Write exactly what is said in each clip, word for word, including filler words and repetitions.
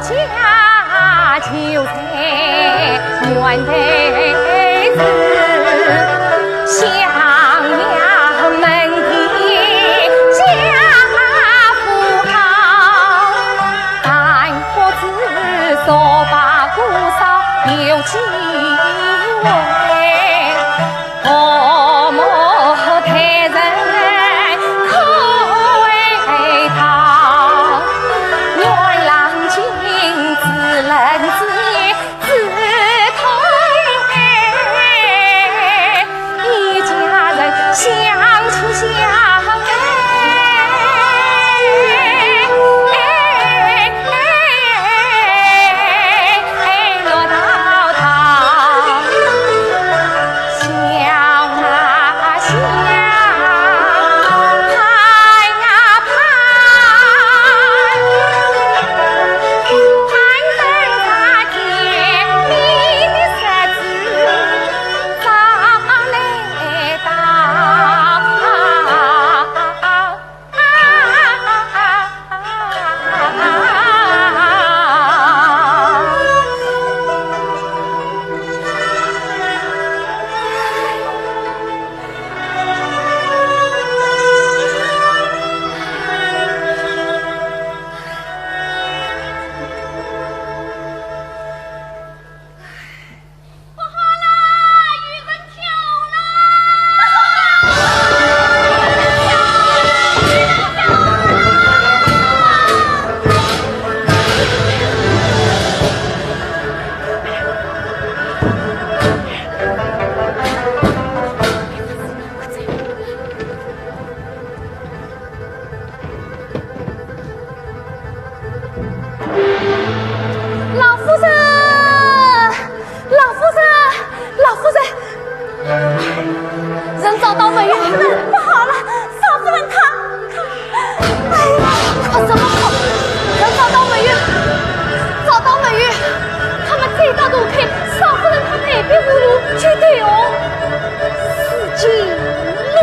家就在原台子，襄阳门第家富豪，但不知说罢姑嫂有几位。 婆母待人可味道，元郎君只能自己自推，一家人相亲相爱。 哎，落到堂，笑啊笑，盼啊盼，盼等他甜蜜的日子早来到。 不好啦，有人跳啦！老夫人，老夫人，老夫人，人找到没有？不好了，少夫人她，她，哎呀，哭什么哭？人找到没有？找到没有？他们追到洞口，少夫人她被逼无路去对哦，死尽了。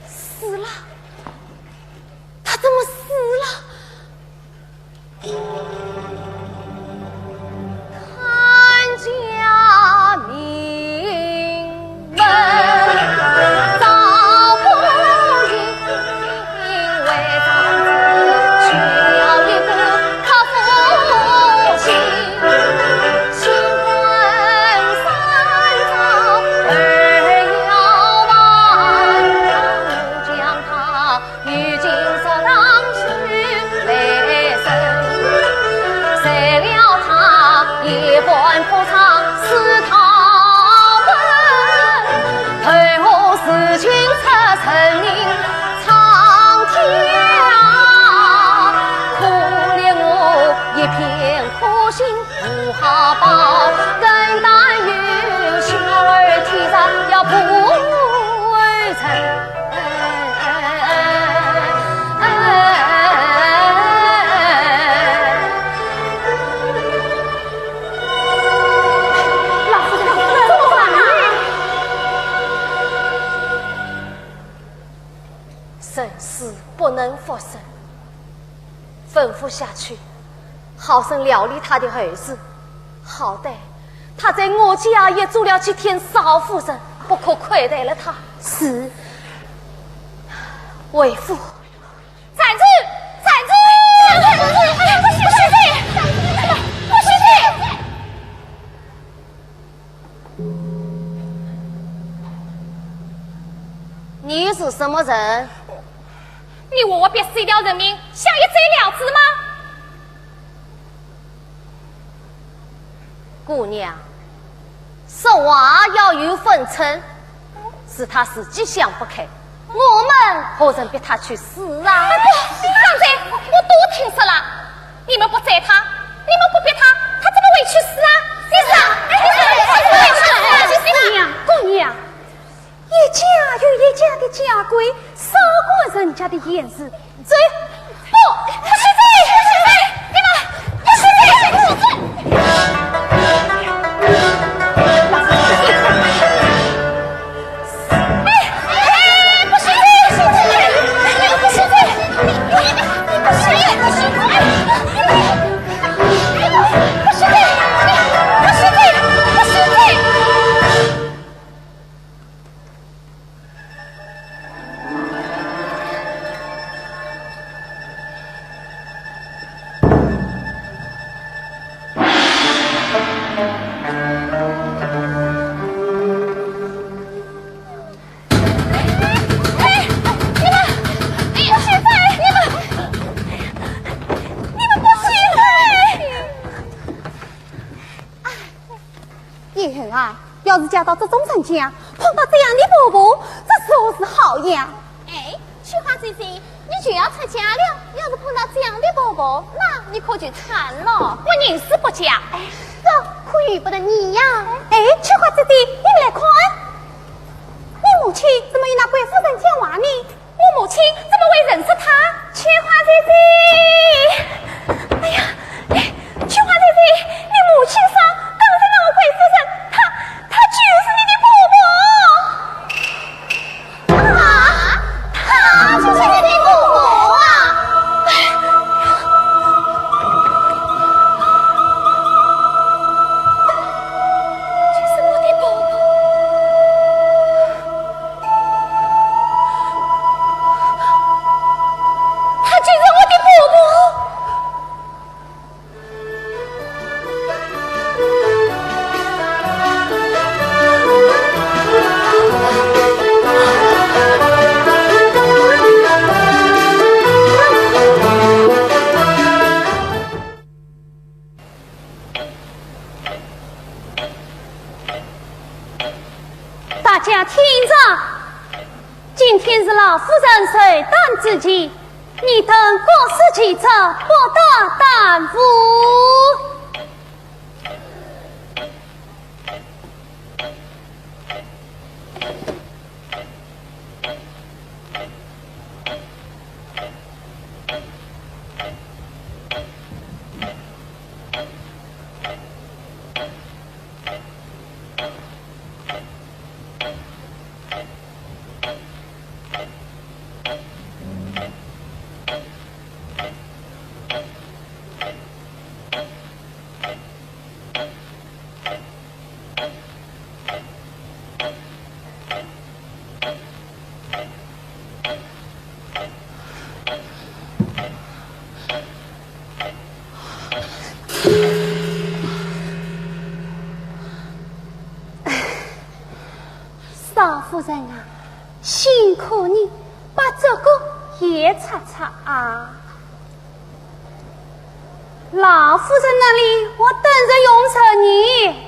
死了，他怎么死了？看家名门，赵不应为长子，却要一个克夫心。 新婚三朝二月半，将他与金锁当许配生。谁料他一番铺张是他们，投河自尽出人命苍天啊，可怜我一片苦心 不好报，更担忧小儿天上要不成。老夫人，怎么办啊？人死不能复生，吩咐下去， 好生料理他的后事。好歹他在我家也做了几天少夫人，不可亏待了他。是。为父。站住！站住！站住！不许动！不许动！ 你是什么人？你为我逼死一条人命，想一走了之吗？姑娘，说话要有分寸，是他自己想不开， 我们何曾逼他去死啊？哎，不，张嘴，我都听说了。你们不宰他，你们不逼他，他怎么会去死啊？你说，你说，你说，你说，你说，姑娘，姑娘，一家有一家的家规，少管人家的闲事。走，不，不许走，不许走，你们，不许走，不许走。 哎，哎，不许走，不许走，不许走。哎，你们，哎呀，你们，你们不许！哎，叶恒啊，要是嫁到这种人家，碰到这样的婆婆，这如何是好呀？哎， 翠花姐姐，你就要出嫁了，要是碰到这样的婆婆，那你可就惨了。我宁死不嫁。哎，这可由不得你呀。哎，翠花姐姐，你来看，你母亲怎么与那贵夫人讲话呢？我母亲怎么会认识她？翠花姐姐，哎呀，哎，翠花姐姐，你母亲说，刚才那位贵夫人，她，她就是你的婆婆。 啊，她就是你的婆婆啊！哎，就是我的婆婆。她就是我的婆婆。 大家听着，今天是老夫人寿诞之期，你等各司其职，不得耽误。少夫人啊，辛苦你把这个也擦擦啊。 老夫人那里，我等着用着你。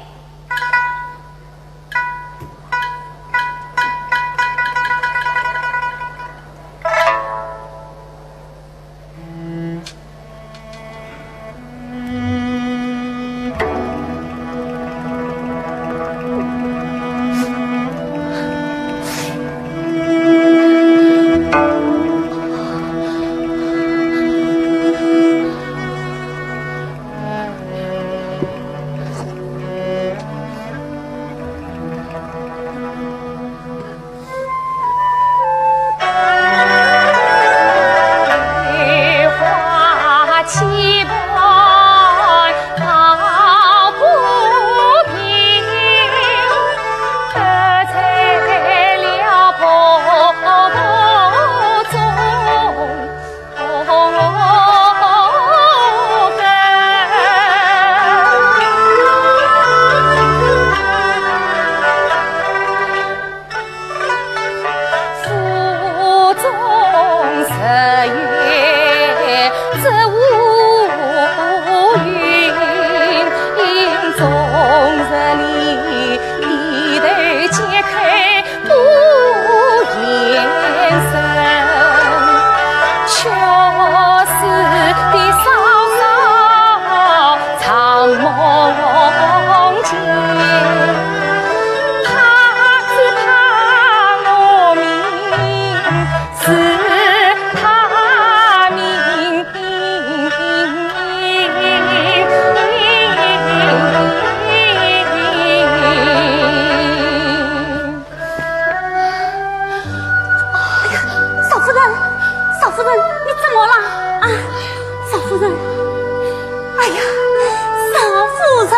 哎呀，少夫人，少夫人，你怎么了？啊，少夫人，哎呀，少夫人。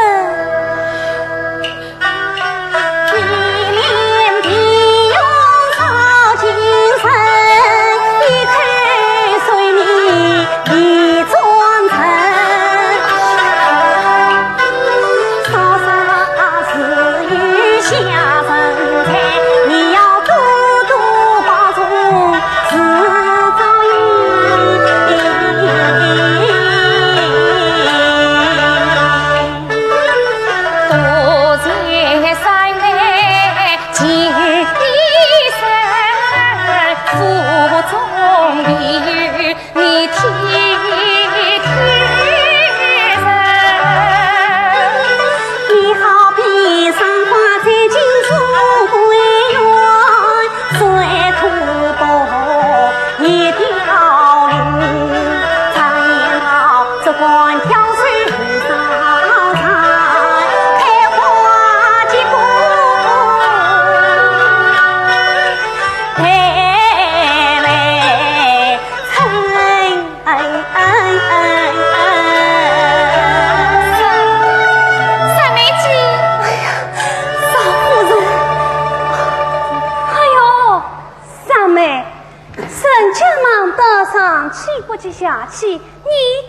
下去，你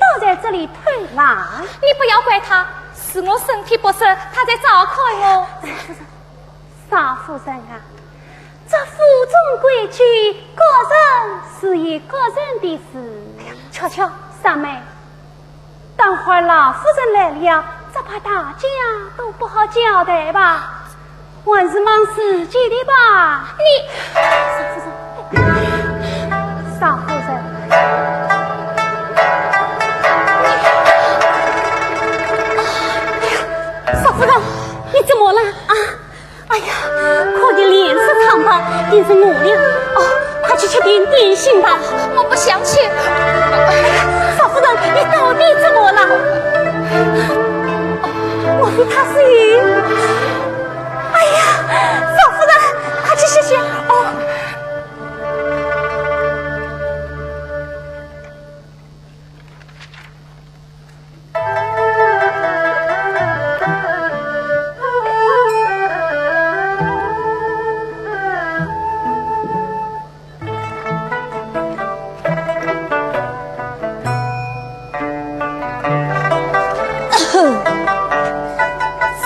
倒在这里偷懒。你不要怪他，是我身体不适，他在照看我。少夫人啊，这府中规矩，各人自有各人的事。哎呀，巧巧。三妹，等会儿老夫人来了，只怕大家都不好交代吧。 还是忙自己的吧。你，少夫人，少夫人。哎呀，少夫人，你怎么了？啊，哎呀，看你脸色苍白，定是饿了。哦，快去吃点点心吧。我不想吃。哎呀，少夫人，你到底怎么了？莫非他是有…… 哎呀，少夫人，快去歇歇哦。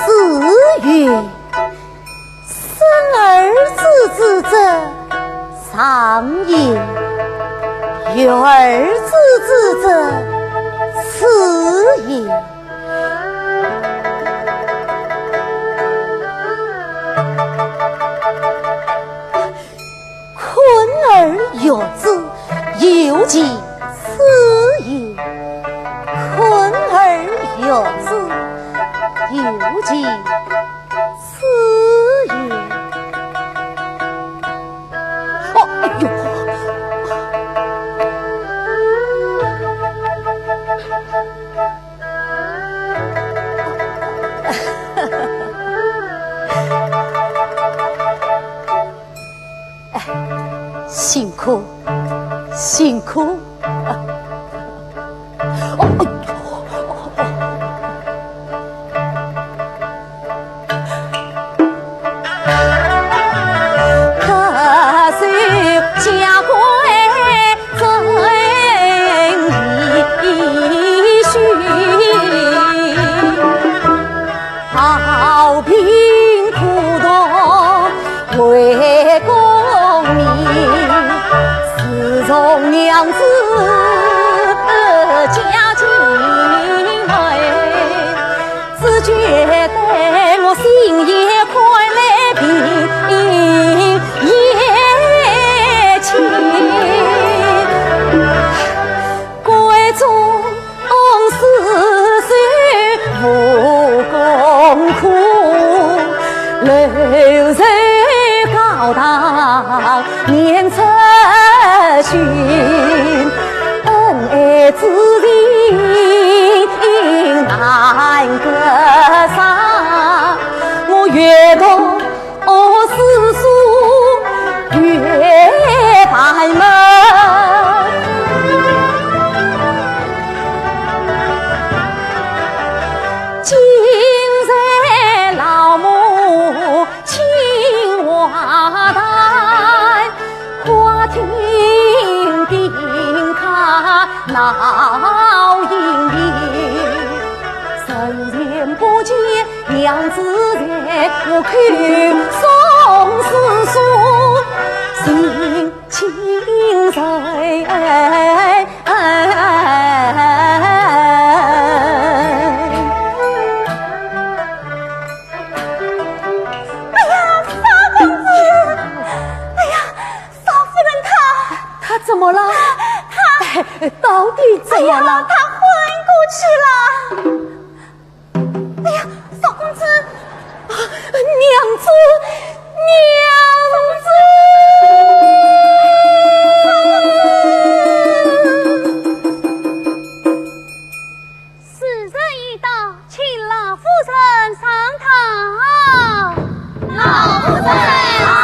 子曰：生儿子之则长也，育儿子之则次也。 困而育之，又其次也。困而育之，又其次也。哦，哎呦！ 哎，辛苦，辛苦。哦，哎呦。 哎呀，少公子！哎呀，少夫人她……她怎么了？她……哎，到底怎么了？哎呀，她昏过去了。哎呀，少公子！啊，娘子，娘子！ 时辰已到，请老夫人上堂。老夫人上堂。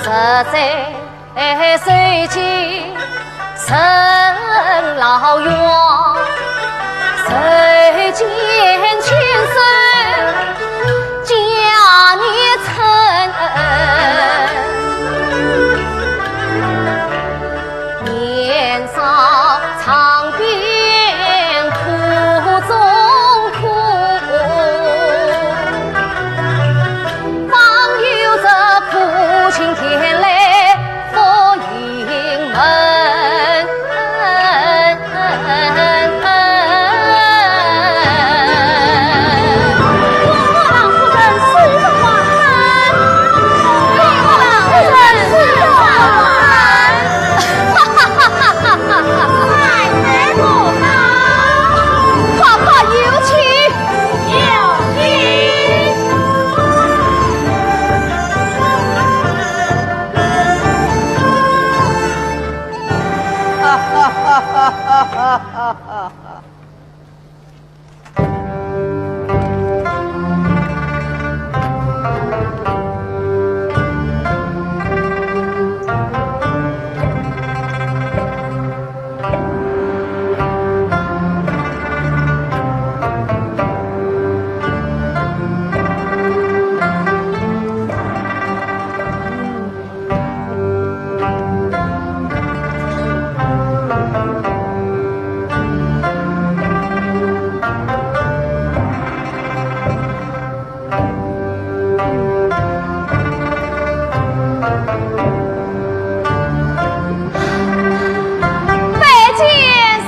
十岁受尽生老冤，受尽千岁家业沉。年少尝遍苦中苦， 方有这苦尽甜来复临门。我老夫人死得花开，我老夫人死得花开。哈哈哈哈哈哈！快快有请。 拜见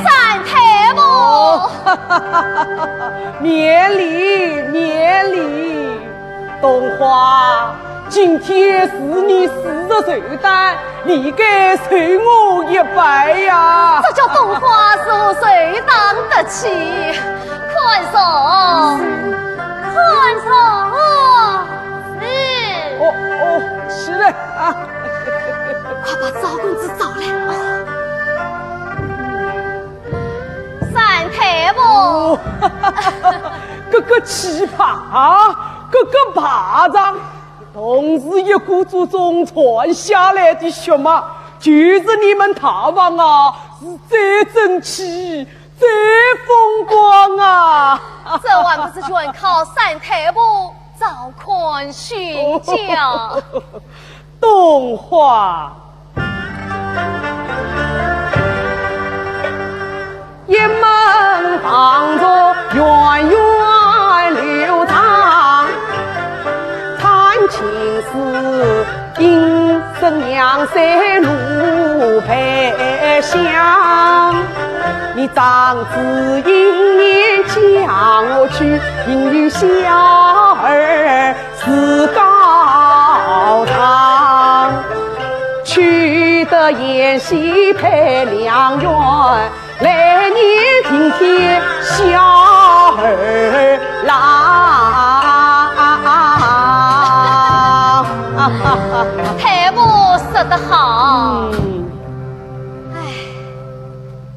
三太婆。免礼，免礼。 冬花，今天是你四十寿诞，你该受我一拜呀。这叫冬花如何寿诞得起？宽容，宽容。是。哦，哦，是的啊。快把赵公子找来。哦。 三太婆。哦，这个奇葩啊，这个排场，同是一股祖宗传下来的血脉，就是你们大房啊，是最争气、最风光啊。这还不是全靠三太婆照看宣教。 冬花。一门房族源远流长，攀亲似姻，生两三路配香。你长子英年嫁我去，幸与小儿 是高堂，娶得贤婿配良缘，来年顶天小儿郎。太婆说得好。嗯。唉，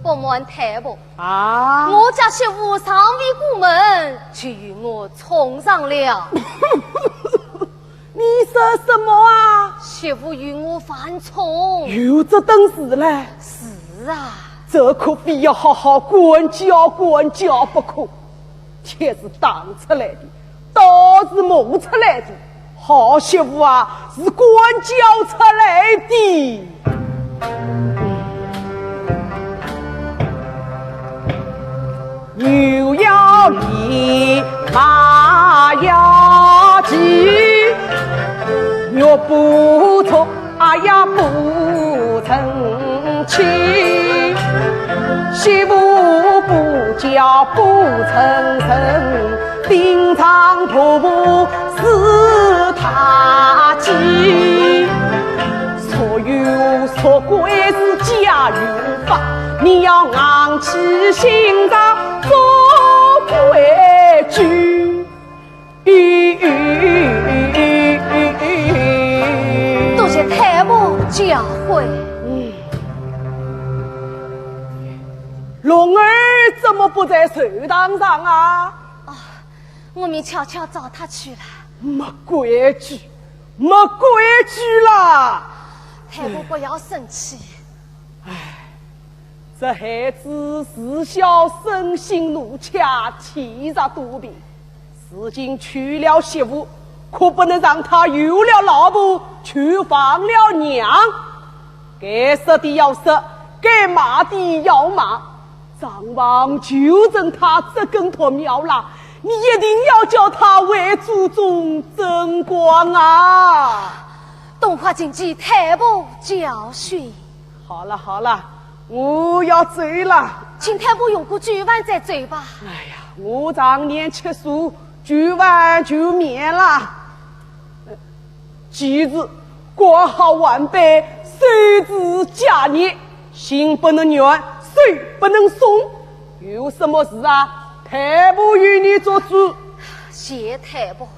不瞒太婆， 啊？我家媳妇尚未过门，就与我冲上了。你说什么啊？媳妇与我犯冲。有这等事嘞？是啊。这可非要好好管教管教不可。 铁是打出来的，刀是磨出来的，好媳妇啊，是管教出来的。牛要犁，马要骑，肉不足， 哎呀，不成器，媳妇不教不成人，平常婆婆是她气。俗有俗规是家有法，你要硬气心肠做规矩。 多谢太婆教诲。嗯。龙儿怎么不在寿堂上啊？哦，我们悄悄找他去了。没规矩，没规矩啦！太婆不要生气。唉，这孩子自小生性怒恰，体弱多病，如今娶了媳妇，可不能让他有了老婆，却忘了娘。该杀的要杀，该骂的要骂， 张望就剩他这根脱苗了，你一定要叫他为祖宗争光啊！东华请记太婆教训。好了好了，我要走了。请太婆用过酒饭再走吧。哎呀，我常年吃素，酒饭就免了。 记住，管好碗杯，收住家业，心不能软，手不能松。有什么事啊，太婆与你做主。谢太婆。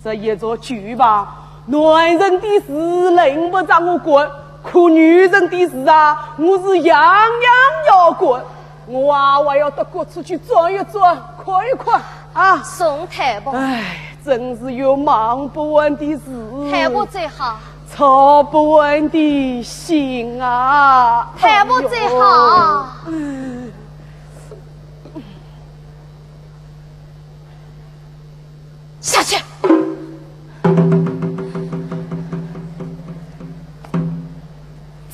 这一桌酒吧，男人的事轮不着我管，可女人的事啊，我是样样要管。 我啊，还要到各处去转一转，看一看啊。送太婆。唉，真是有忙不完的事，太婆最好。操不完的心啊。太婆最好。哎呦。 下去。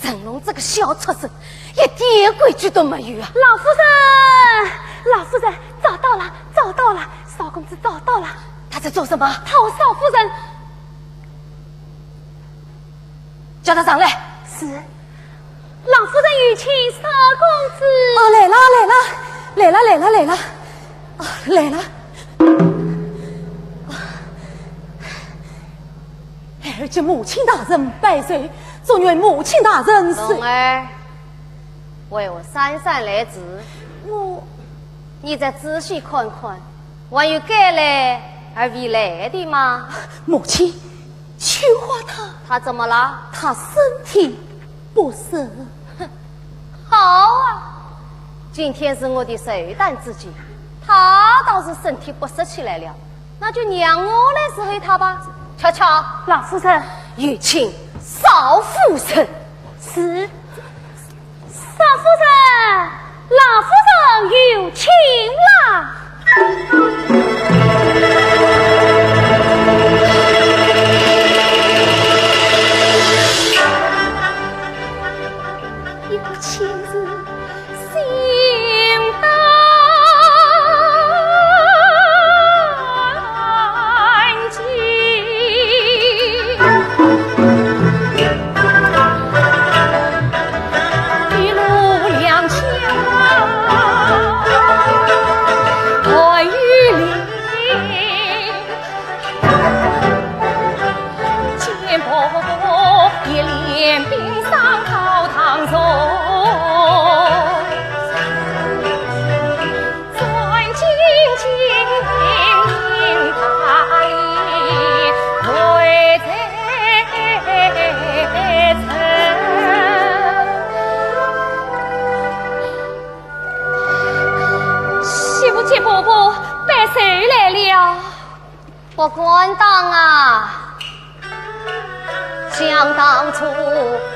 陈龙这个小畜生，一点规矩都没有啊！老夫人，老夫人，找到了，找到了，少公子找到了。他在做什么？讨少夫人。 叫他上来。是。老夫人有请少公子。哦，来了，来了，来了，来了，来了。啊，来了。啊，孩儿给母亲大人拜寿，祝愿母亲大人寿。龙儿，为何姗姗来迟？我……你再仔细看看，还有该来而未来的吗？母亲， 秋华他……他怎么了？他身体不适。哼，好啊，今天是我的寿诞之期，他倒是身体不适起来了，那就让我来侍候他吧。巧巧，老夫人。有请少夫人。是。 少夫人，老夫人有请啦。有请是新到。 媳妇见婆婆拜寿来了。 不敢当啊。想当初，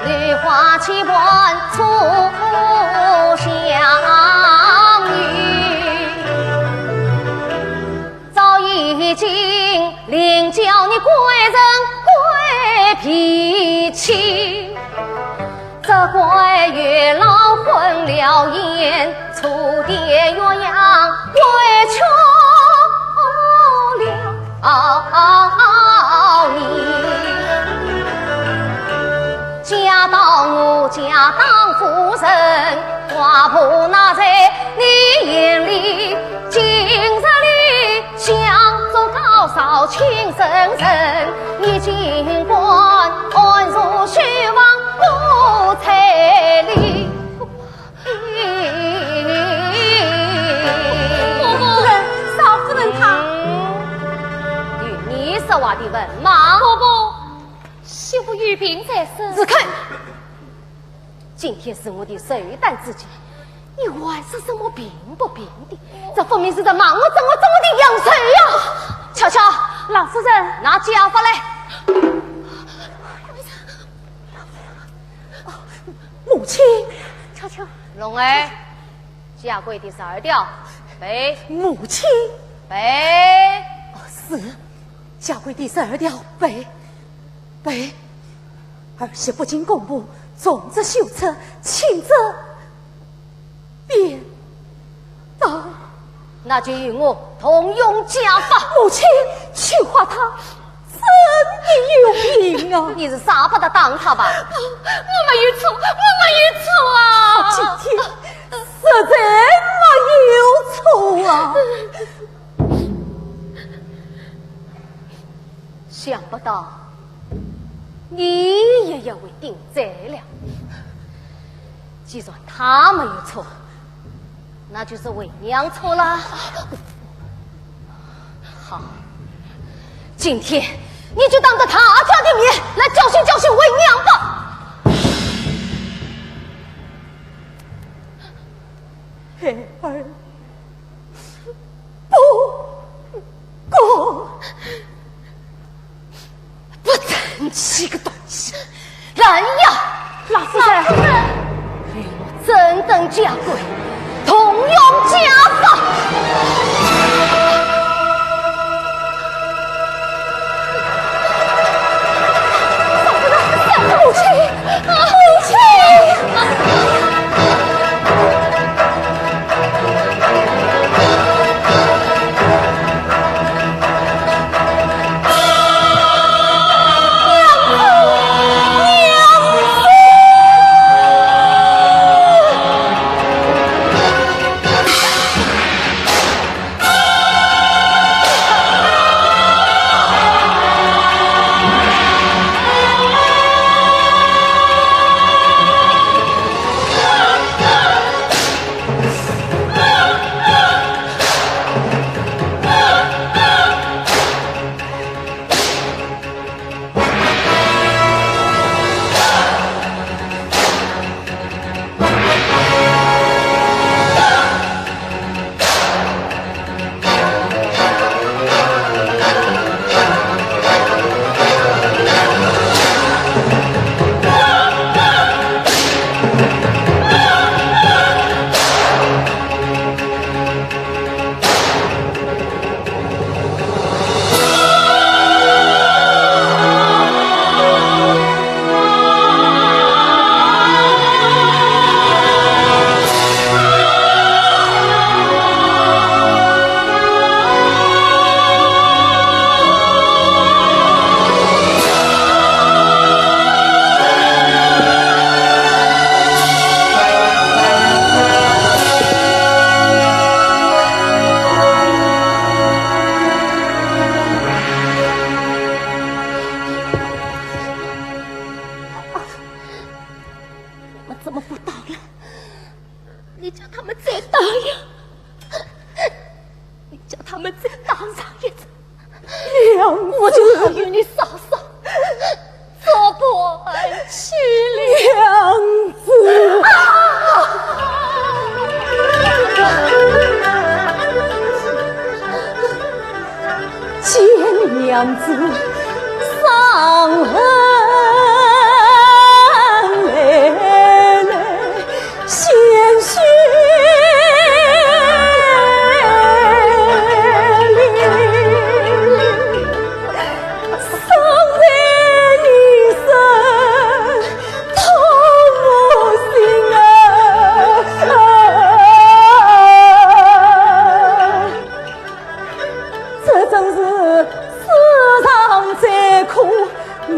梨花期盼初相遇，早已经领教你贵人贵脾气。 这个月老昏了眼，初见鸳鸯委屈了你。嫁到我家当夫人，寡婆那在你眼里，今日里 想做高嫂亲生人，你尽管安坐书房不睬理。夫人，少夫人她……嗯，与你说话的文盲。婆婆，媳妇有病在身。住口！ 今天是我的寿诞之期，你还说什么病不病的？这分明是在骂我，咒我，咒我的阳寿呀！巧巧，老夫人，拿家法来。母亲。秋秋。龙儿，下跪第十二条，背。母亲。背。哦，是，下跪第十二条，背，背。儿媳不进公婆，重则羞耻，轻则 变道。那就与我同用家法。母亲，秋花她真的有病啊！你是啥把她打她吧？我没有错，我没有错啊！她今天实在没有错啊！ 想不到你也要为定罪了。既然她没有错，那就是为娘错啦。好，今天你就当着大家的面来教训教训为娘吧。孩儿 不过，不争气个东西，来呀！老夫人。与我正等家规，同用家法。母亲，母亲。你们怎么不打了？你叫他们再打呀！你叫他们再打上一次，娘子，我就好与你嫂嫂做伴去了。娘子。 见娘子伤痕累累，鲜血淋，伤在你身，痛我心啊！ 这真是世上最苦女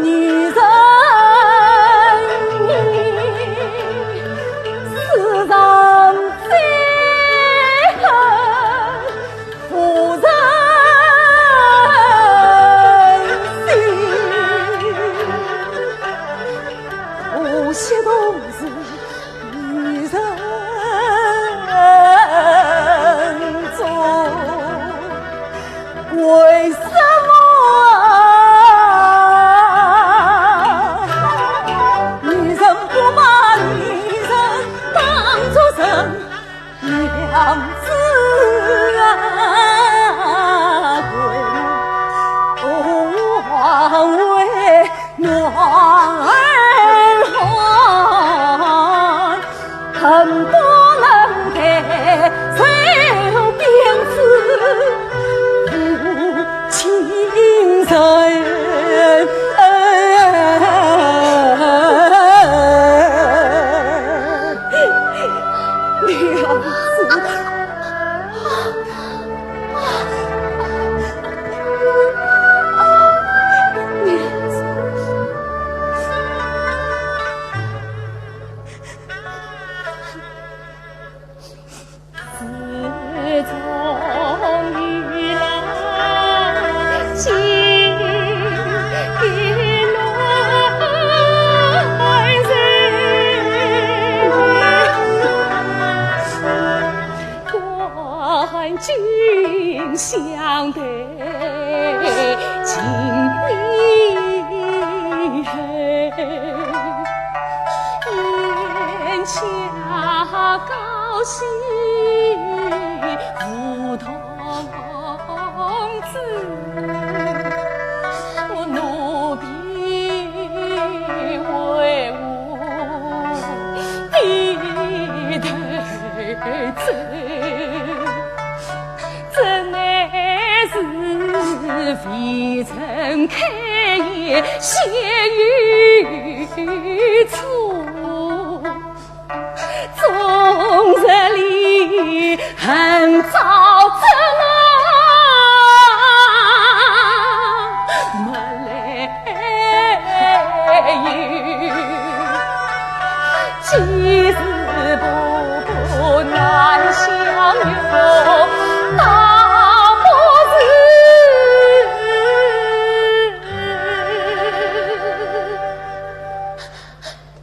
西无童子，我奴婢为我低头走，这乃是未曾开言先有错。 终日里恨早知没来由，既是婆婆难相容，倒不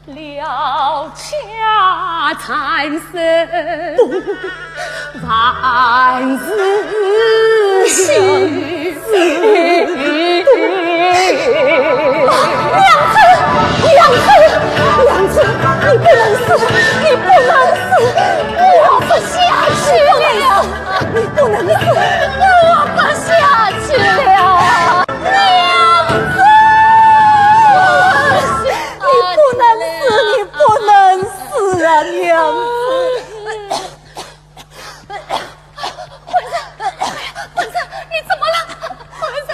如 了家产生，万事休。娘子，娘子，娘子，你不能死，你不能死，我活不下去了。 你不能死，我活不下去了，娘子！你不能死，你不能死啊，娘子！官人，官人，你怎么了？官人，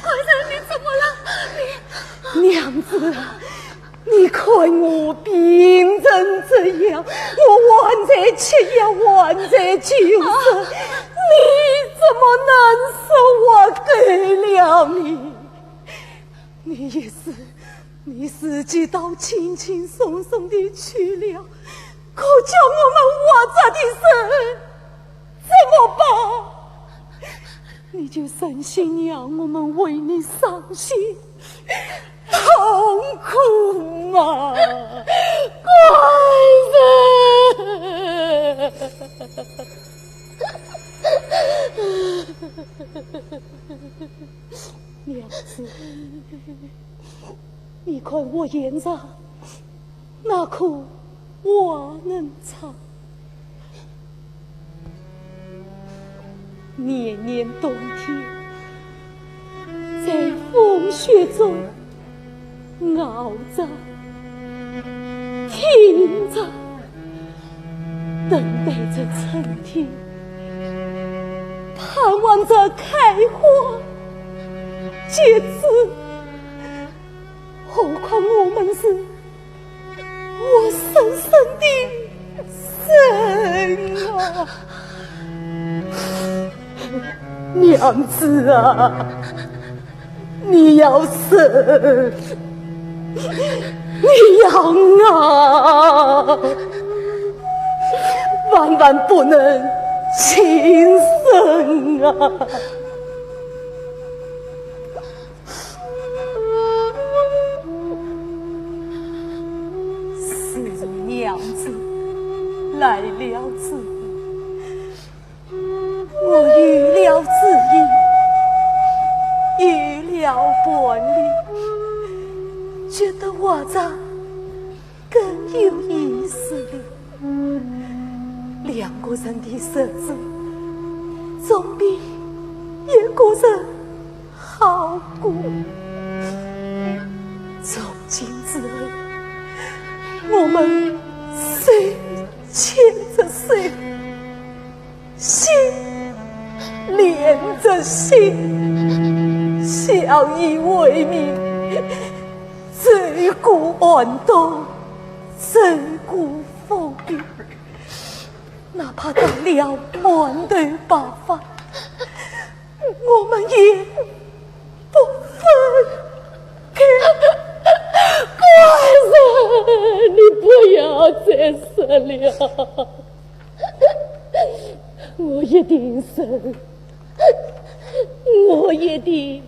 官人，你怎么了？你……娘子啊， 你看我病成这样，我还在吃药，还在救身，你怎么能说我够了你？你也是，你自己倒轻轻松松地去了，可叫我们活着的人怎么办？你就忍心让我们为你伤心 痛苦吗？官人！娘子，你看我眼上 那颗花能唱。年年冬天，在风雪中熬着、挺着，等待着春天，盼望着开花结籽。何况我们是 活生生的人啊！娘子啊，你要忍，你要熬，万万不能轻生啊！ 自从娘子来了之后，我有了志意，有了伴侣，觉得活着更有意思了。 两个人的日子总比一个人好过。从今之后，我们手牵着手，心连着心，相依为命，走过寒冬，走过风雨。 哪怕到了半头白发，我们也不分开。官人，你不要再说了，我一定忍，我一定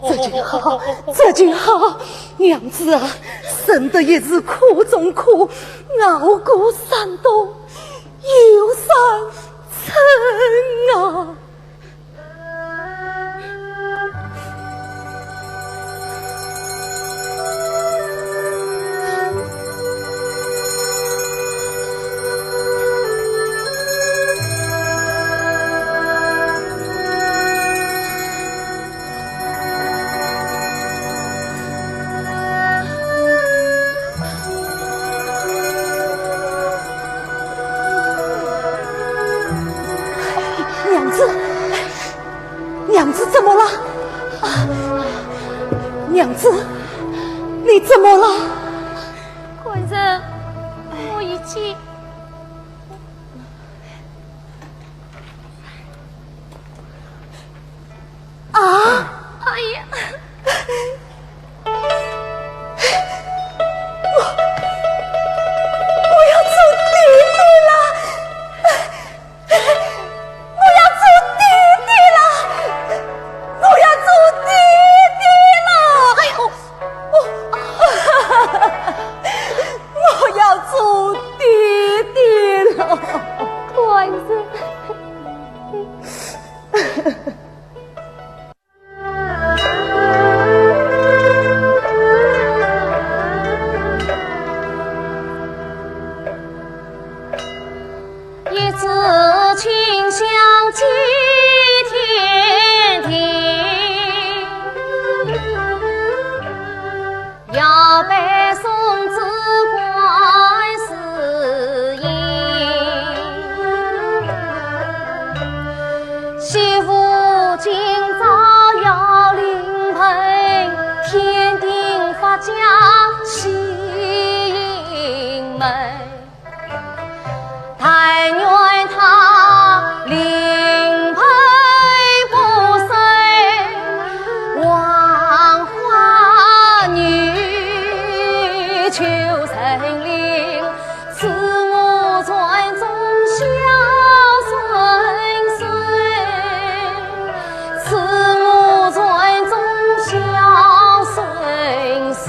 这就好，这就好。娘子啊，忍得一时苦中苦，熬过三冬又三春啊。你怎么了？官人，我已经……啊？哎呀！我，我要做爹爹了！ 我要做爹爹了，我要做爹爹了！哎呦，我，我要做爹爹了！官人。 一枝清香寄天地，摇摆送子观世音。媳妇今朝要临盆，添丁发家喜盈门。 但愿她临盆不生黄花女，求神灵赐我传宗孝孙孙。 赐我传宗孝孙孙。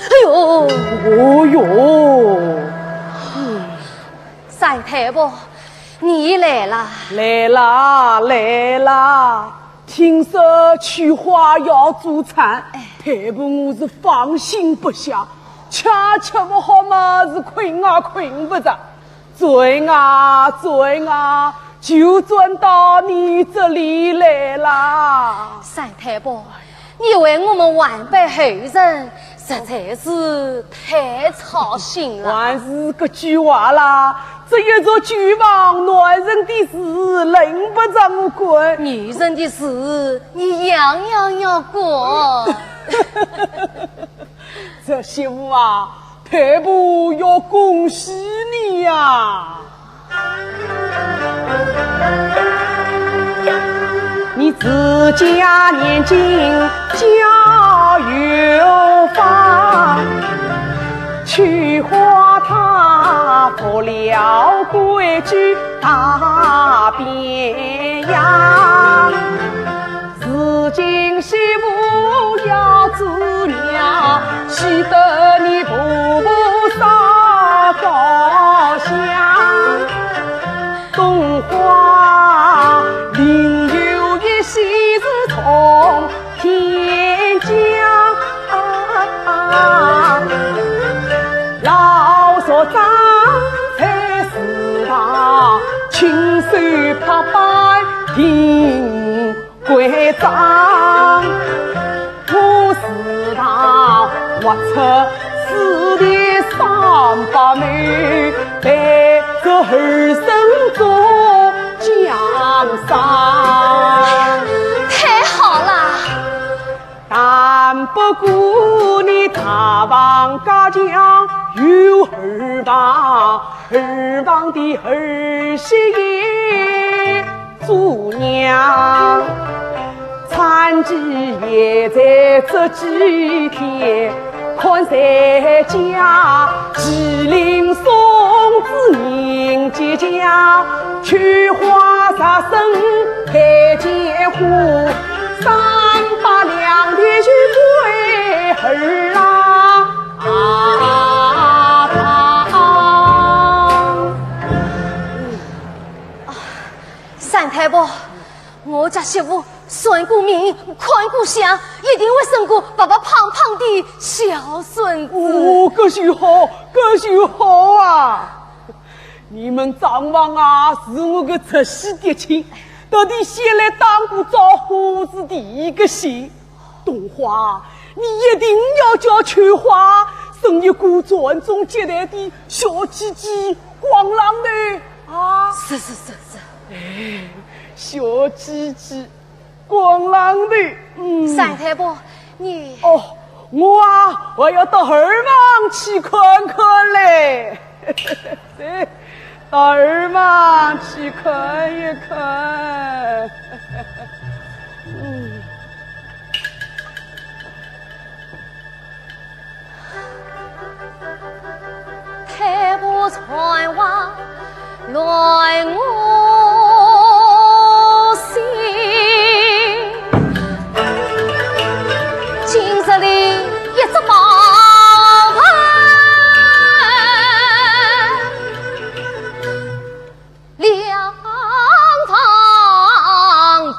哎呦，哦哟，三太婆，你来啦！来啦，来啦！听说秋花要助产，哎。太婆我是放心不下，吃也吃不好嘛，是困也困不着。 转啊转啊，就转到你这里来啦。三太婆，你为我们晚辈后人，实在是太操心了。还是搿句话啦，这一座旧房，男人的事轮不着我管。女人的事，你样样要管。这媳妇啊， 太婆要恭喜你呀！你自家念经家有方，秋花她服了规矩大变样。 如今媳妇要做娘，喜得你步步上高香。东花另有一喜事从天降，老族长在祠堂亲手拍板定 规章，我祠堂挖出四弟三伯母，陪着儿孙做江山。太好了！但不过你大房家强有二房，二房的儿媳也 做娘，产期也在这几天，看在家，麒麟送子迎接驾，秋花十生配奸夫，三百两的就归儿啊！啊啊啊！ 三太婆，我家媳妇算过命，看过相，一定会生个白白胖胖的小孙子。哦，搿就好，搿就好啊！你们账房啊，是我个直系嫡亲，特地先来打过招呼，是第一个先。 东花，你一定要叫秋花生一个传宗接代的小姐姐光浪头啊！是是是是。哎，小姐姐。光浪的。嗯。三太婆，你……哦，我啊，我要到二房去看看嘞。到二房去看一看。嗯。 太婆传话来我心，今日里一只宝盆。 两房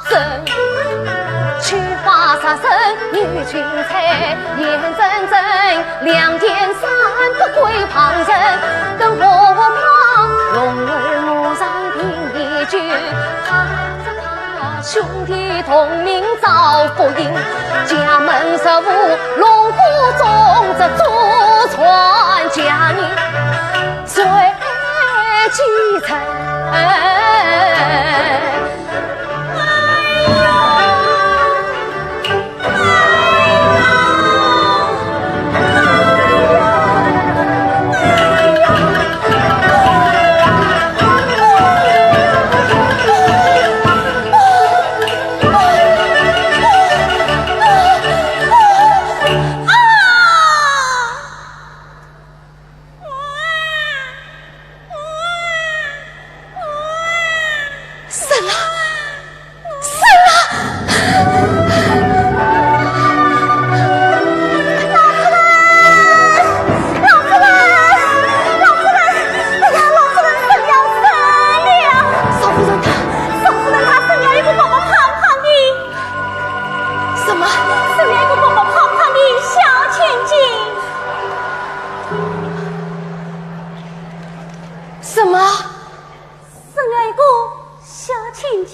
正，菊花杀人女君裁，眼睁睁两点三不归旁人，灯火旁，龙儿我上听一句，怕只怕兄弟同名遭不幸，家门十五龙骨中，这祖传家业 谁继承？哎呀！死了，死了！老夫人，老夫人，老夫人，哎呀，老夫人死了，死了！少夫人她，少夫人她死了，你快帮忙看看的。什么？死了，你快帮忙看看的，小千金。 什么？是那个小千金。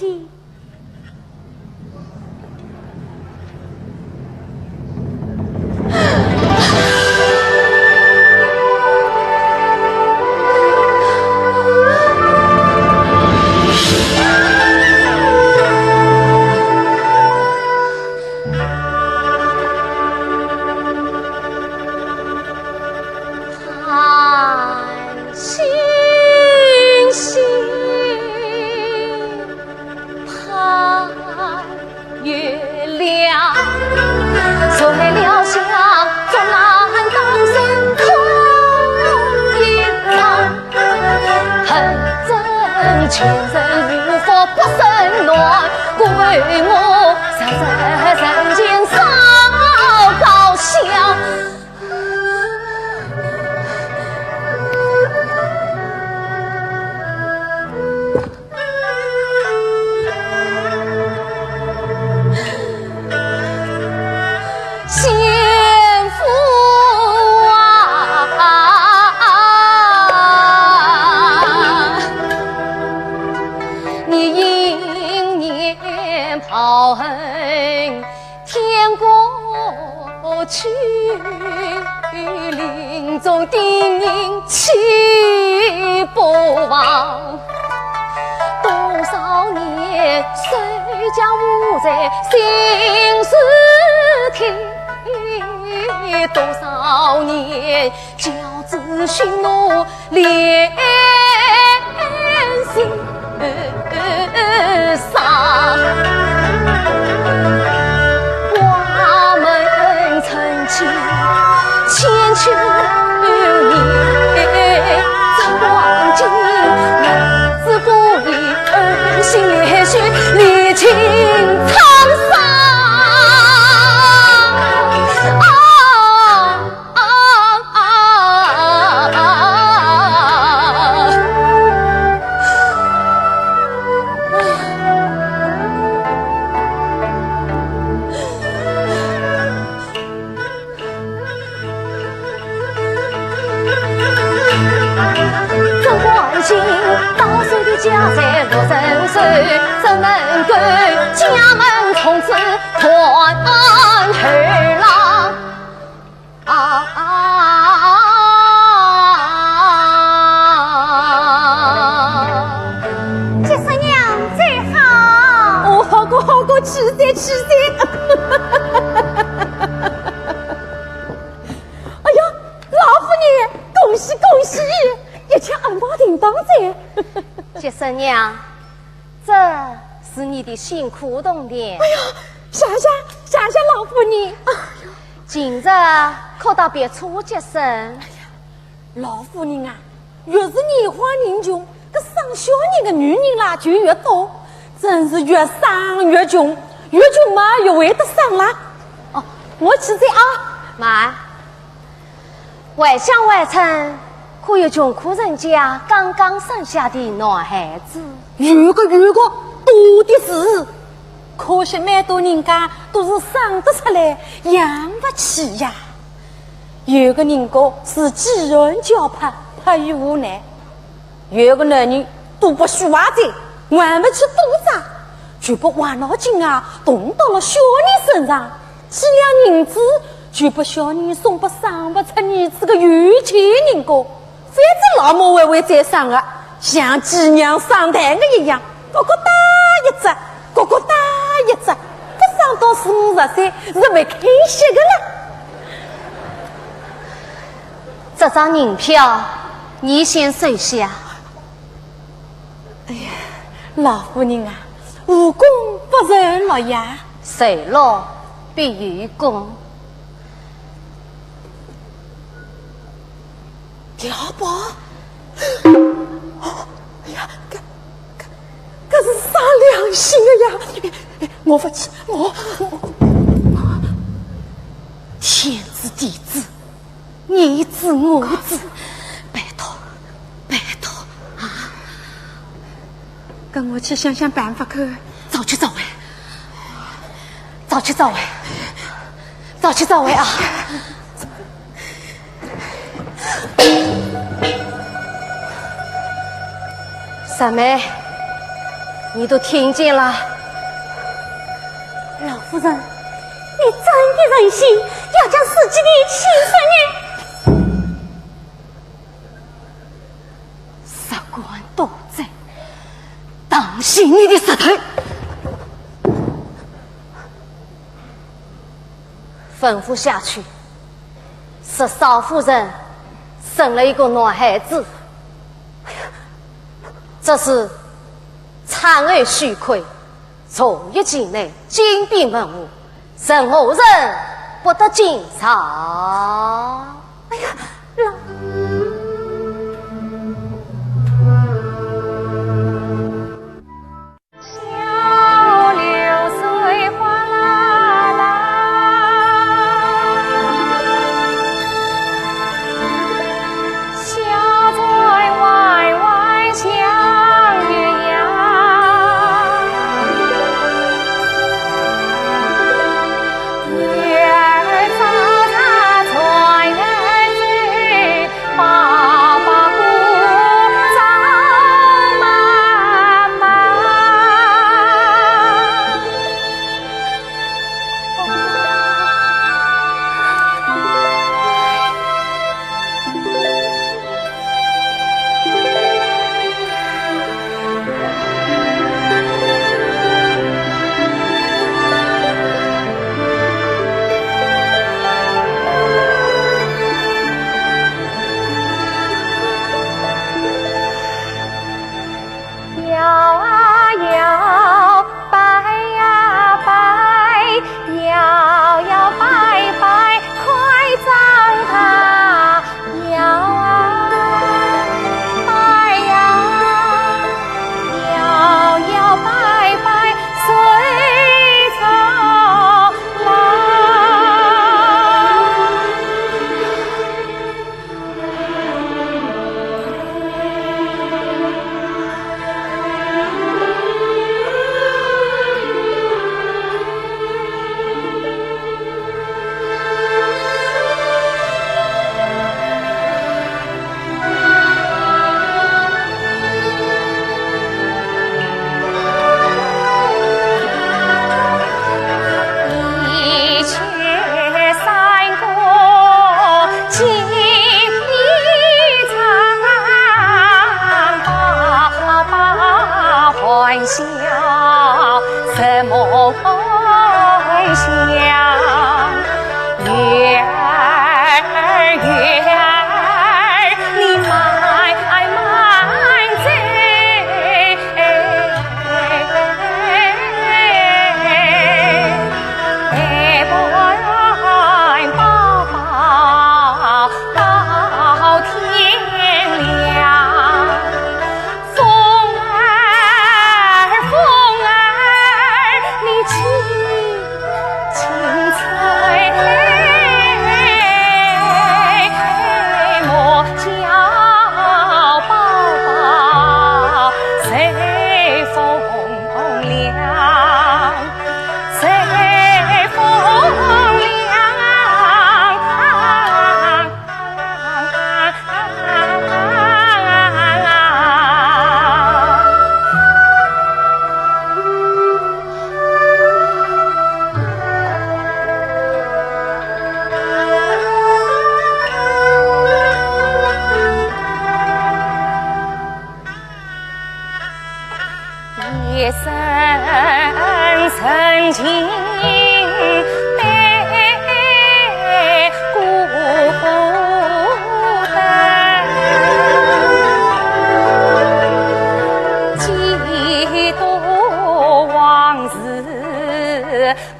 再去噻。哎呀，老夫人，恭喜恭喜，一切安排定当哉。接生娘，这是你的辛苦铜钿。哎呀，谢谢，谢谢老夫人。哎呀，今日可到别处接生。哎呀，老夫人啊，越是眼花人穷，搿生小人的女人啦就越多，真是越生越穷，越穷嘛越会得生啦。哦，我去噻啊。慢，回乡回村，可有穷苦人家刚刚生下的男孩子？有个有个，多的是。可惜蛮多人家都是生得出来，养不起呀。有个人家是机缘巧合，迫于无奈。有个男人都不许坏哉，还不去多扎，就把坏脑筋啊动到了小人身上，几两银子就把小人送拨生不出儿子的有钱人家。反正老母还会再生的，像鸡娘生蛋的一样，咯咯哒一只，咯咯哒一只，不生到四五十岁是会开心的了。这张银票，你先收下。哎呀，老夫人啊，无功不成劳呀。谁劳必有功。条宝，哎呀，搿搿搿是伤良心的呀！我勿去，我我天知地知，你知我知，拜托，拜托啊！跟我去想想办法看。早去早回，早去早回，早去早回啊！三妹，你都听见了？老夫人，你真的忍心要将自己的亲生女……实梗多嘴，当心你的舌头！吩咐下去，说少夫人生了一个男孩子。这是产后虚亏，重于境内，禁闭门户，任何人不得进朝。哎呀，老……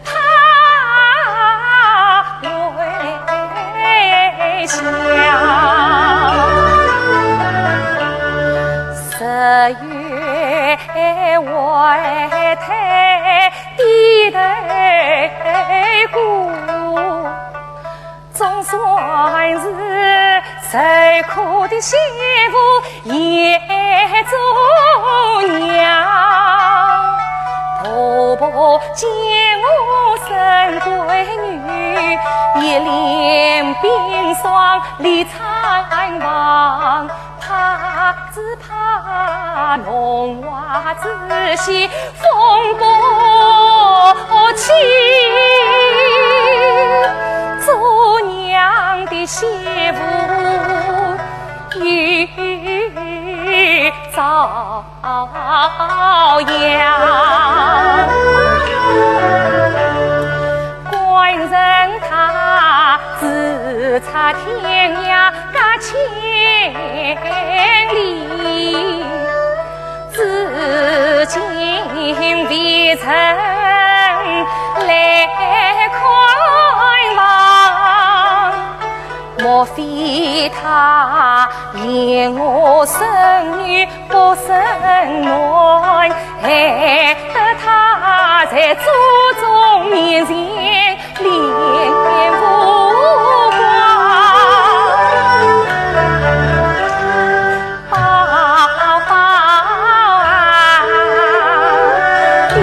怕为香。十月怀胎低头过，总算是受苦的媳妇 也做娘。婆婆见我生闺女，一脸冰霜泪参房，怕只怕弄坏仔些风波起。做娘的媳妇 有遭殃。官人他自差天涯隔千里，至今未曾来看望。 莫非他嫌我生女不生男，害得他在祖宗面前脸无光？ 宝宝啊，爹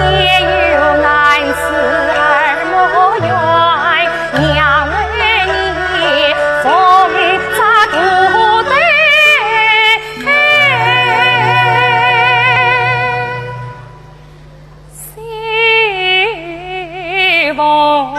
有难事儿莫怨，娘为你奉茶渡对。 西凤凰。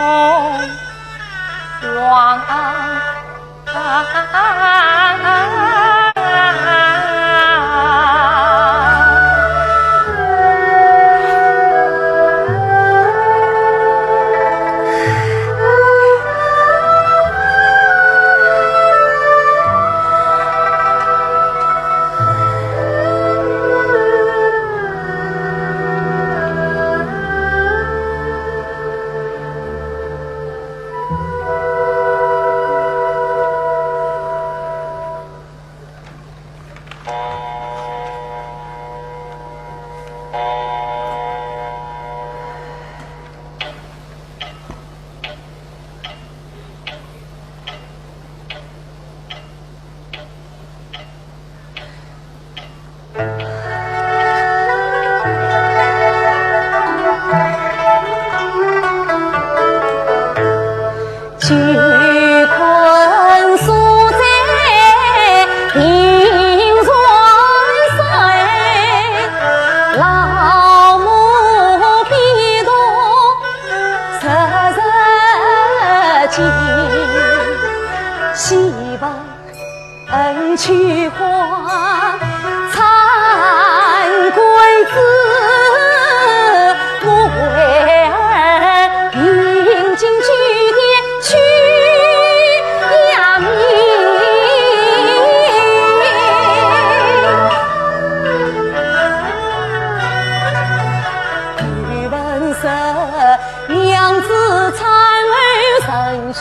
娘子产后身体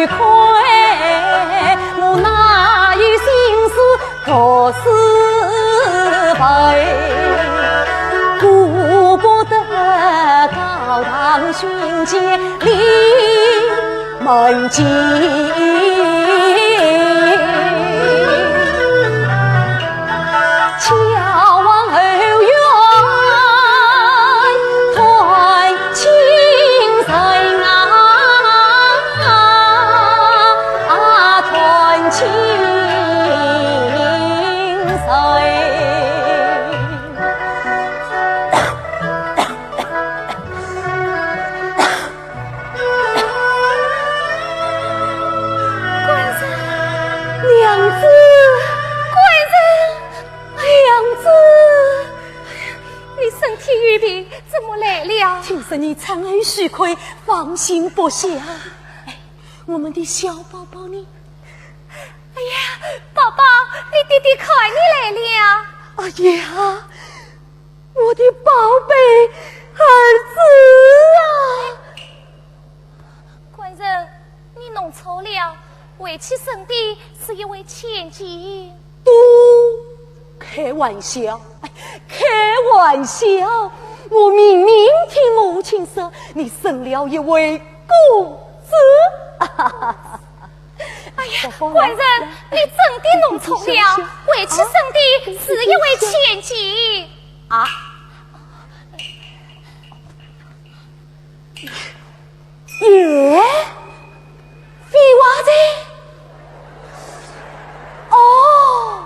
亏，我哪有心思读书背？顾不得高堂寻姐立 门前。官人，娘子。官人，娘子，你身体有病，怎么来了？听说你产后虚亏，放心不下。哎，我们的小宝宝呢？哎呀，宝宝，你爹爹看你来了。哎呀， 我的宝贝儿子。回去生的是一位千金。嘟，开玩笑，哎，开玩笑！我明明听母亲说，你生了一位公子。哎呀，官人，你真的弄错了，回去生的是一位千金。啊？ 耶，废话哉。哦，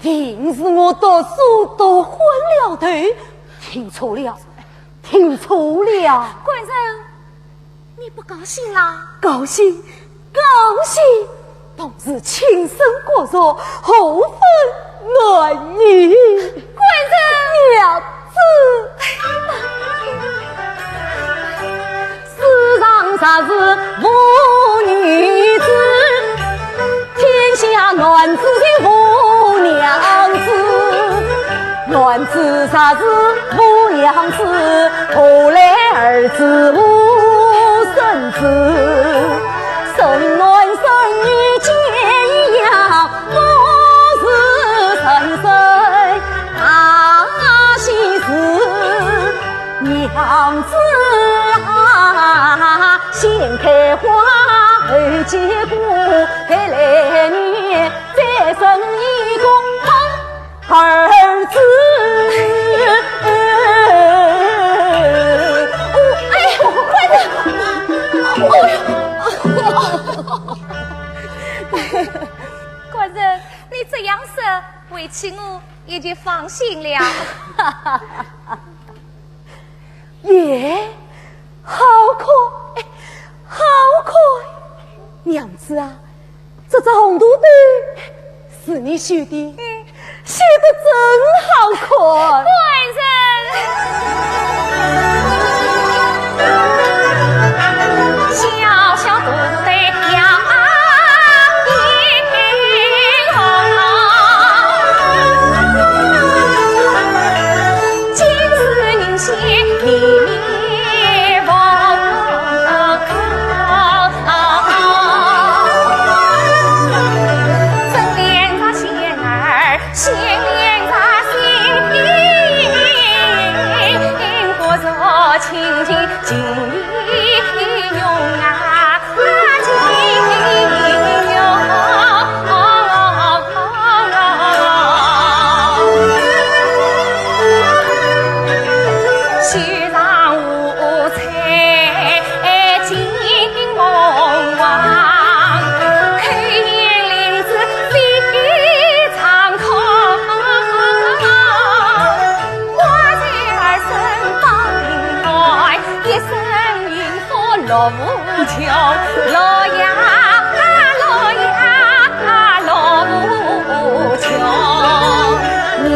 定是我读书读昏了头，听错了，听错了。官人，你不高兴啦？高兴， 高兴，同是亲生骨肉，何分男女？官人！娘子。世上实是无女子，天下男子就无娘子。男子实是无娘子，何来儿子无孙子？ 生男生女皆一样，我是生生大喜事。娘子啊，先开花后结果，待来年再生一公。 儿子。哎呀，官人，哎呀，官人，你这样说，为妻我也就放心了。 耶，好看，哎，好看！娘子啊，这只红肚兜是你绣的，嗯，绣得真好看。官人。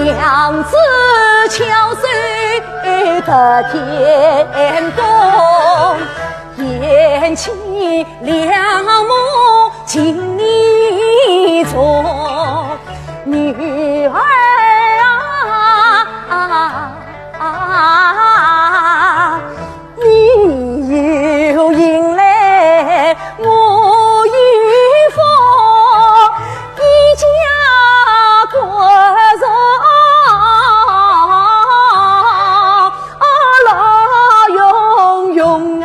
娘子巧手得天工，贤妻良母尽你重。女儿啊， 你有银来我有福，一家国荣乐融融啊。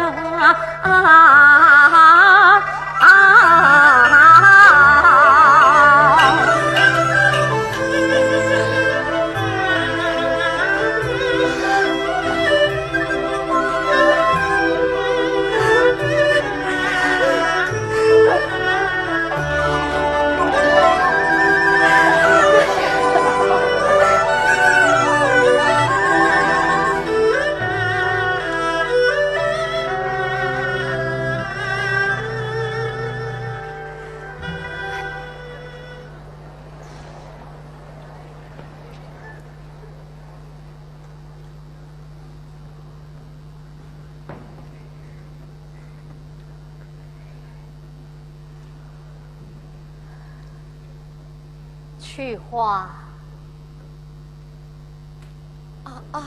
翠花。啊，啊，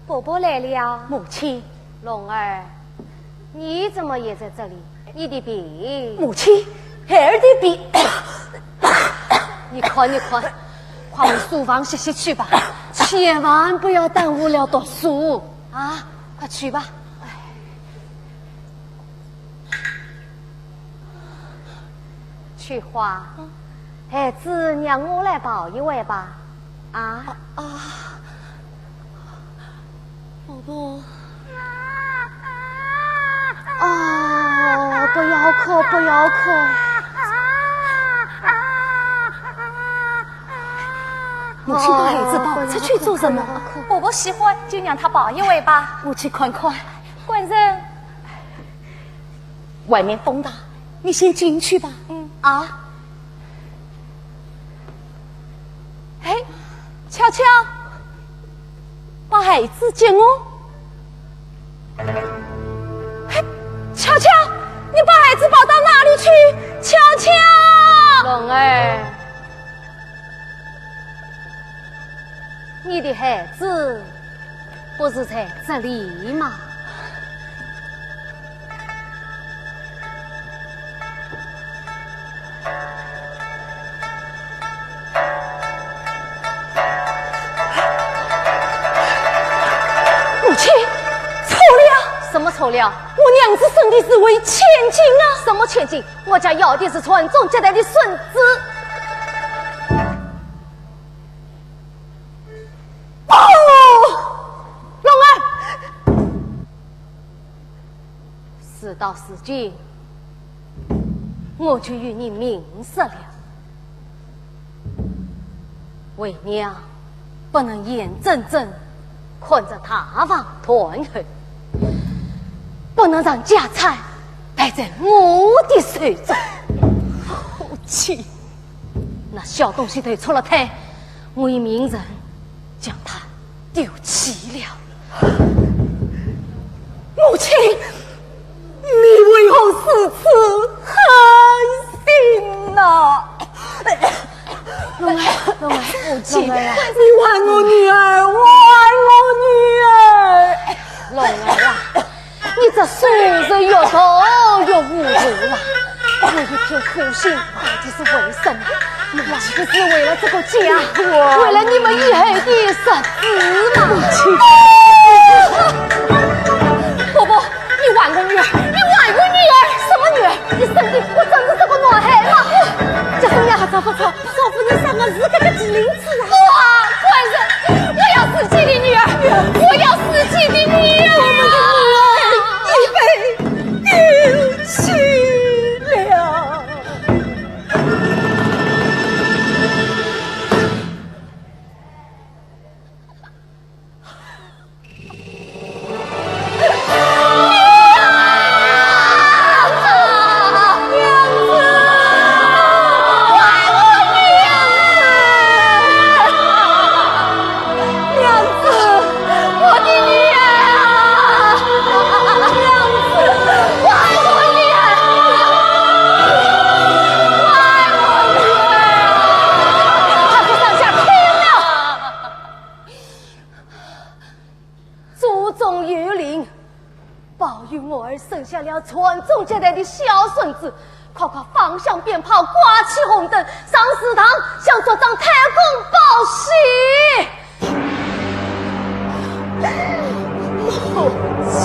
伯伯来了。母亲。龙儿，你怎么也在这里？你的病……母亲，孩儿的病。你看，你看，快回书房歇息去吧，千万不要耽误了读书啊！快去吧。 秋花，孩子让我来抱一回吧。啊？啊，婆婆。哦，不要哭，不要哭。母亲把孩子抱出去做什么？哦，不要哭，不要哭。婆婆喜欢，就让她抱一回吧。我去看看。官人。 外面风大，你先进去吧。嗯。啊。嘿，巧巧，把孩子给我。嘿，巧巧，你把孩子抱到哪里去？巧巧！龙儿，你的孩子 不是在这里吗？母亲，错了。什么错了？我娘子生的是位千金啊！什么千金？我家要的是传宗接代的孙子。 不，龙儿，事到如今，我就与你明说了。为娘不能眼睁睁看着大房断后，不能让家产败在我的手中。母亲， 那小东西投错了胎，我已命人将他丢弃了。母亲，你为何如此狠心呐？龙儿，龙儿，母亲，龙儿啊。你还我女儿，还我女儿。龙儿啊， 你这书是越读越糊涂了。我一片苦心，到底是为什么？难道不是为了这个家，为了你们以后的日子吗？母亲。婆婆，你还我女儿，你还我女儿！什么女儿？你生的不正是这个男孩吗？这是娘家不错，少妇人生的是这个麒麟子啊！不啊，官人，我要自己的女儿，我要自己的女儿啊！我们的女儿已被 丢弃了。娘子，我的女儿啊！娘子，我的女儿啊！我的女儿啊！他是上下听了，祖宗有令， 保佑我儿生下了传宗接代的孝孙子，快快放响鞭炮，挂起红灯，上祠堂向族长太公报喜。母亲。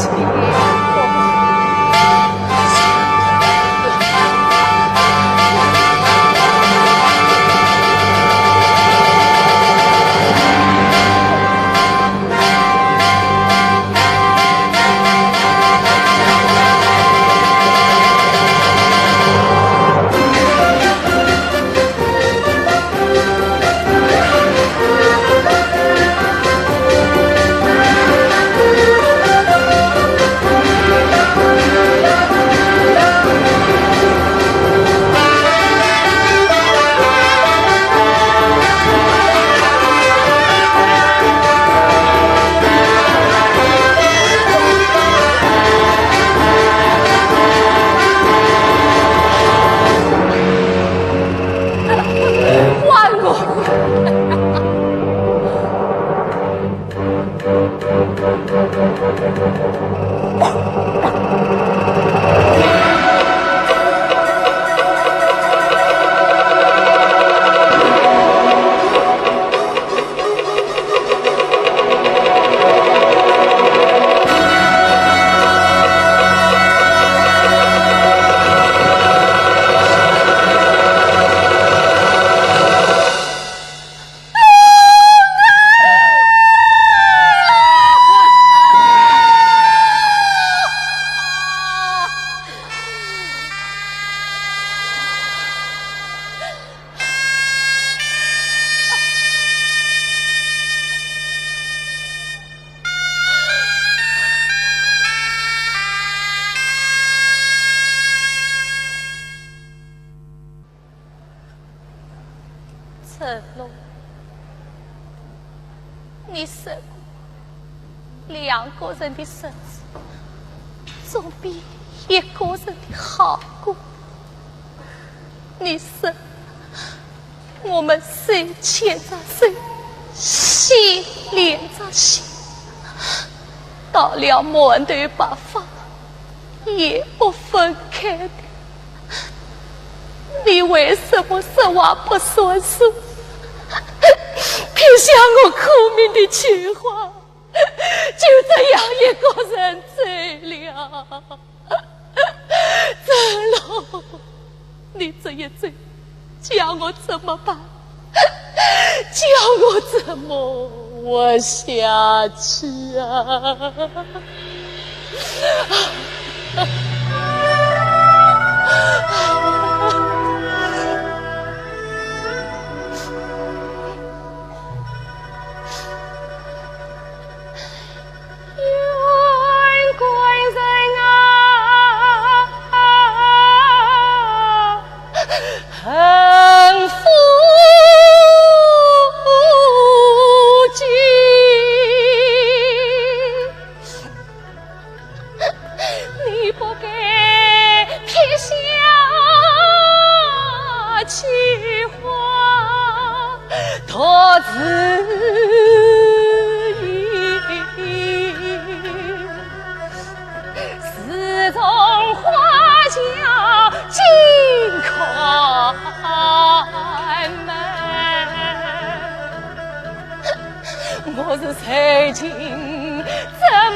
沈龙，你说过，两个人的日子总比一个人的好过。你说，我们手牵着手，心连着心，到了满头白发，也不分开的。你为什么说话不算数？撇下我苦命的秋华，就这样一个人走了。沈龙，你这一走，叫我怎么办？叫我怎么活下去啊？你不该撇下秋华独自游，自从花轿尽开门，我是受尽折磨。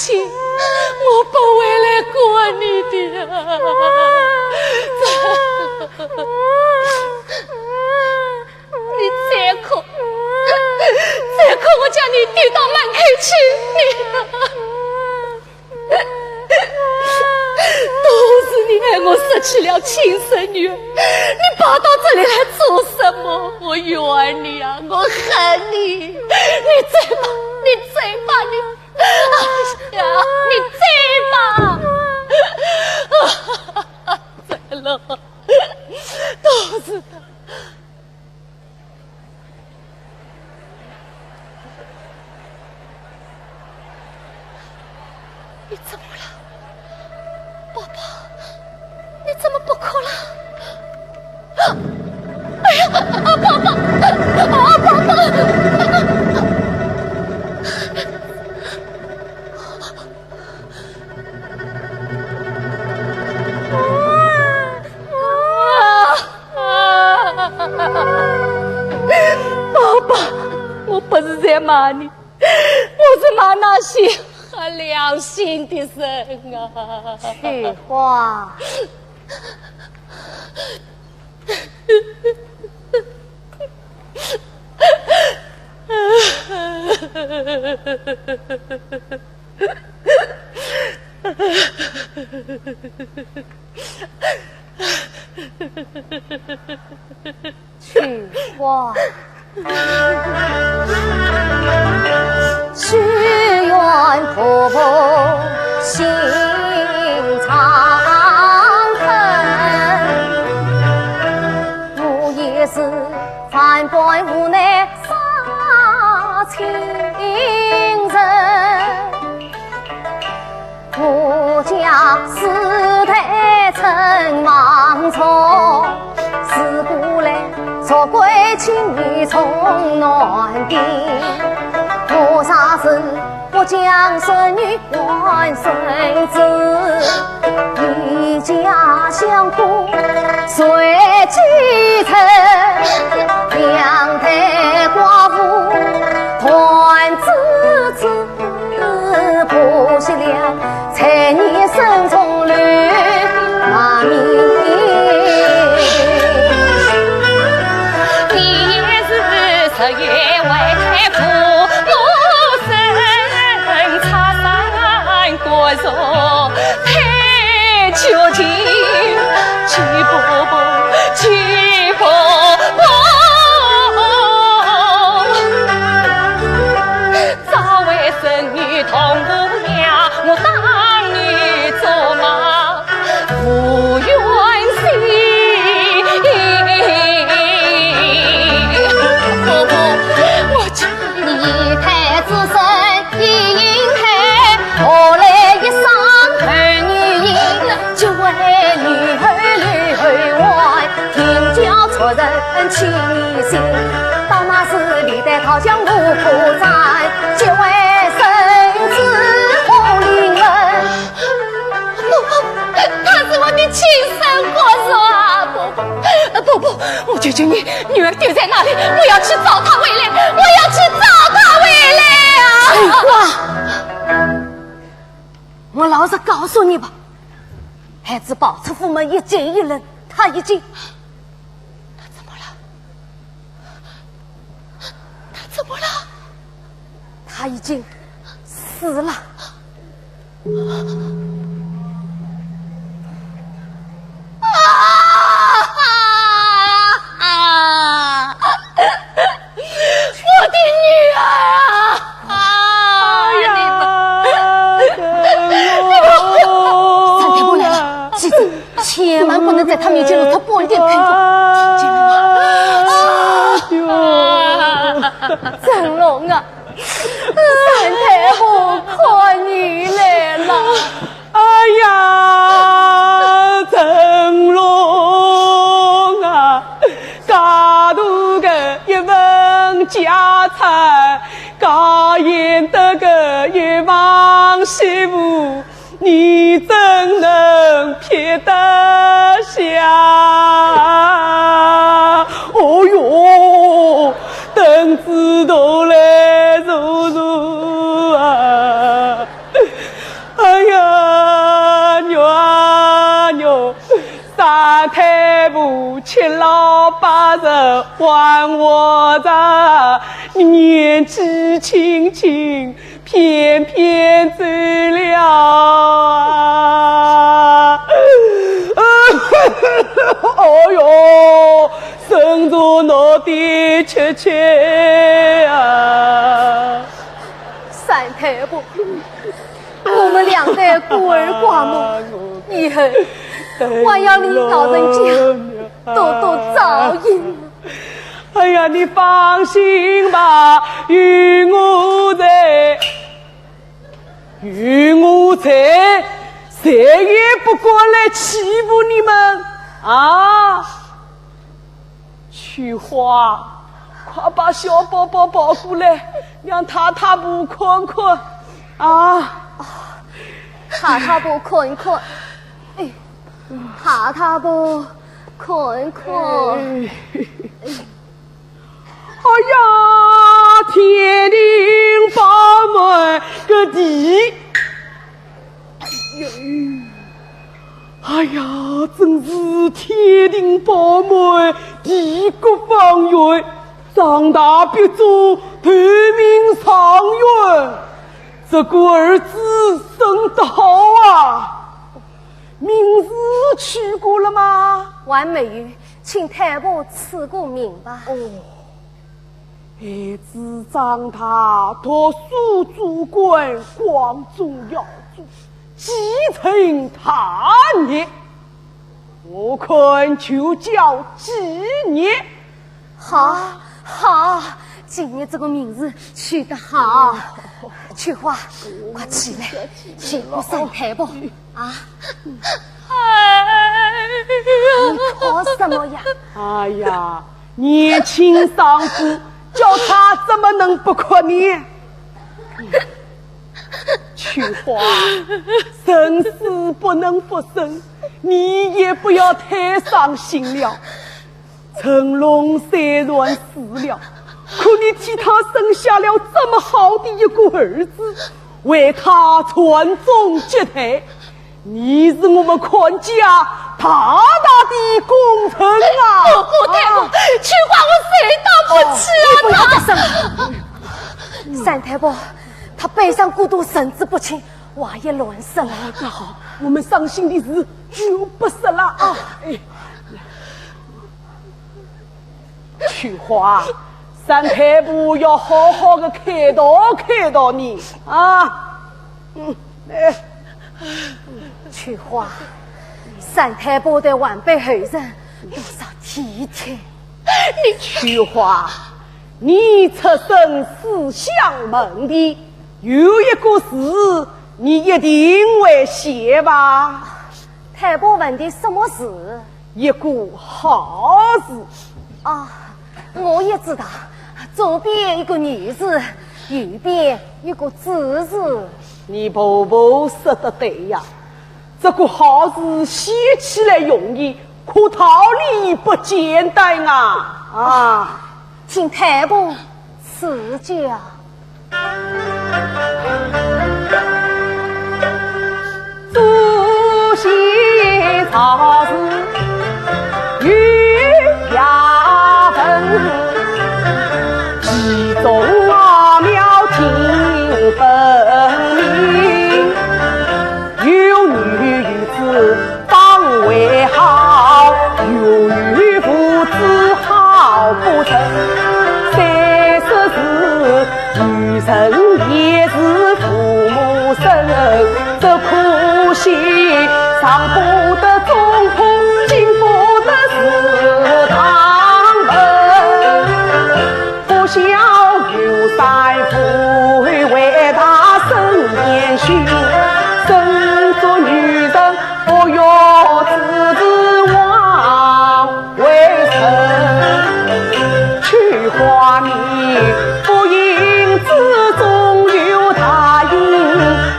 亲，我不会来管你的啊。你再哭，再哭，我叫你丢到门口去，你。都是你害我失去了亲生女儿，你跑到这里来做什么？我怨你啊，我恨你！你走吧，你走吧，你。 哎呀，你走吧。走了，都是他。你怎么了？ 宝宝，你怎么不哭了？哎呀，啊，宝宝，啊，宝宝！宝宝，我不是在骂你， 我是骂那些黑良心的人啊。翠花。翠花。不不，他是我的亲生骨肉啊！不不，不不，我求求你，女儿丢在哪里？我要去找她回来，我要去找她回来啊！翠花，我老实告诉你吧，孩子跑出府门一惊一愣，他已经……他怎么了？ 他怎么了？他已经死了。啊！我的女儿啊！啊！你们……三太婆来了，记住， 千万不能在她面前露出半点态度，听见了吗？啊！成龙啊，三太婆看你来了。哎呀，成龙啊，介大个一份家产，介贤德个一房媳妇， 你怎能撇得下？哦哟，凳子头来坐坐啊！三太婆七老八十还活着，你年纪轻轻，偏偏走了啊！哎哟，身子闹得吃吃啊！三太婆，我们两代孤儿寡母，以后还要你老人家多多照应。哎呀，你放心吧，有我在，有我在，谁也不敢来欺负你们啊！ 秋花，快把小宝宝抱过来，让太太婆看看啊！太太婆看一看，哎，太太婆看一看。哎，哎呀，天庭饱满个地！ 哎呀，真是天庭饱满，地阁方圆，长大必作头名状元。这个儿子生得好啊！名字取过了吗？还没有，请太婆赐个名吧。哦， 孩子长大，读书做官，光宗耀祖，继承大业，我看就叫继业。好，好，继业这个名字取得好。秋花，快起来，谢过三太婆。 啊？哎，你哭什么呀？哎呀，年轻丧夫，叫他怎么能不哭呢？秋花，人死不能复生，你也不要太伤心了。 成龙虽然死了，可你替他生下了这么好的一个儿子，为他传宗接代，你是我们阖家大大的功臣啊！不，不，太后，秋花，我谁都不起啊！你不要再生了。三太婆，她悲伤过度，神志不清，话也乱说了。那好，我们伤心的事就不说了啊。哎， 秋花，三太婆要好好的开导开导你啊。嗯，哎。秋花，三太婆对晚辈后人多少体贴。秋花，你出身书香门第，有一个字，你一定会写吧？太婆问的什么字？ 一个好字。啊，我也知道，左边一个女字，右边一个子字。你婆婆说得对呀，这个好字写起来容易，可道理不简单啊！啊，请太婆赐教。 祖先造字有雅文，其中奥妙尽分明。有女有子 方为好，有女无子好不成。虽说是女人也是父母生，只可惜上不得中堂，进不得祠堂门。 不孝有三，父为大，身先行。身作女人，不要自知枉为人。秋花你不应之中有大应，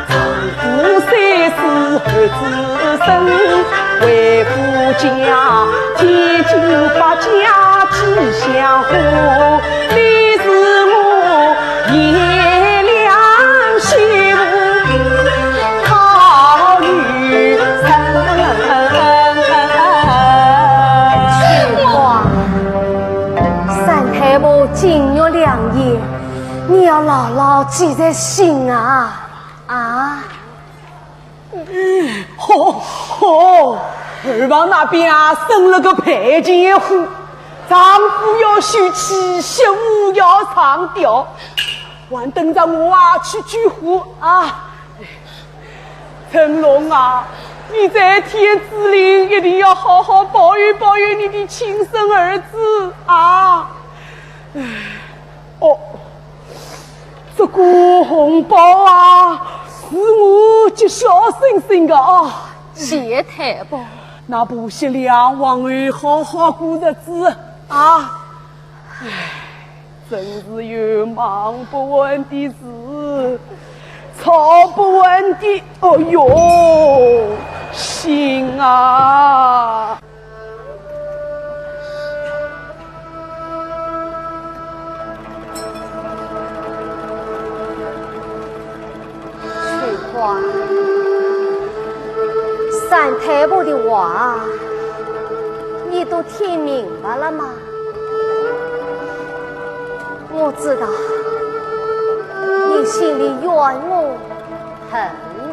丈夫虽死儿子 生，为夫家千金百家几相和，你是我贤良媳妇好女人。记在心啊，啊。吼吼，二房那边啊，生了个白钱货，丈夫要休妻，媳妇要上吊，还等着我啊去救火啊。成龙啊，你在天子令一定要好好保佑保佑你的亲生儿子啊。唉。 哦，这个红包啊，是我积小心心的啊。谢太保。那不惜两万元好好过日子啊。唉，真是有忙不完的事，操不完的，哦哟，心啊。 翠花，三太婆的话，你都听明白了吗？我知道你心里怨我、恨我。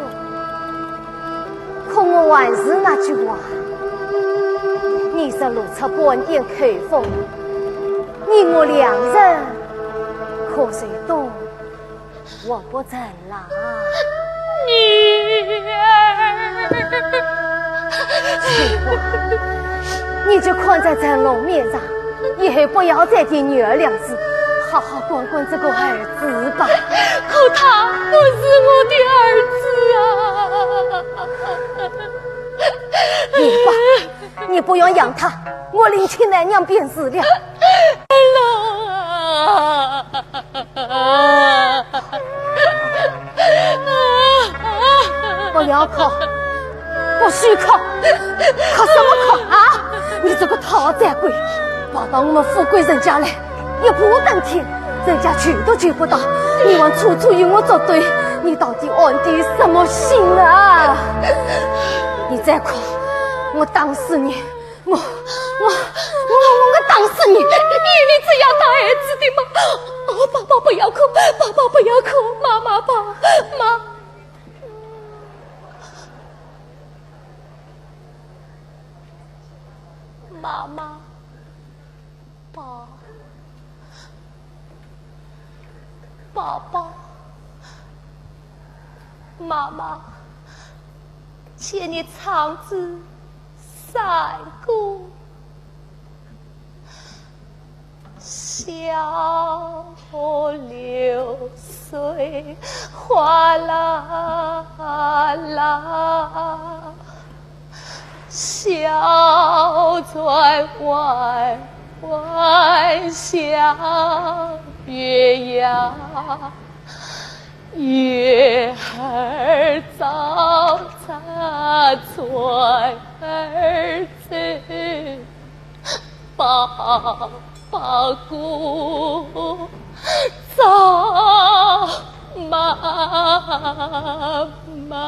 可我还是那句话，你若露出半点口风，你我两人可就都活不成了。女儿。翠花，你就看在成龙面上， 以后不要再提女儿两字，好好管管这个儿子吧。可他不是我的儿子啊！你吧，你不用养他，我另娶奶娘便是了。不要哭，不许哭，哭什么哭啊？你这个讨债鬼，跑到我们富贵人家来，一步登天，人家求都求不到，你还处处与我作对，你到底安的什么心啊？你再哭，我打死你！ 我，我，我，我打死你！你，你这样打儿子的吗？哦，宝宝不要哭，宝宝不要哭，妈妈吧，妈，妈妈，爸。 宝宝，妈妈，请你唱支山歌。小流水哗啦啦，小船弯 弯向月牙，月儿照着船儿走，宝宝姑 找妈妈。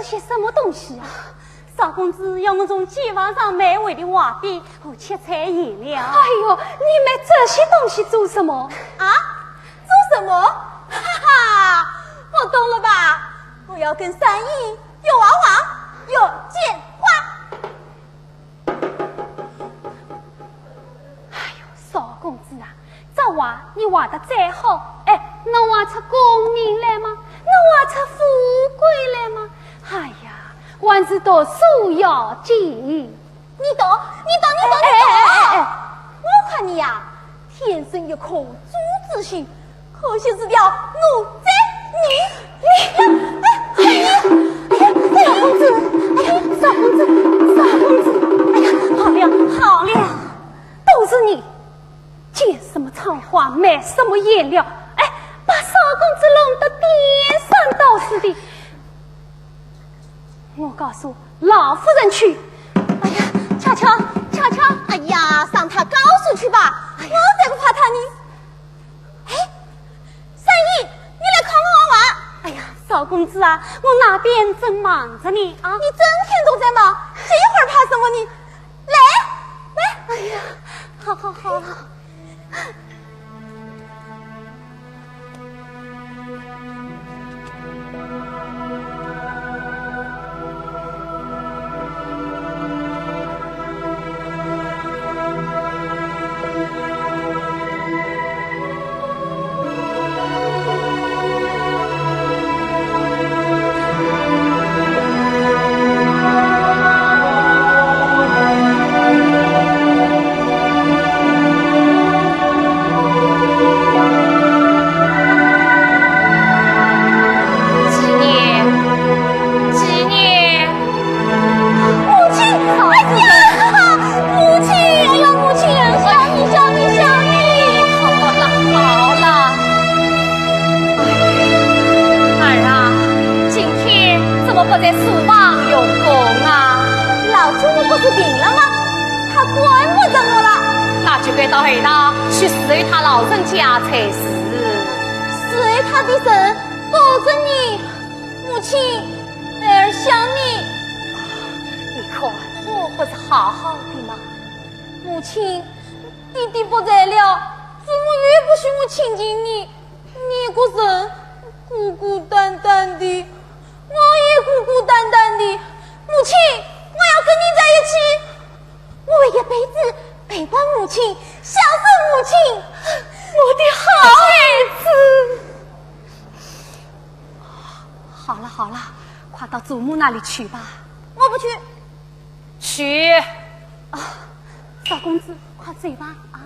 些什么东西啊？少公子要我从街坊上买回的画笔和七彩颜料。哎呦，你买这些东西做什么？啊？做什么？哈哈，我懂了吧？我要跟三爷学画画，学剪花。 哎呦，少公子啊，这画你画得再好，哎，能画出功名来吗？能画出富贵来吗？哎呀，还是读书要紧。你懂，你懂，你懂，你懂。哎，哎，哎，哎。我看你呀，天生一颗猪之心， 可惜是条奴才。你，你，哎，哎呀，哎呀，少公子，哎呀，少公子，少公子，哎呀，好了，好了，都是你，剪什么窗花，买什么颜料，哎，把少公子弄得颠三倒四的。 我告诉老夫人去。哎呀，巧巧，巧巧，哎呀，让她告诉去吧，哎呀，我才不怕她呢。哎，三爷，你来看我玩。哎呀，少公子啊，我那边正忙着呢啊。你整天都在忙，这一会儿怕什么呢？来，来。哎呀，好好好。母亲，哎呀，母亲，哎呀，母亲，想你，想你，想你。好了，好了。哎，儿啊，今天怎么不在书房用功啊？老夫人不是病了吗？她管不着我了。那就该到后堂去侍候她老人家才是。侍候她的人都是你。 母亲，孩儿想你。你看，我不是好好的吗？母亲，爹爹不在了，祖母又不许我亲近你，你一个人孤孤单单的，我也孤孤单单的。母亲，我要跟你在一起，我会一辈子陪伴母亲，孝顺母亲。我的好孩子。 好了好了，快到祖母那里去吧。我不去。去。啊，少公子，快走吧，啊。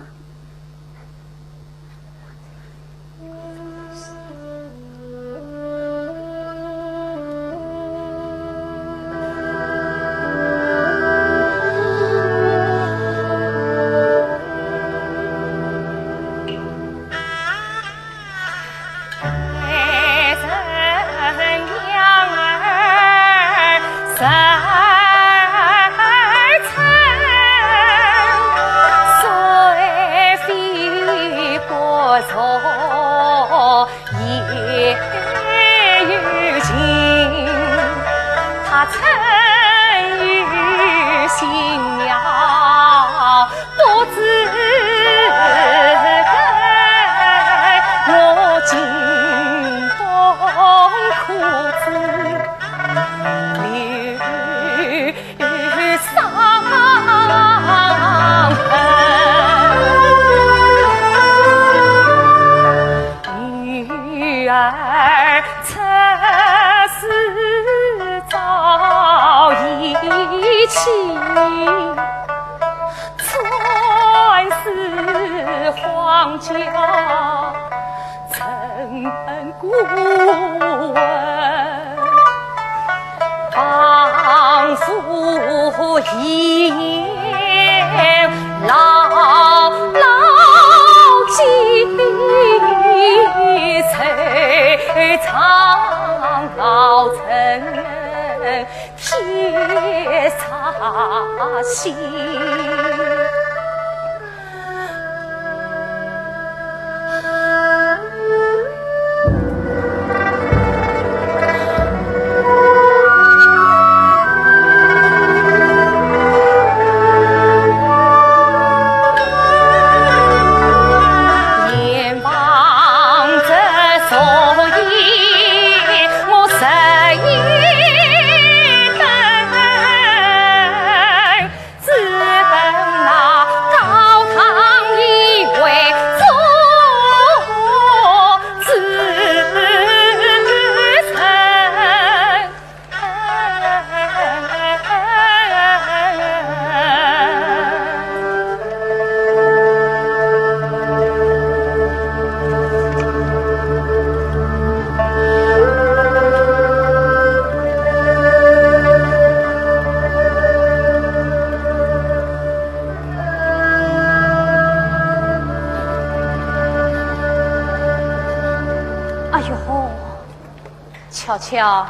巧。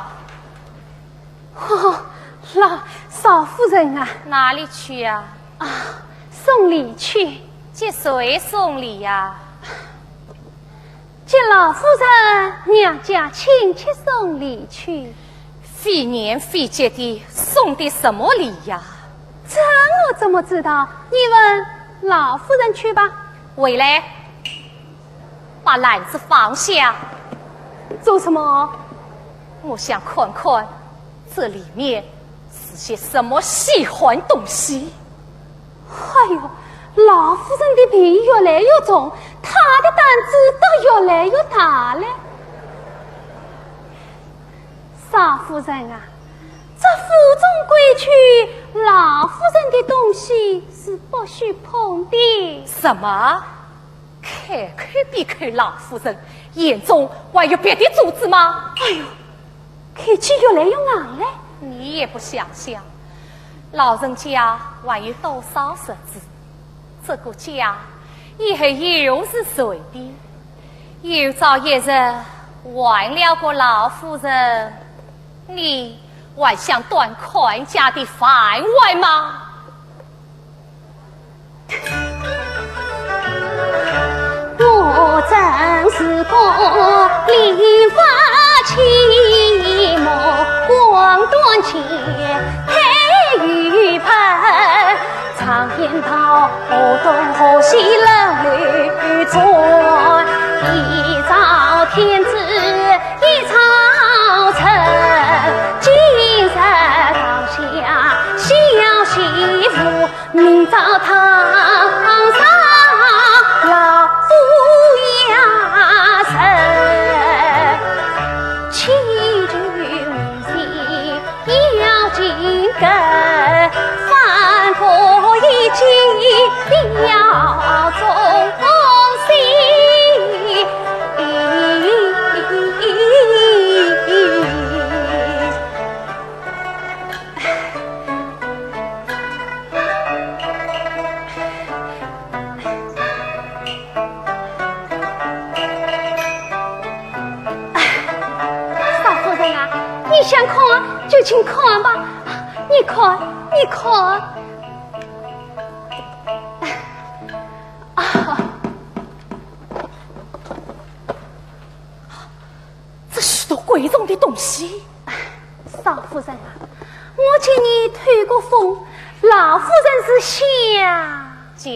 哦，老，少夫人啊。哪里去呀？啊，送礼去。给谁送礼呀？给老夫人娘家亲戚送礼去。费年费节的送的什么礼呀？这我怎么知道？你问老夫人去吧。回来。 把篮子放下。做什么？我想看看这里面是些什么稀罕东西。哎呦，老夫人的病越来越重，她的胆子倒越来越大了。少夫人啊，这府中规矩，老夫人的东西是不许碰的。什么？ 开口闭口老夫人，眼中还有别的主子吗？哎呦，口气越来越硬了。你也不想想，老人家还有多少日子？这个家以后又是谁的？有朝一日换了个老夫人，你还想端看家的饭碗吗？ 我真是个理发期末，光端前推一盆，常言道河东河西冷流转，一朝天子一朝臣，今日当下小媳妇， 明朝堂上老夫爷人，欺君无罪要紧跟，翻过一记要忠心。 少夫人啊，你想看就请看吧，你看，你看。啊， 这许多贵重的东西。少夫人啊，我请你透个风，老夫人是想……讲。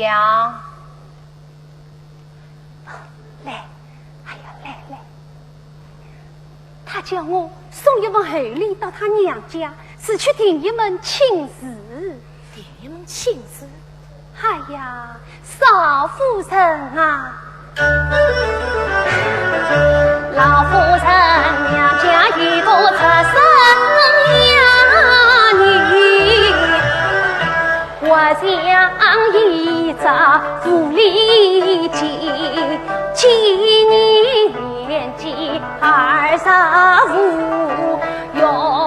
来，哎呀，来，来。他叫我送一份厚礼到他娘家，是去定一门亲事。定一门亲事？ 哎呀，少夫人啊！老夫人娘家一个出身呀女，我像一只狐狸精，今年年纪二十五，要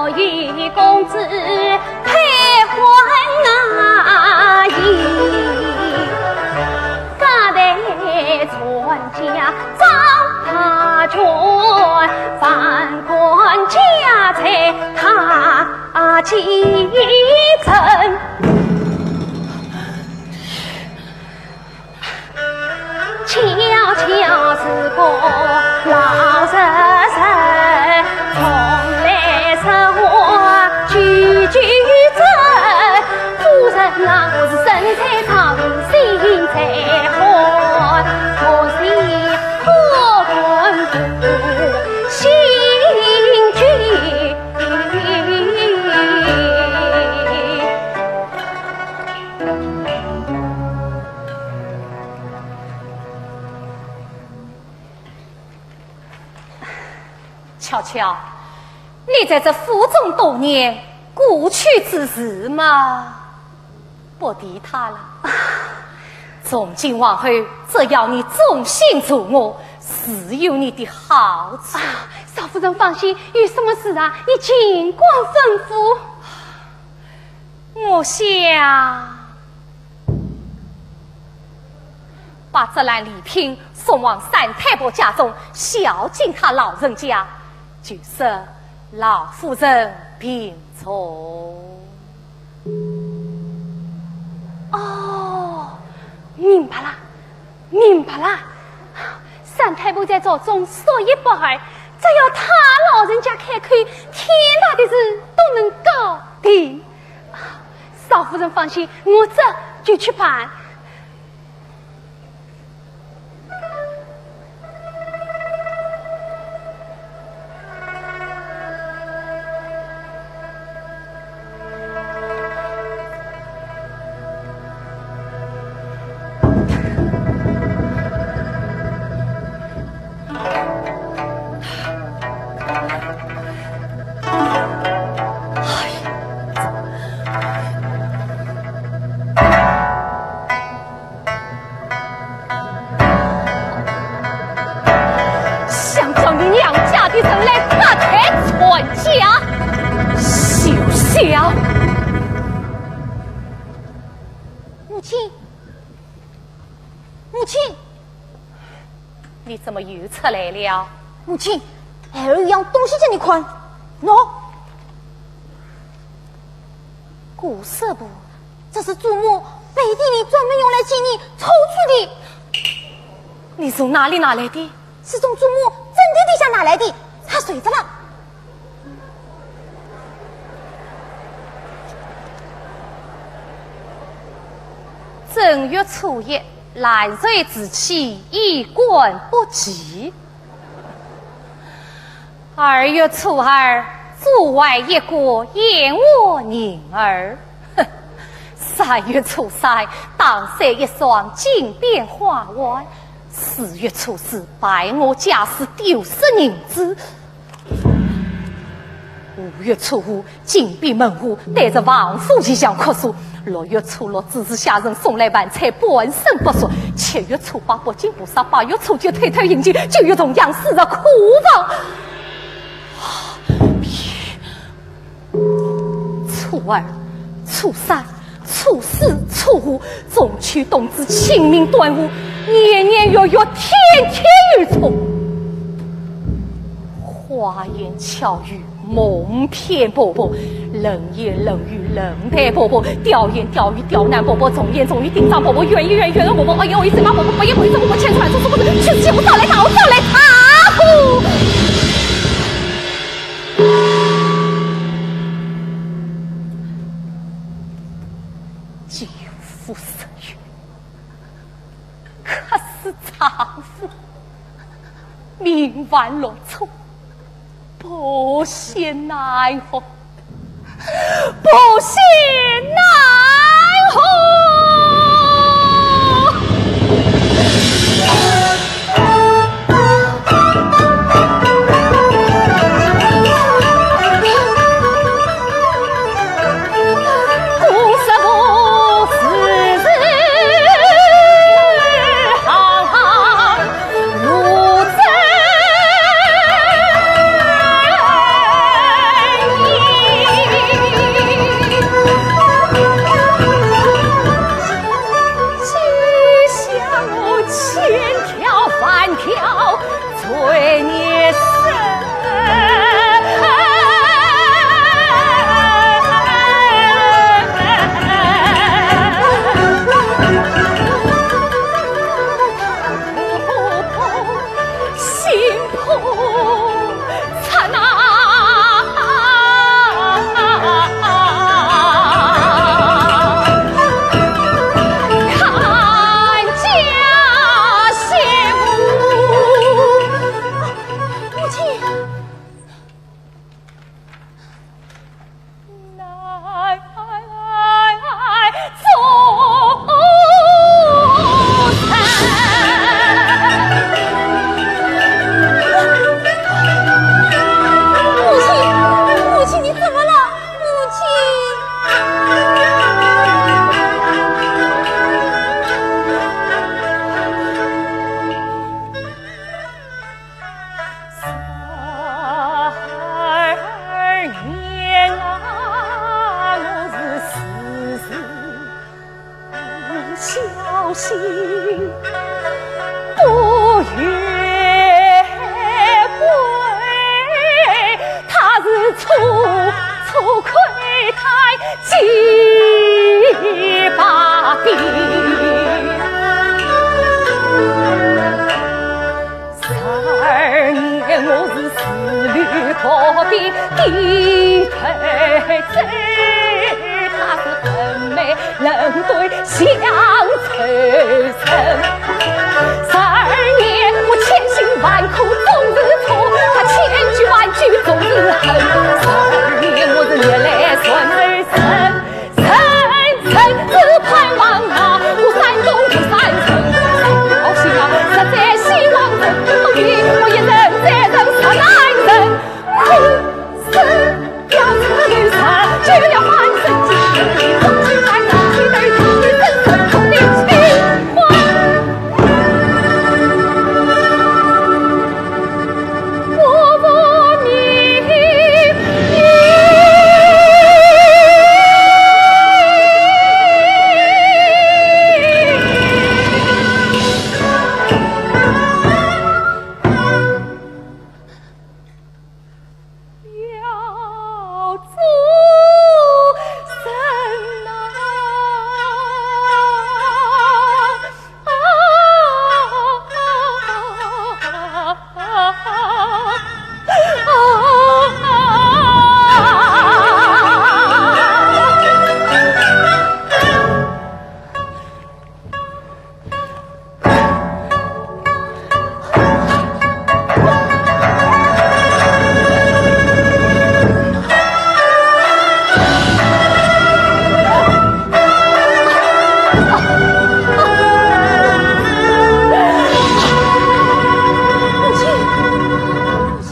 与公子 配欢啊意，家财传家照他卷，万贯家财他继承。巧巧是个老实人，从来说话句句真。夫人啊，我是身在床，心在寒，我心可困不信君。 巧巧，你在这府中多年，过去之事嘛，不提它了。从今往后，只要你忠心助我，自有你的好处。啊，少夫人放心，有什么事啊，你尽管吩咐。 我想把这篮礼品送往三太婆家中，孝敬她老人家，就是老夫人病重。哦，明白了，明白了。三太婆在朝中说一不二，只要她老人家开口，天大的事都能搞定。少夫人放心，我这就去办。 想叫你娘家的人来拆台穿甲，休想！母亲，母亲，你怎么又出来了？母亲，孩儿有样东西给你看，喏。 古色布，这是祖母背地里专门用来给你抽搐的。你从哪里拿来的？是从祖母枕头底下拿来的，她睡着了。正月初一，烂醉之气，衣冠不齐。 二月初二，主外一个燕窝银儿。哼，三月初三，打碎一双金边花环。四月初四，败我家私，丢失银子。五月初五， 紧闭门户，对着王府一向哭诉。六月初六，指使下人送来饭菜，半生不熟。七月初八，不敬菩萨。八月初九，偷偷饮酒。九月重阳，死入库房。初二、初三、初四、初五，中秋、冬至、清明、端午，年年月月，天天有错。花言巧语， 蒙骗婆婆，冷言冷语，冷待婆婆，刁言刁语，刁难婆婆，重言重语，顶撞婆婆，怨言怨语，怨恨婆婆，恶言恶语，责骂婆婆，不义不义，这婆婆欠出来，这是不是去死去活，找来打，找来打！呼！救夫伸冤，克死丈夫，命犯六畜。 不孝难活，不孝难活。一对嘴，她是横眉冷对香愁人。十二年我千辛万苦总是错，她千句万句总是恨。十二年我是热泪双眼，人人只盼望那个山东的山城。好心啊，实在希望能够与我一人再人十男人。 苦死了这个人，就要满身金银，不知还能去对他人生苦的情话。我问你，要做什么？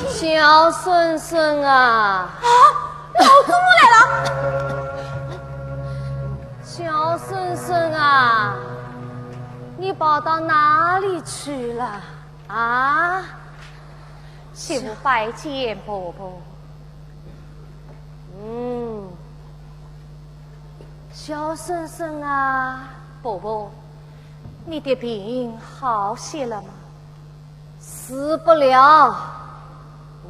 小孙孙啊！啊，老祖母来了！小孙孙啊，你跑到哪里去了？ 啊，媳妇拜见婆婆。嗯，小孙孙啊。婆婆，你的病好些了吗？死不了，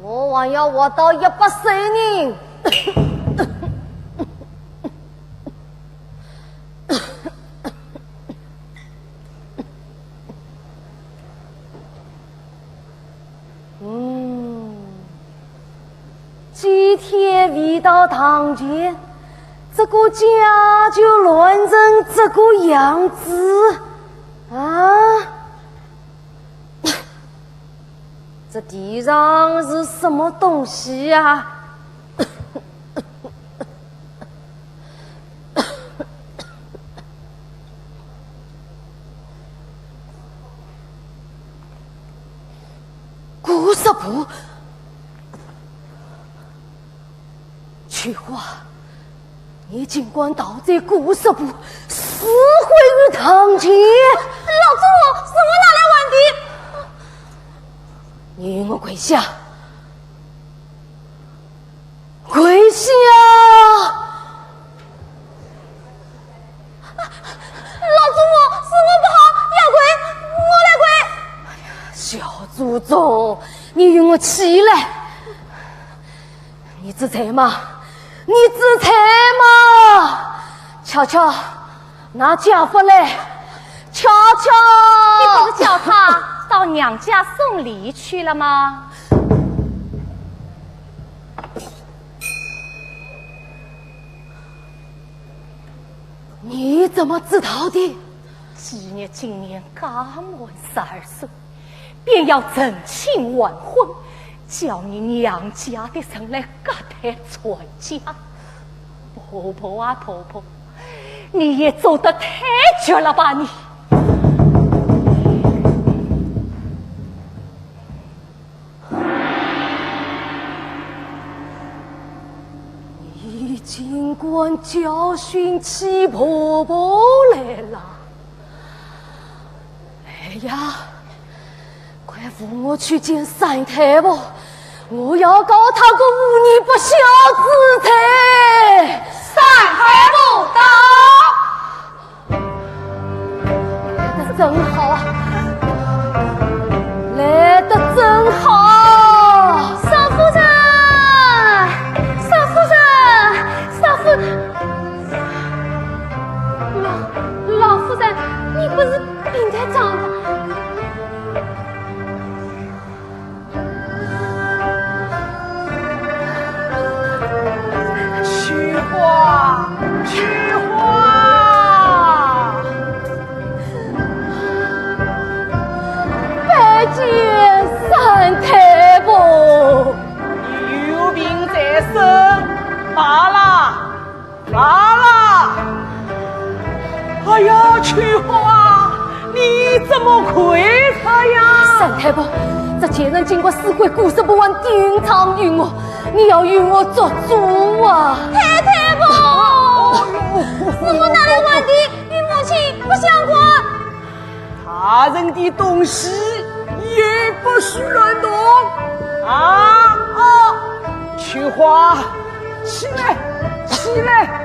我还要活到一百岁呢。 嗯，几天未到堂前，这个家就乱成这个样子啊！这地上是什么东西呀？ 古色布，秋花，你竟敢盗贼古色布，私毁于堂前！老祖母，是我拿来还的。你与我跪下！ 跪下！老祖母，是我不好，要跪，我来跪。小祖宗，你与我起来！你知罪吗？你知罪吗？巧巧， 拿家伙来，巧巧！你不是叫她到娘家送礼去了吗？你怎么知道的？季月今年刚满十二岁， 便要成亲完婚，叫你娘家的人来隔代传家。婆婆啊婆婆，你也做得太绝了吧你！你竟敢教训起婆婆来了！ 哎呀，快扶我去见三太婆，我要告她个无义不孝之罪。三太婆到。来得正好，来得正好。少夫人，少夫人，少夫人。 老，老夫人，你不是病得张的？罢了，罢了。哎呀，秋花，你怎么跪着呀？三太婆，这贱人竟敢私毁姑息不还，定当有我，你要与我做主啊！太太婆，是我哪里还的？你母亲不相管。 他人的东西也不许乱动。啊，啊，秋花，起来，起来。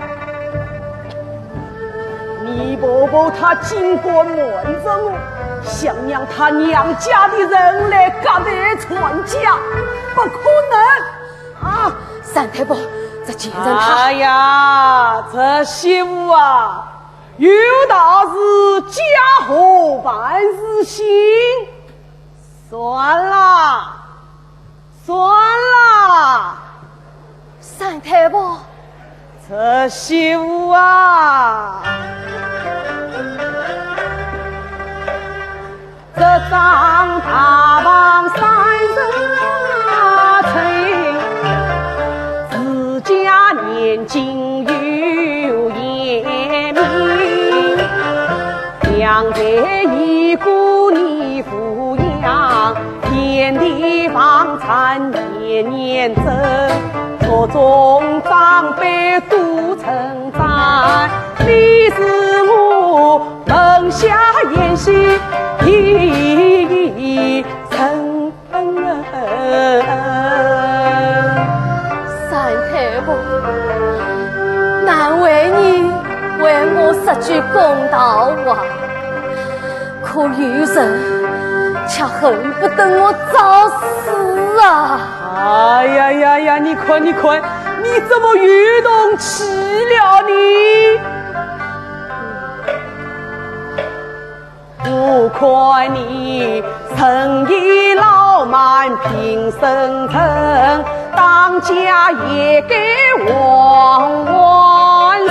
你婆婆她竟敢瞒着我，想让她娘家的人来隔代传家，不可能啊！三太婆，这贱人她……哎呀，这媳妇啊， 有道是家和万事兴，算了，算了。三太婆，这媳妇啊，这张大房三十尺，自家年近 有贤名，两代一个你抚养，田地房产年年增，族中长辈都称赞，你是我门下贤婿，一生 三太婆，难为你为我说句公道话，可有人却恨不得我早死啊！哎呀呀呀，你看，你看，你怎么又动气了呢？ 我看你生意老慢平生存，当家也该望望人。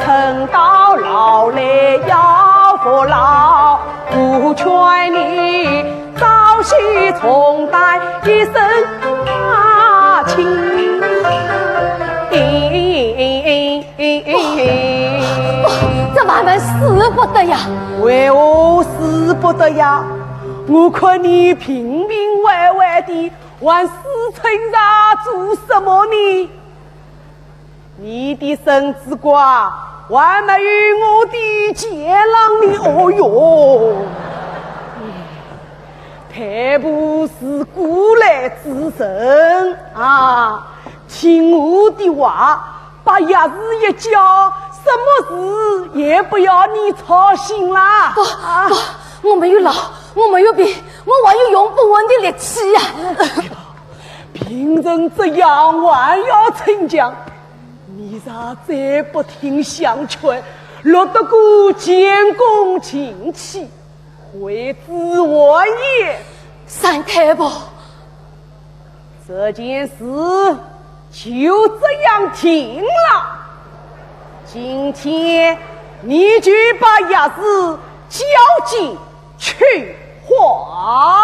人到老来要服老，我劝你 早些重担一身啊轻。这慢慢使不得呀。为何使不得呀？我看你平平歪歪的，还使撑着做什么呢？ 你的身子骨还没有我的健朗呢。哦哟，忒不是古来之人啊！听我的话，把钥匙一交，什么事也不要你操心啦。不，啊，不，我没有老，我没有病，我还有用不完的力气呀。病成这样还要逞强， 你若再不听相劝，落得个前功尽弃，悔之晚也。三太婆，这件事就这样定了。今天你就把钥匙交给 去话。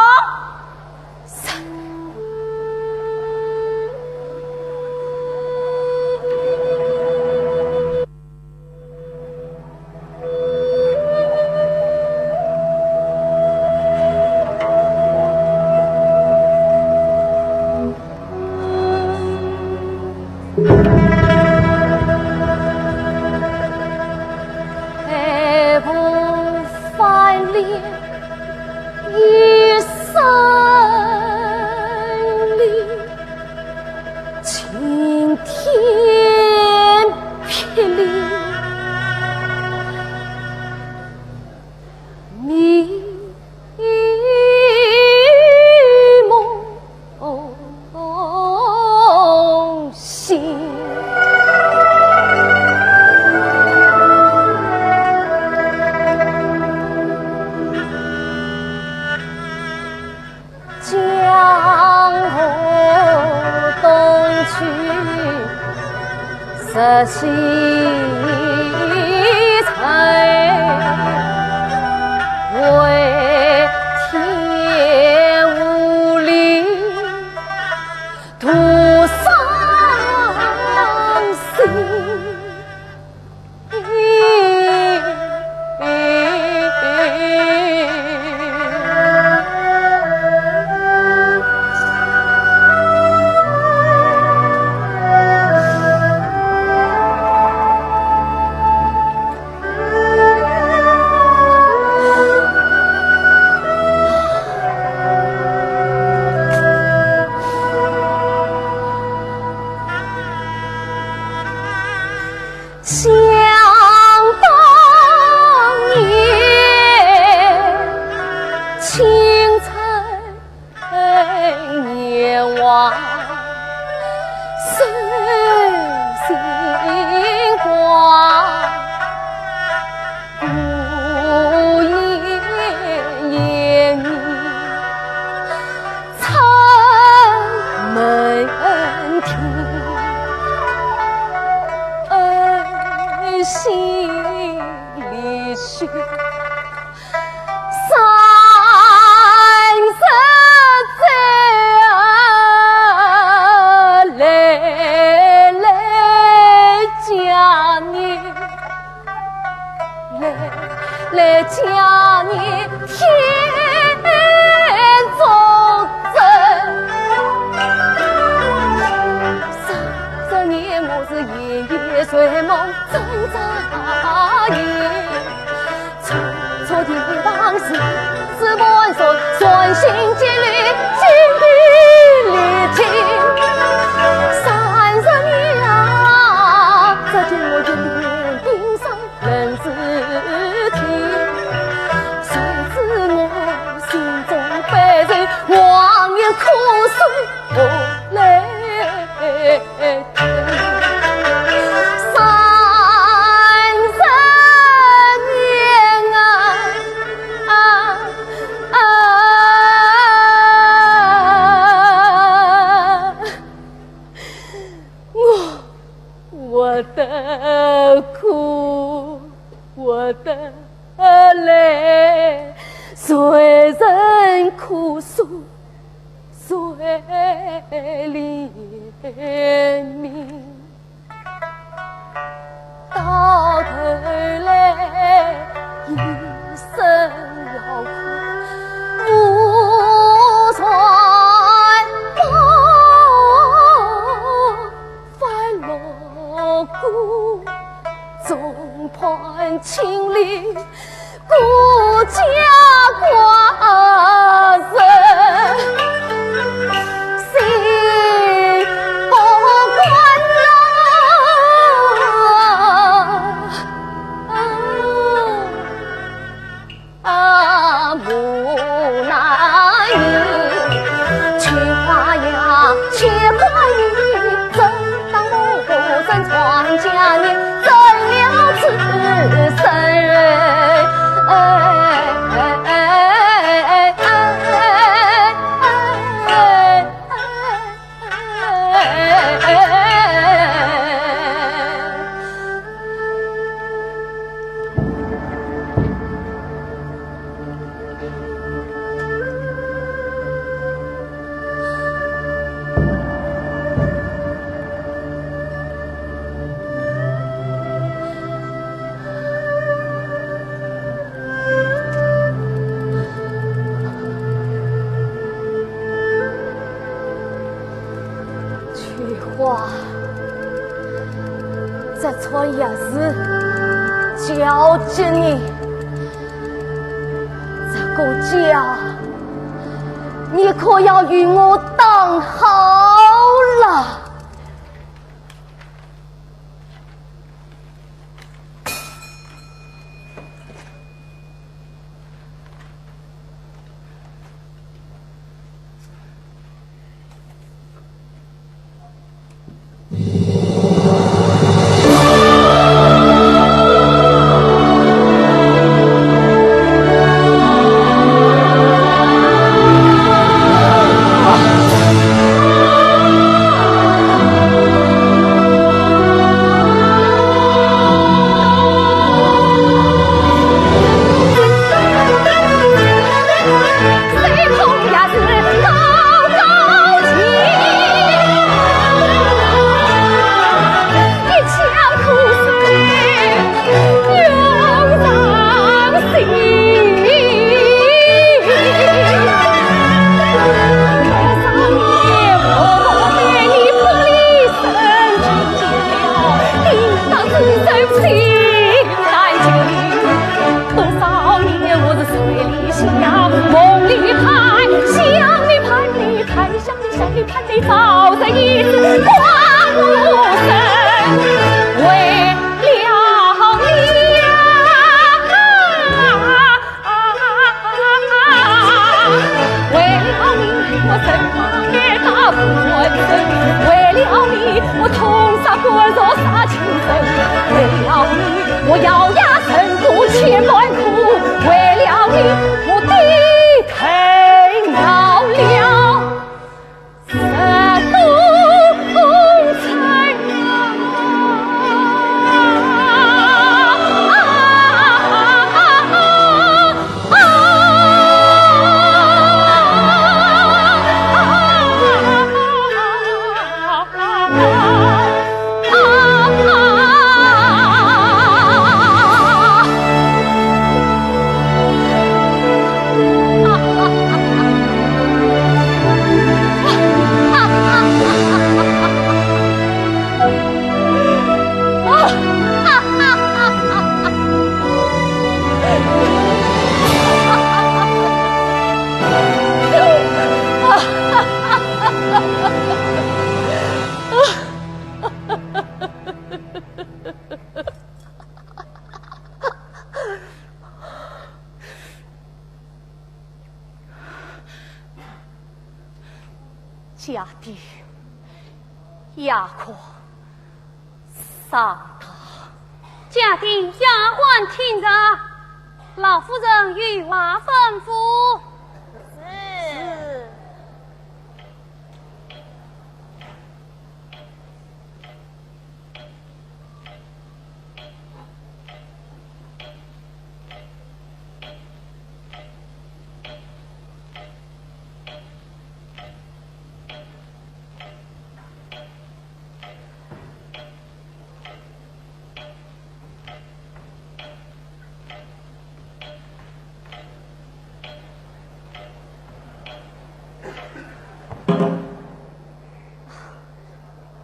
想当年，青春年华，手心光，无言言语。 春门庭，儿戏离去，三十载啊，来来佳年。 来，来佳年天中人。三十年我是夜夜睡梦挣扎也，处处提防是，是万岁，专心尽力，精疲力尽。三十年啊，这叫我一点冰霜 冷似铁，谁知我心中悲愁，望眼苦水无泪滴。三十年啊，啊，啊，我 活得苦，活得累，谁人可诉谁怜悯？到头来，一身劳苦，无财宝。 翻落个众叛亲离，孤家寡人，心不甘啊。 啊，母难女，去花呀，去花呀，正当我不曾传佳音，怎料此生，哎，哎，哎，哎，哎，哎。 秋花，这串钥匙交给你，这个家，你可要与我当好了。的，夜快上当。家丁丫鬟听着，老夫人有话吩咐。是。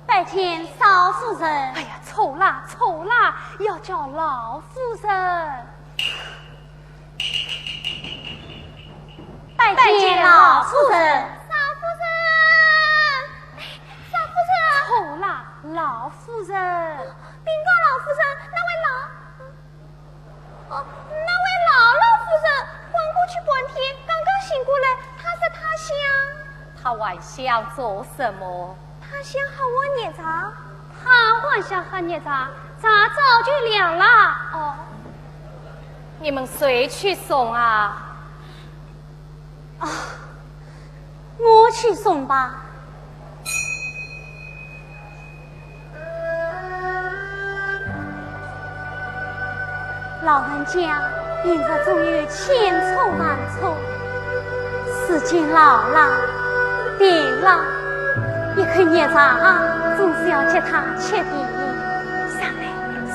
拜见少夫人。哎呀，错啦，错啦，要叫老夫人。拜见老夫人。少夫人，哎，少夫人。错啦，老夫人。禀告老夫人，那位老 哦，那位老老夫人，昏过去半天，刚刚醒过来，她说她想。她还想做什么？她想喝碗热茶。她还想喝热茶，茶早就凉了。哦。你们谁去送啊？ 啊，我去送吧。老人家，平日总有千错万错，如今老了、病了，一口热茶啊，总是要给他吃的。上来，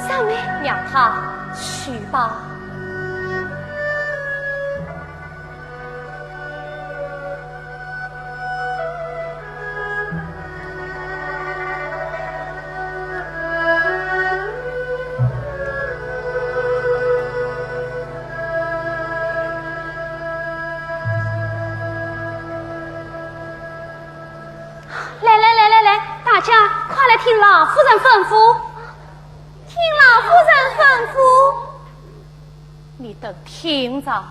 上来。让他去吧。 来来来来来，大家快来听老夫人吩咐。听老夫人吩咐。 你等听着，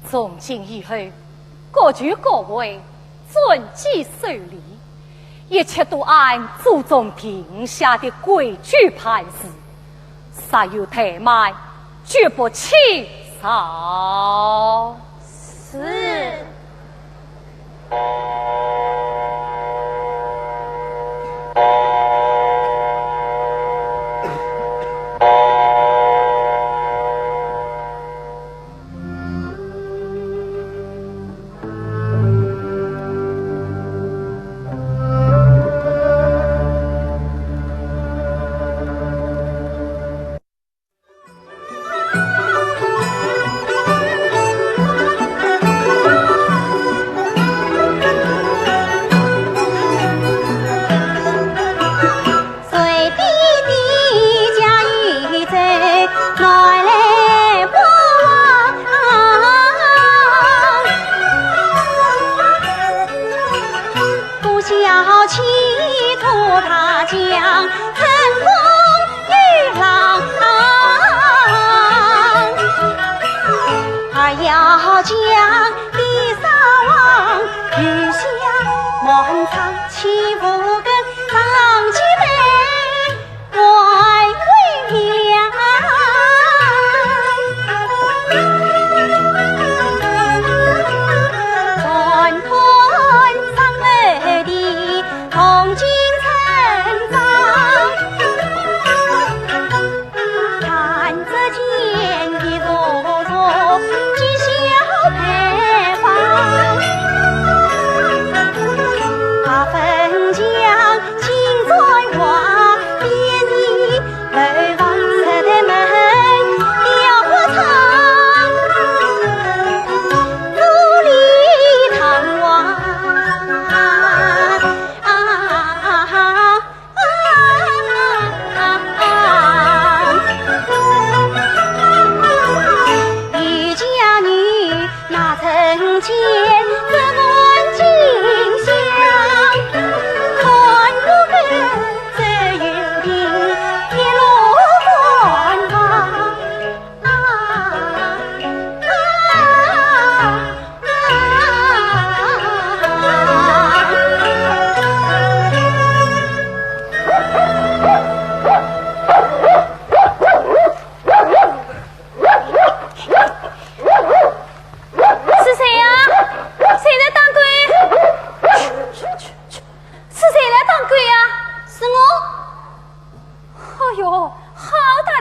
从今以后，各就各位，遵纪守礼，一切都按祖宗定下的规矩办事，若有怠慢，绝不起诉。是。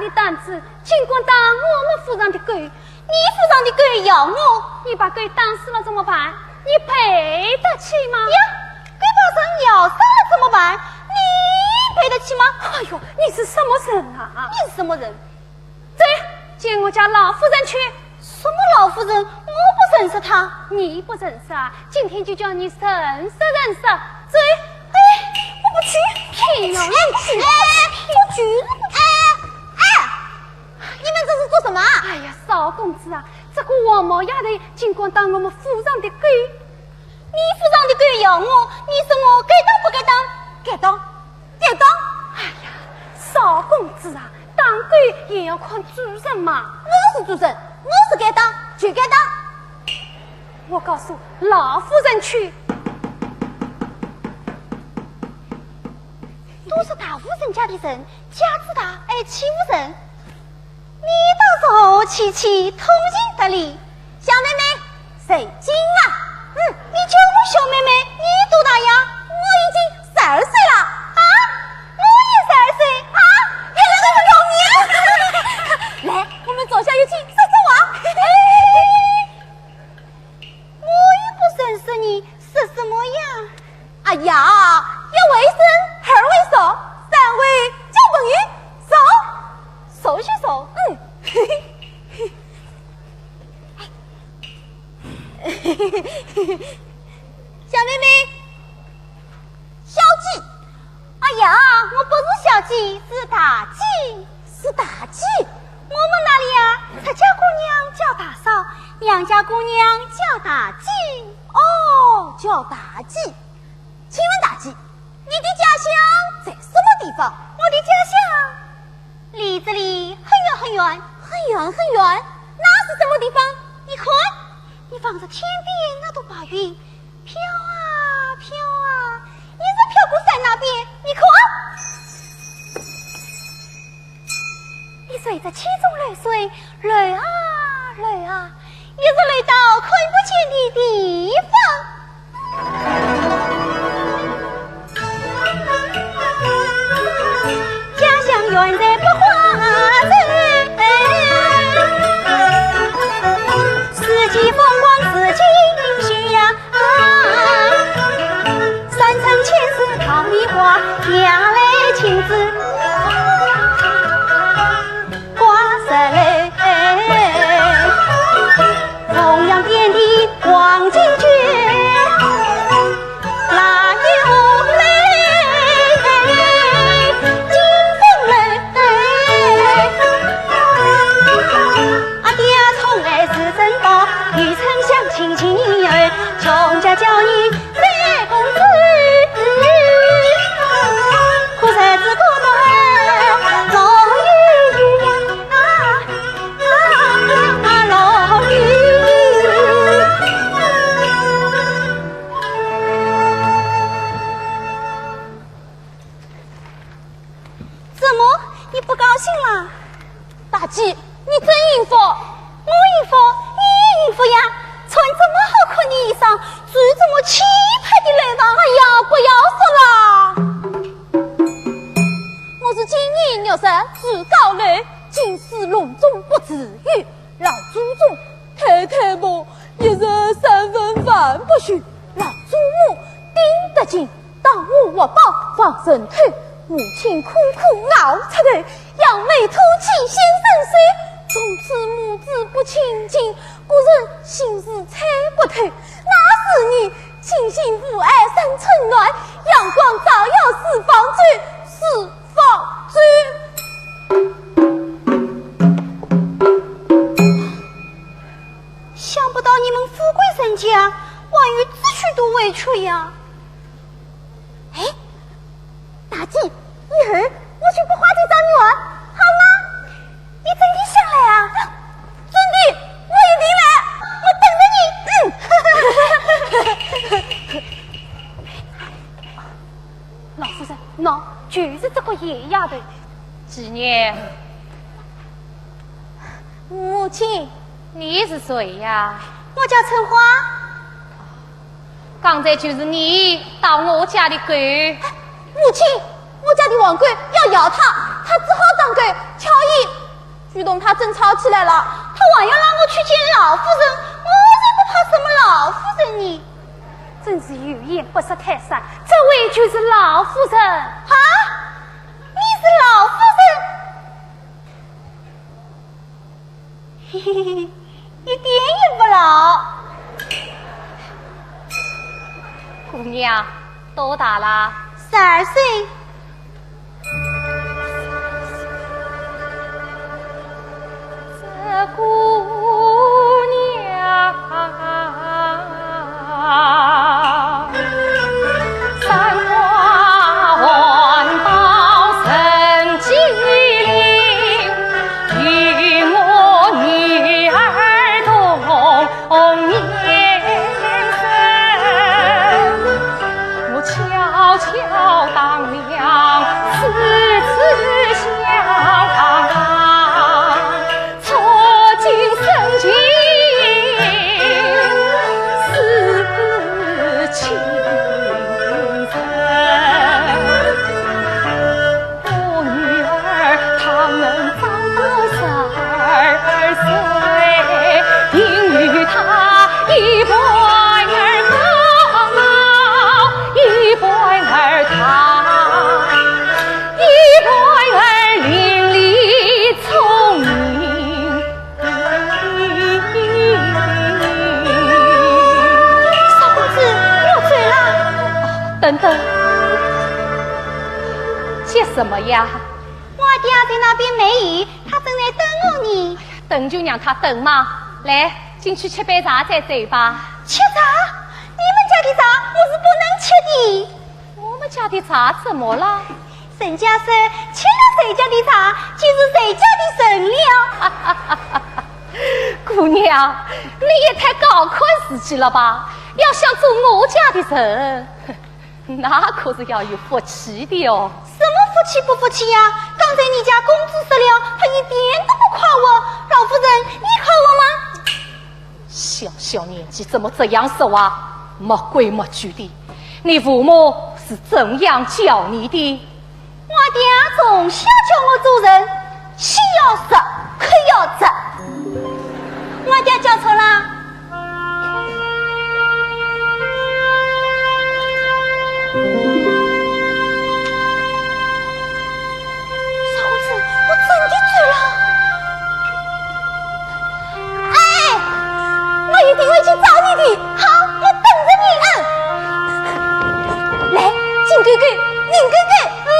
你胆子，竟敢打我们府上的狗！你府上的狗咬我，你把狗打死了怎么办？你赔得起吗？呀，狗把人咬伤了怎么办？你赔得起吗？哎呦，你是什么人啊？你是什么人？走，见我家老夫人去。什么老夫人？我不认识她。你不认识啊？今天就叫你认识认识。走。哎，我不去。哎呀，哎，我就是不去。哎，哎，你们这是做什么啊？哎呀，少公子啊，这个黄毛丫头竟敢打我们府上的狗。你府上的狗咬我，你说我该打不该打？该打。 该打。哎呀，少公子啊，打狗也要看主人嘛。我是主人，我是该打就该打。我告诉老夫人去。都是大户人家的人，架子大，爱欺负人。 你倒是和气气，通情达理。小妹妹，谁敬啊？嗯，你叫我小妹妹，你多大呀？我已经十二岁了。啊？我也十二岁。啊？你这个不要命！来，我们坐下一起说说话。哎，我又不认识你，说什么呀？哎呀，一回生，二回熟，三回交朋友，熟，熟就熟，嗯。小妹妹，小姐。哎呀，我不是小姐，是大姐。 是大姐。我们那里呀，出家姑娘叫大嫂，娘家姑娘叫大姐。哦，叫大姐。请问大姐，你的家乡在什么地方？我的家乡离这里很远很远。很远很远？那是什么地方？你看，你望着天边那朵白云， 飘啊飘啊，一直飘过山那边，你看，你随着其中流水，流啊流啊，一直流到看不见的地方。家乡远在百花洲，四季风光似锦绣呀。 啊，山川千树桃李花，夜来亲子挂石楼。重阳点地黄金圈，腊月红梅金风楼。 阿爹宠儿是珍宝，又称相亲情人，穷家教女三公子。可日子过得老悠悠呀，啊，啊，啊，老悠悠。 怎么，你不高兴啦？大姐，你真幸福。我幸福，你也幸福呀。穿这么好看的衣裳，住这么气派的楼房。哎呀，不要说了。我是今年六十住高楼，进士隆中不自由。 老祖宗、太太婆一日三顿饭不休，老祖母盯得紧，打我活宝放人头，母亲苦苦熬出头，扬眉吐气显身手，从此母子不亲近，个人心事猜不透。那是你清新无碍三春暖，阳光照耀四方洲，四 方洲。想不到你们富贵人家还有这许多委屈呀。哎，大姐，以后我就不花钱找你玩，好吗？你真的想来啊？真的，我一定来，我等着你。嗯。 老夫人，喏，就是这个野丫头。几年？母亲。你是谁呀？我叫春花。刚才就是你打我家的狗。母亲，我家的黄狗要咬它，它只好当狗，巧言你同他争吵起来了。他还要让我去见老夫人，我才不怕什么老夫人呢。真是有眼不识泰山，这位就是老夫人。啊，你是老夫人？嘿嘿嘿，一点也不老。姑娘，多大啦？十二岁。这姑娘，三观环抱神机灵，与我女儿同年生。我悄悄当量，四次相当，错尽深情，似亲人。我女儿她能长到十二岁，定与她一般儿高，一般儿大，一般儿伶俐聪明。少公子，我走了。等等，急什么呀？我爹在那边没有，他正在等我呢。等就让他等嘛。来，进去吃杯茶再走吧。吃茶？你们家的茶我是不能吃的。我们家的茶怎么了？人家说，吃了谁家的茶，就是谁家的人了。姑娘，你也太高看自己了吧？要想做我家的人，那可是要有福气的哦。什么福气不福气呀？刚才你家公子说了，他一点都不夸我。老夫人，你夸我吗？小小年纪怎么这样说话？没规没矩的，你父母是怎样教你的？我爹从小教我做人，先要直，口要直。我爹教错了？嫂子，我真的走了。哎，我一定会去找你的。好，我等着你。嗯。来，金哥哥，银哥哥，嗯。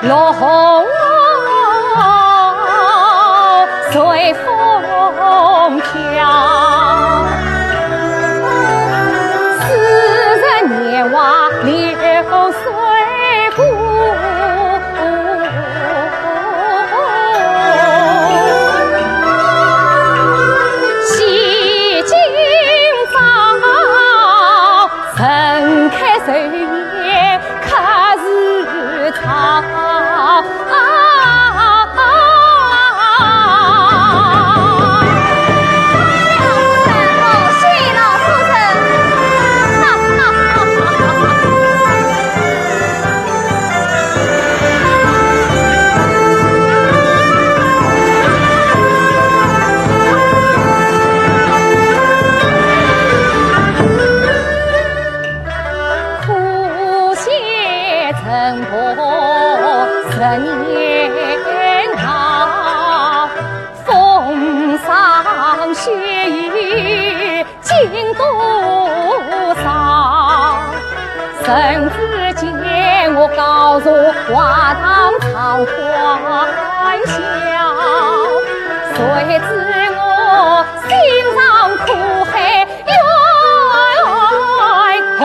落红随风飘，似人年华流水过。洗尽妆，盛开水面 可是草。可惜曾破十年桃，风霜雪雨尽多少。谁知见我高坐华堂唱欢笑，谁知我心肠苦海 怨何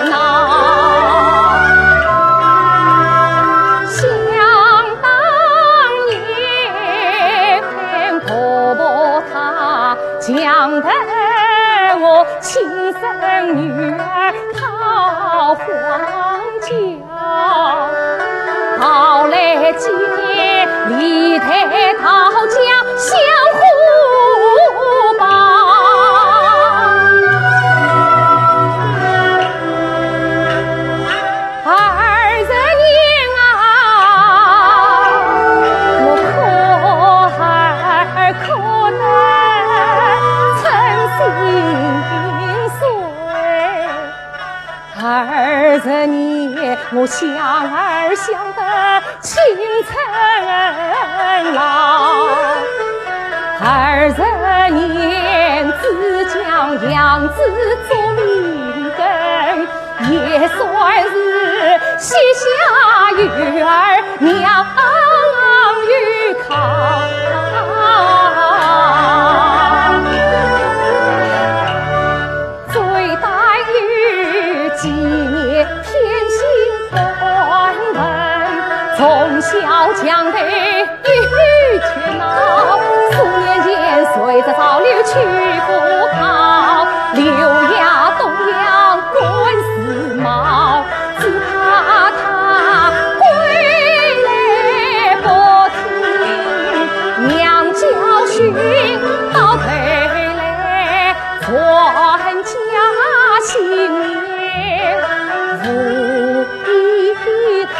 恼？想当年，婆婆她讲得我亲生女儿讨黄金。 好来见，理得讨家相互报。二十年啊，我可儿可得称心碎。 二十年，我想儿想得青春老。二十年，只将养子做命根，也算是膝下有儿，娘有靠。 最担忧几年添新官文，从小强队一句闹，数年前随着潮流去不好，刘家东阳官司mau，只怕他归来不听娘教训，到头来 传家性命无依靠。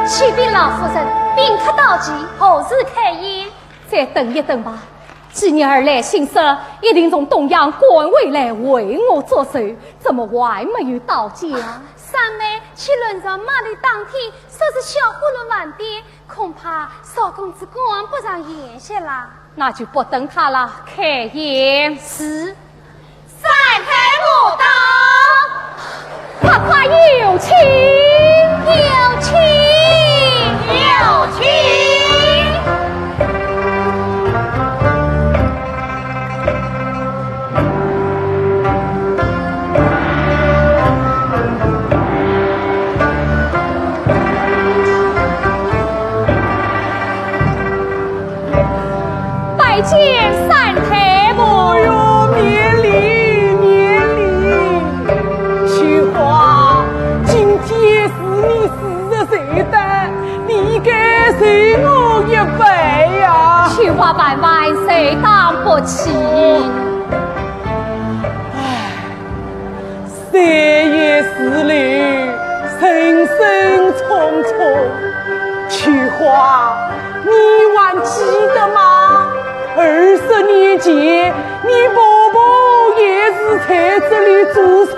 启禀老夫人，宾客到齐，何时开宴？再等一等吧。 几年而来，心思一定从东阳赶回来为我作寿，怎么还没有到家？三妹，岂论着妈的当天，说是小火炉晚点，恐怕少公子赶不上宴席啦。那就不等他了，开宴。是。 三太婆到。快快有请。有请，有请。拜见三太婆。哎呦，免礼，免礼。秋华，今天是你四十岁的，你应该受我一拜呀。秋华万万受当不起。唉， 岁月如流，人生匆匆。秋华，你还记得吗？二十年前，你婆婆也是在这里做寿。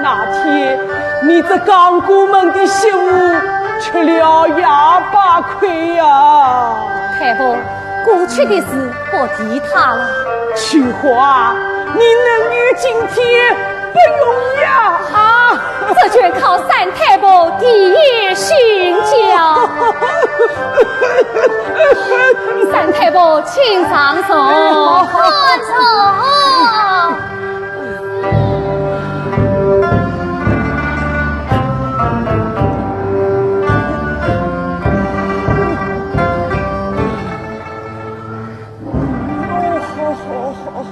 那天，你这刚过门的媳妇吃了哑巴亏呀。太后，过去的事不提它了。秋华，你能有今天不容易啊！啊，这全靠三太婆提携相救。三太婆，请上座。慢坐。哦，好，好，好。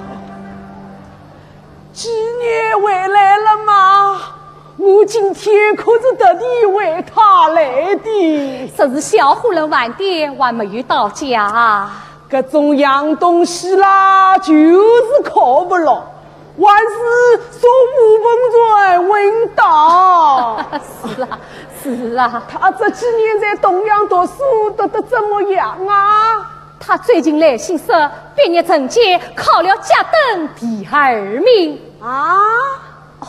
季琰回来了吗？我今天可是特地为他来的。只是小货郎晚点还没有到家。各种洋东西啦，就是靠不牢，还是送吴文传稳当。是啊，是啊。他这几年在东阳读书，读得怎么样啊？ 他最近来信说，毕业成绩考了甲等第二名。啊？哦，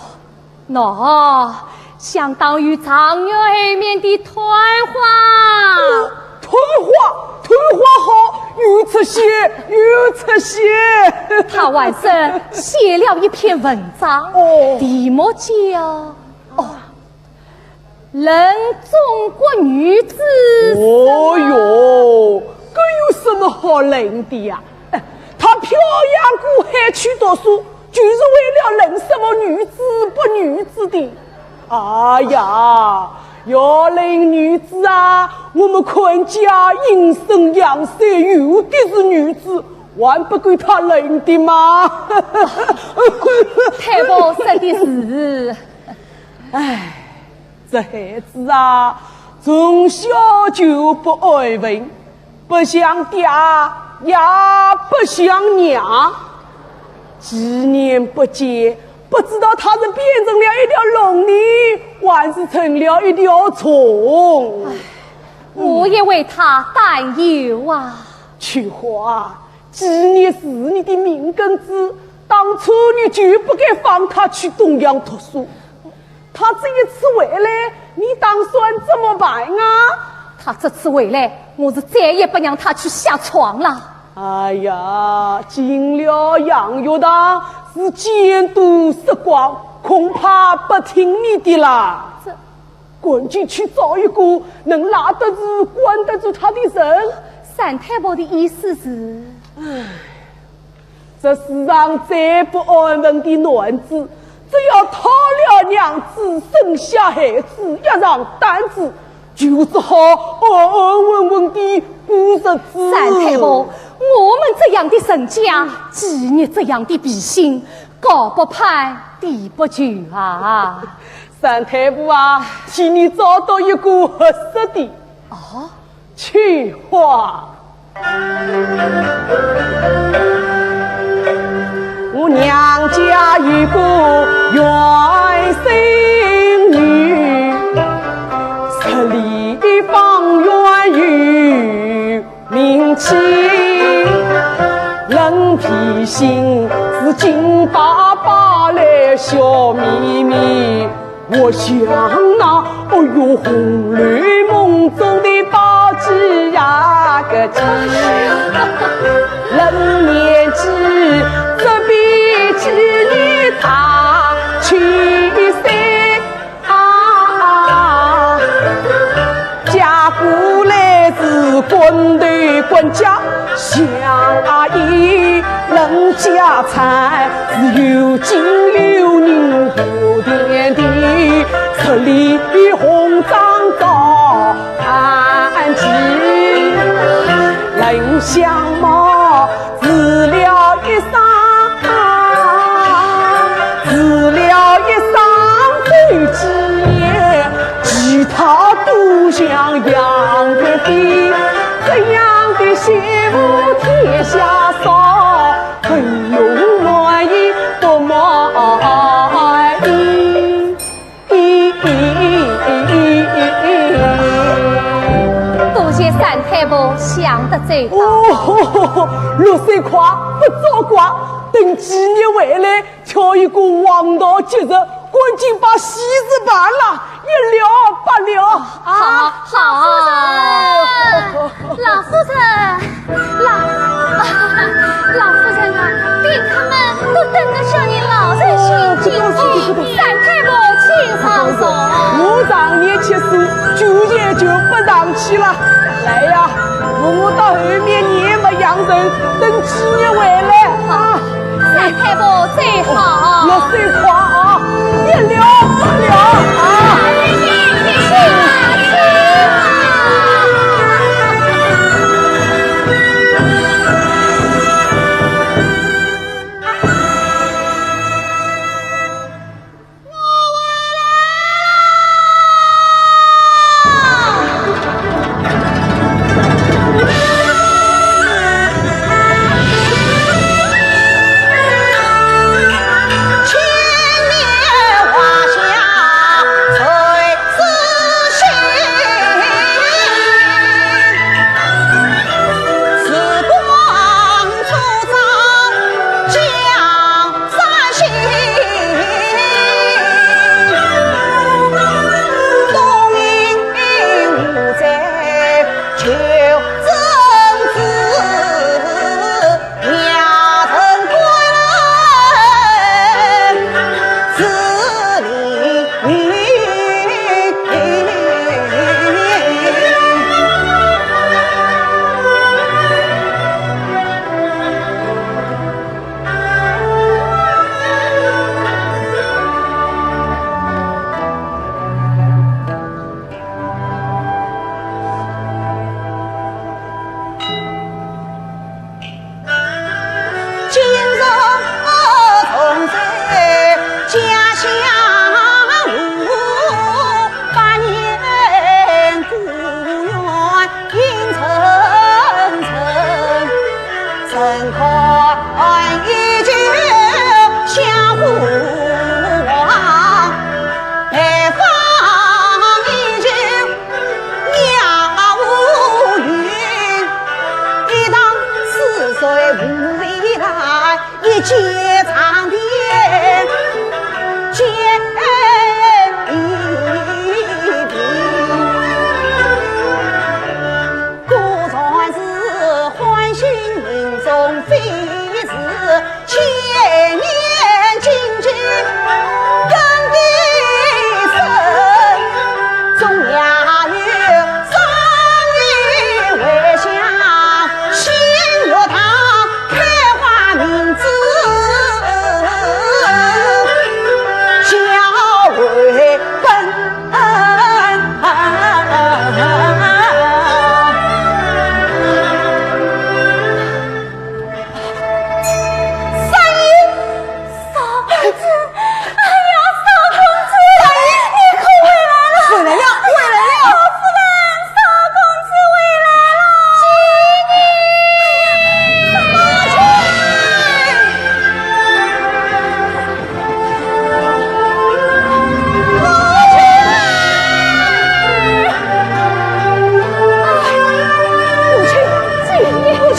喏，相当于状元后面的探花。探花，探花好，有出息，有出息。他还说写了一篇文章，哦。题目叫，哦， 论中国女子。哦哟，搿有什么好论的呀？哎，他漂洋过海去读书，就是为了论什么女子不女子的。哎呀，要论女子啊，我们阏家阴盛阳衰，有的是女子，还不够他论的吗？太婆说的是。哎， 这孩子啊，从小就不安分，不像爹，也不像娘。几年不见，不知道他是变成了一条龙呢，还是成了一条虫。我也为他担忧啊。秋华，季琰是你的命根子，当初你就不该放他去东阳读书。 他这一次回来，你打算怎么办啊？他这次回来，我是再也不让他去下床了。哎呀，进了洋学堂是见多识广，恐怕不听你的啦。这……赶紧去找一个能拉得住、管得住他的人。三太婆的意思是？唉， 这世上再不安分的男子，只要讨了娘子，生下孩子，压上担子，就是好安安稳稳地过日子。三太婆，我们这样的人家，季琰这样的脾性，高不攀，低不就啊。三太婆啊，替你找到一个合适的。哦？ 秋华。我娘家有个远孙女，十里方圆有名气，人比心是金巴巴来笑眯眯。 我想那，哦哟，《红楼梦》中的宝姐呀个姐，人年纪只比季琰大七岁啊。 嫁过来是官头官家，相依人家产，是有金有银有田地，十里红掌高攀起，冷相貌 住了一生，住了一生走几年，其他都像样的，这样的媳妇天下少，很有满意不满意。 多谢三太婆想得周到。哦，落水快，勿作怪，等季琰回来，挑一个黄道吉日，赶紧把喜事办了，一了百了。啊，好，好。老夫人，老夫人，老，老夫人啊，宾客们都等得叫你老人心惊。哦，不客气，不客气。三太婆，请上座。我常年吃素，酒也就不上去了。来呀，我，我到后面撵么洋人，等几日回来啊。 三太婆最好。落水快啊，一了百了啊。少公子，哎呀，少公子，你可回来了！回来了，回来了！老夫人，少公子回来了！母亲，母亲！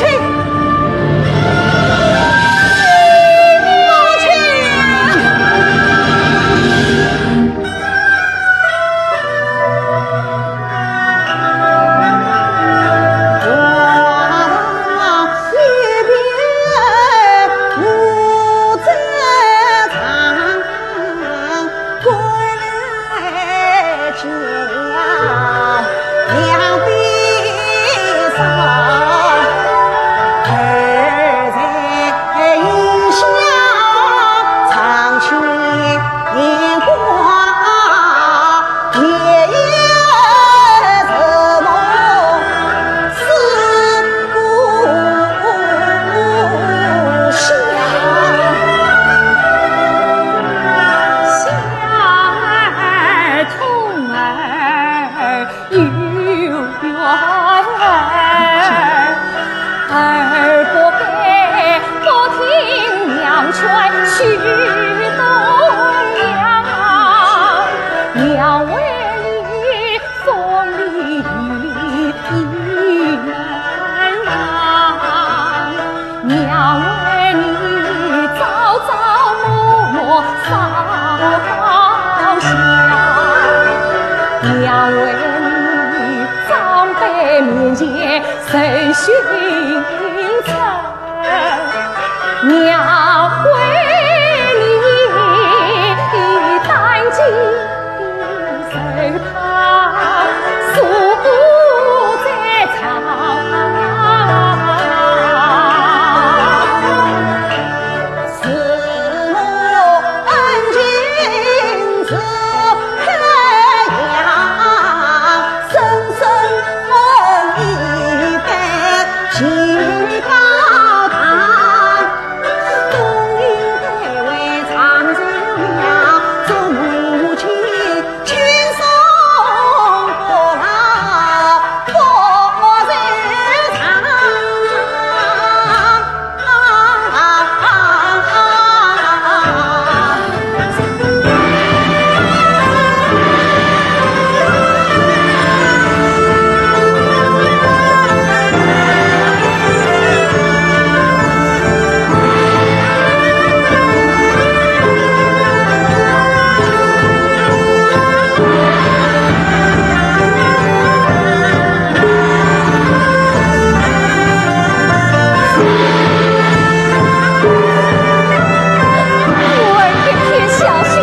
我儿一片孝心，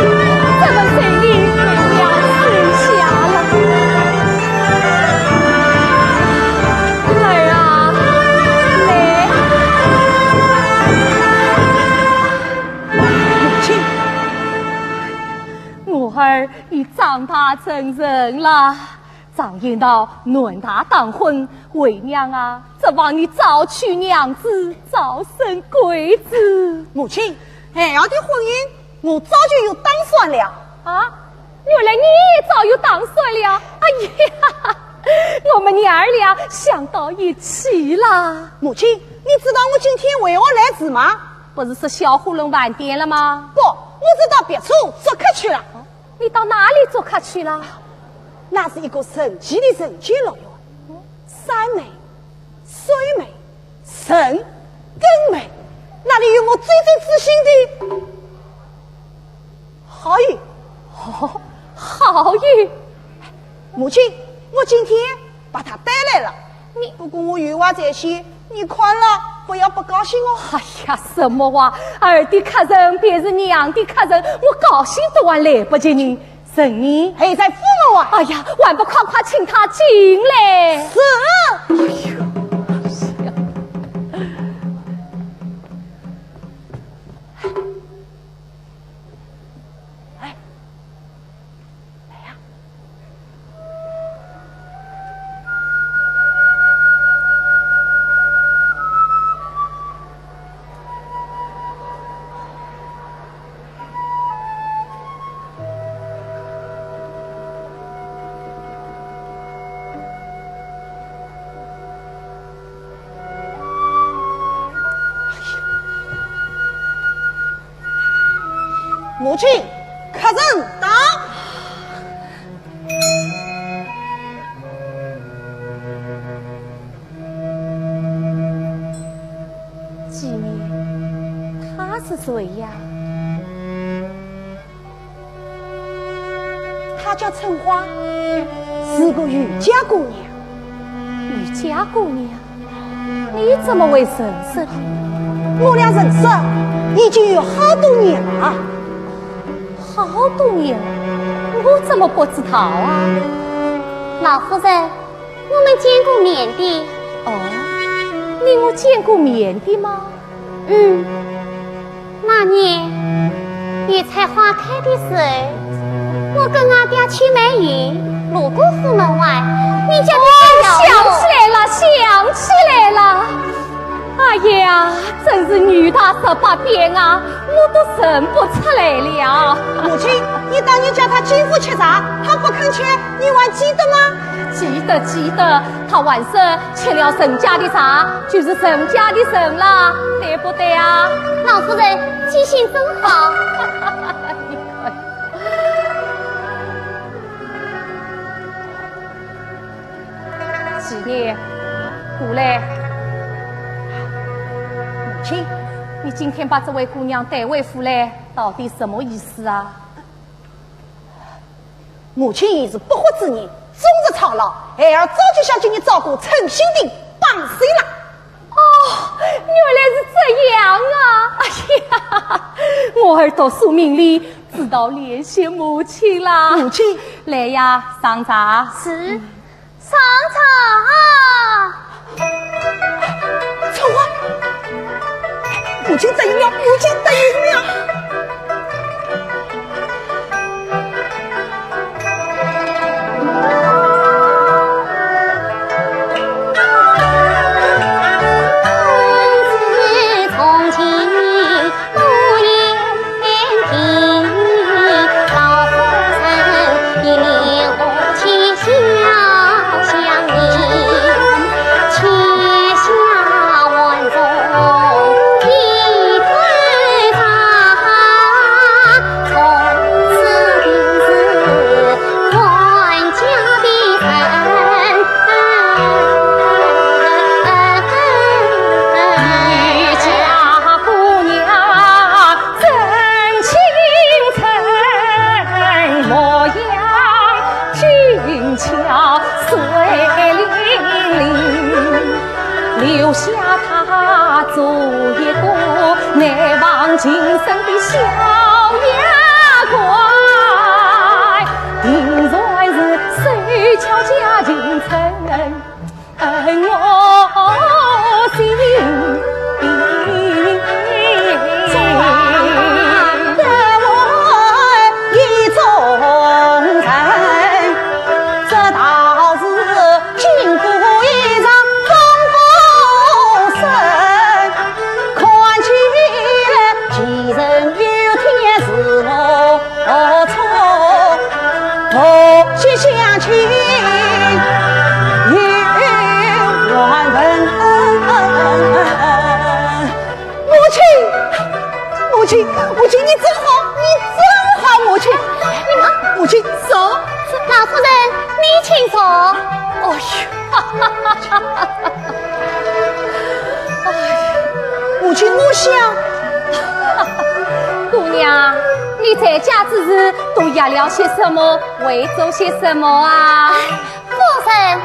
怎么随你娘收下了？儿啊，来。母亲，我儿已长大成人了。 常言道，男大当婚，为娘啊，只望你早娶娘子，早生贵子。母亲，孩儿的婚姻，我早就有打算了。啊，原来你也早有打算了。哎呀，我们娘儿俩想到一起了。母亲，你知道我今天为何来迟吗？不是说小火龙饭店了吗？不，我是到别处做客去了。 你到哪里做客去了？那是一个神奇的人间乐园，山美、水美、人更美，那里有我最最自信的好友。哦，好友。母亲，我今天 把他带来了。你，不过我有话在先，你看了不要不高兴哦。哎呀，什么话？儿的客人便是娘的客人，我高兴都还来不及呢。人呢？还在府门外。哎呀，还不快快请他进来。是。哎呦，是呀。 哎，来呀。母亲，客人到。季念，她是谁呀？ 她叫春花，是个渔家姑娘。渔家姑娘？你怎么会认识她？我俩认识已经有好多年了。好多年了？我怎么不知道啊？老夫人，我们见过面的。哦，你我见过面的吗？ 嗯，那年油菜花开的时候，我跟阿爹去买油，路过府门外，你叫我不要哦。想起来了，想起来了。哎呀，真是女大十八变啊，我都认不出来了。母亲，你当年叫她进府吃茶，她不肯吃，你还记得吗？记得，记得，她还说 吃了人家的茶，就是人家的人了，对不对啊？老夫人记性真好。你看。季念，过来。母亲，你今天把这位姑娘带回府来，到底什么意思啊？ 母亲也是不惑之人，终日操劳，孩儿早就想叫你照顾称心的百心了。哦，原来是这样啊！哎呀，我儿读书明理，知道怜惜母亲啦。母亲。来呀，上茶。是。上茶啊！走啊！母亲答应了，母亲答应了。母亲，母亲，母亲，你真好，你真好，母亲。你们，母亲，走。老夫人，你请坐。哎呦，哎，母亲，我想，姑娘，你在家之事都压了些什么，会做些什么啊？ 夫人。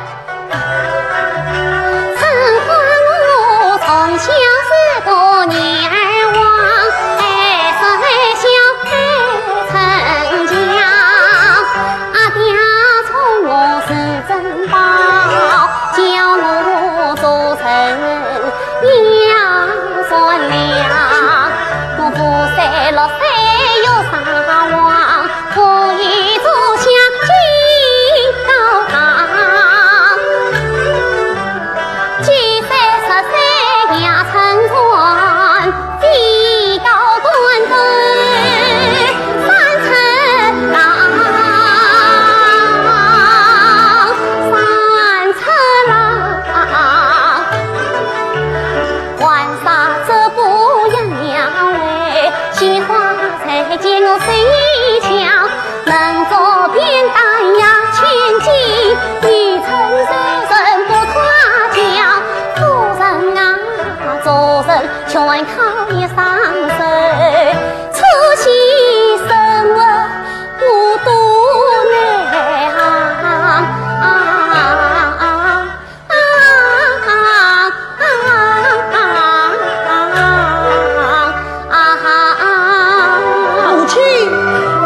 母亲。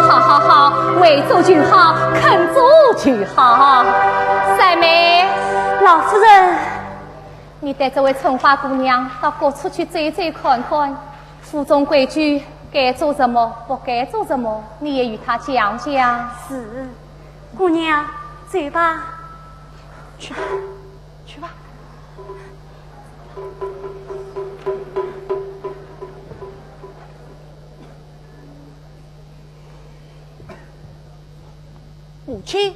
好好好，会做就好，肯做就好。三妹。老夫人。你带这位春花姑娘到各处去走走看看，府中规矩，该做什么，不该做什么，你也与她讲讲。是，姑娘，走吧。去吧，去吧。 母亲。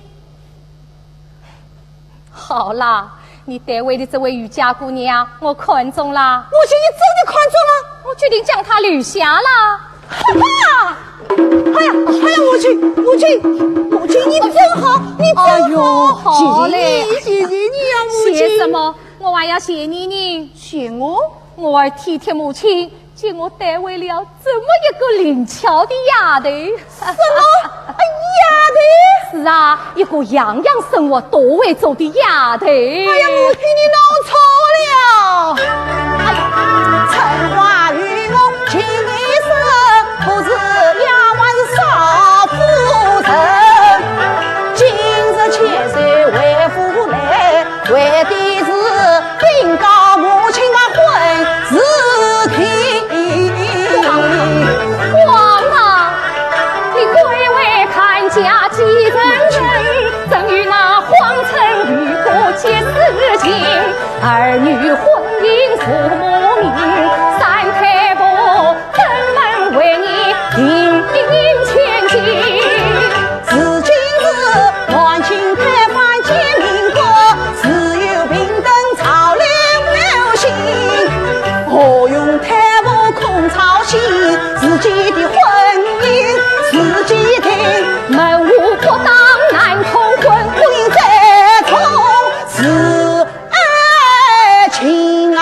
好啦，你带回的这位余家姑娘，我看中啦。母亲，你真的看中了？我决定将她留下啦。哈哈！哎呀，哎呀，母亲，母亲，母亲，你真好，你真好。哎呦，好嘞。谢谢你，谢谢你呀，母亲。谢什么？我还要谢你呢。谢我？我儿体贴母亲， 给我带回了这么一个灵巧的丫头。什么？丫头？是啊，一个样样生活都会做的丫头。哎呀，母亲，你弄错了。哎呀，春花与我情意深，不是丫鬟少夫人。今日千岁回府来，为的是禀告母亲啊婚事定。皇上，你贵为看家继承人，怎与那荒村女过结私情？ 儿女婚姻父母命，三太婆登门为你定千金。如今是满清推翻奸佞国，自有平等潮流流行。何用太婆空操心，自己的婚姻自己定。门户不当难通婚，婚姻再重 是爱情啊！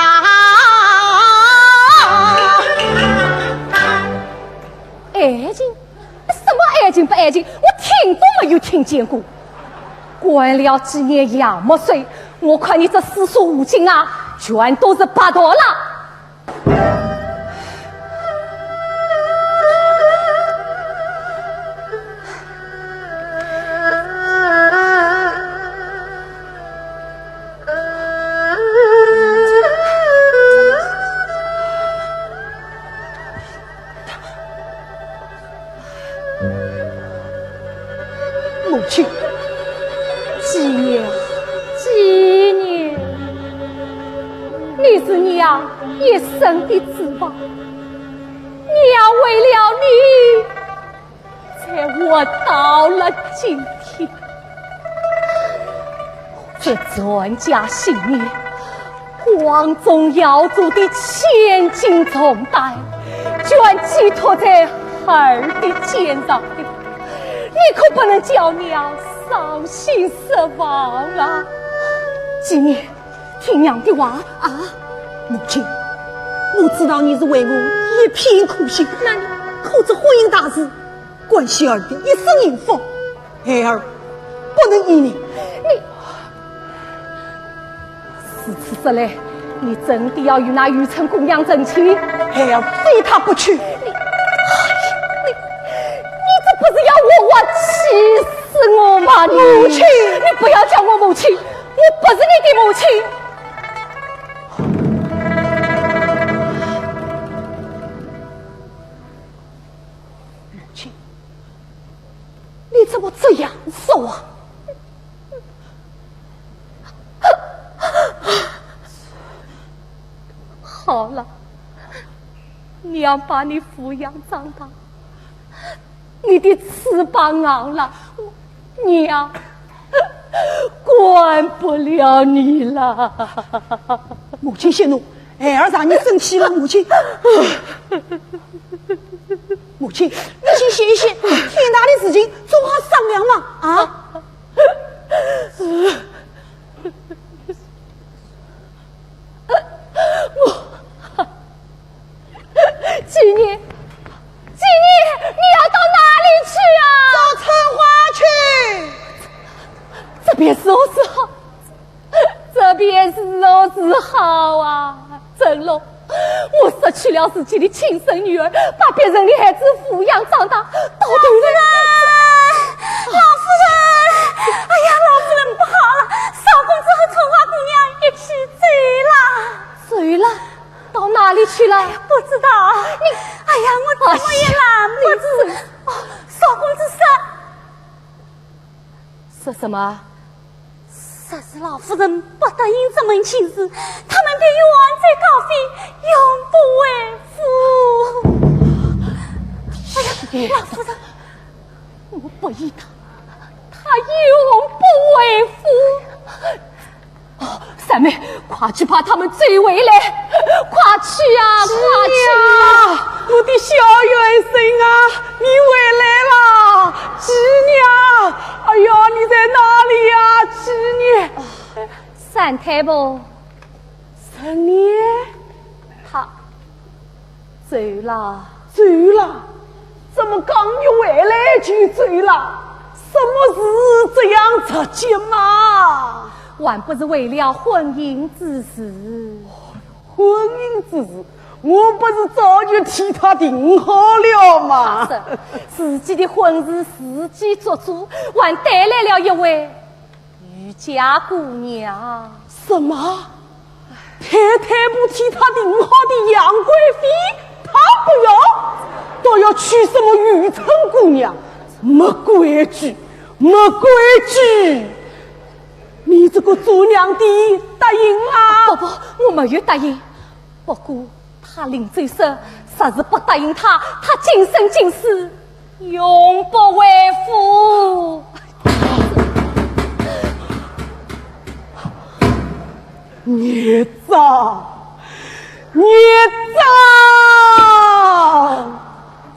爱情？什么爱情不爱情？我听都没有听见过。关了几年杨木水，我看你这诗书五经啊，全都是白读了。 母亲，继娘，继娘，你是娘一生的指望，娘为了你，才活到了今天。这传家信念， 光宗耀祖的千斤重担，全寄托在儿的肩上了。你可不能叫娘伤心失望啊！继娘，听娘的话啊！母亲，我知道你是为我一片苦心，那你可知婚姻大事，关系儿的一生幸福，孩儿不能依你。你 如此说来，你真的要与那愚蠢姑娘成亲？孩儿非她不娶。你，哎呀，你，你这不是要活活气死我吗？你，母亲，你不要叫我母亲，我不是你的母亲。母亲，你怎么这样说啊？ 好了，娘把你抚养长大，你的翅膀硬了，娘管不了你了。母亲息怒，孩儿惹你生气了，母亲。母亲，你先歇一歇，天大的事情总好商量嘛，啊？ 我，继娘，继娘，你要到哪里去啊？找春花去。这便如何是好？这便如何是好啊？春龙，我失去了自己的亲生女儿，把别人的孩子抚养长大，到头来……老夫人，老夫人，哎呀，老夫人不好了，少公子和春花姑娘一起走了。走了？到哪里去了？哎呀，不知道。你……哎呀，我怎么也拦不住。哎呀，你……哦，少公子说……说什么？ 若是老夫人不答应这门亲事，他们便与王贼高飞，永不回府。哎呀，老夫人，我不依他，他永不回府。哦，三妹，快去把他们追回来，快去啊，快去啊！我的小元孙啊，你回来啦！继娘，哎呀，你在哪里呀，继娘？ 三太婆。三娘？他走了。走了？怎么刚一回来就走了？什么事这样着急嘛？还不是为了婚姻之事。婚姻之事，我不是早就替她定好了吗？是，自己的婚事自己做主，还带来了一位御驾姑娘。什么？太太婆替她定好的杨贵妃，她不要，倒要娶什么愚蠢姑娘？没规矩，没规矩！你这个做娘的答应啊！不不，我没有答应。不过她临走说，若是不答应她，她今生今世永不回府。孽障，孽障！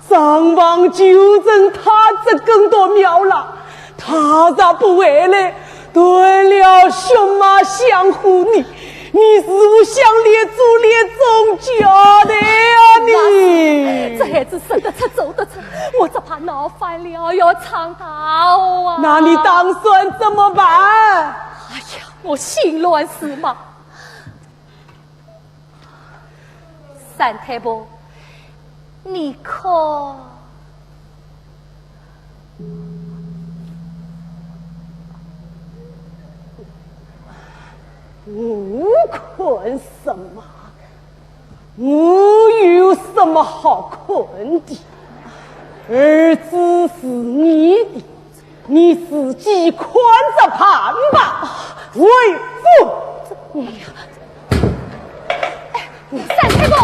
张望旧人，她这更多妙了，她若不回来，断了血脉相护呢，你是否想立足立宗家的呀你？这孩子说得出做得出，我只怕闹翻了要闯大祸啊！那你打算怎么办？哎呀，我心乱如麻。三太婆，你可我看什么？我有什么好看的？儿子是你的，你自己看着办吧。为父。三太公。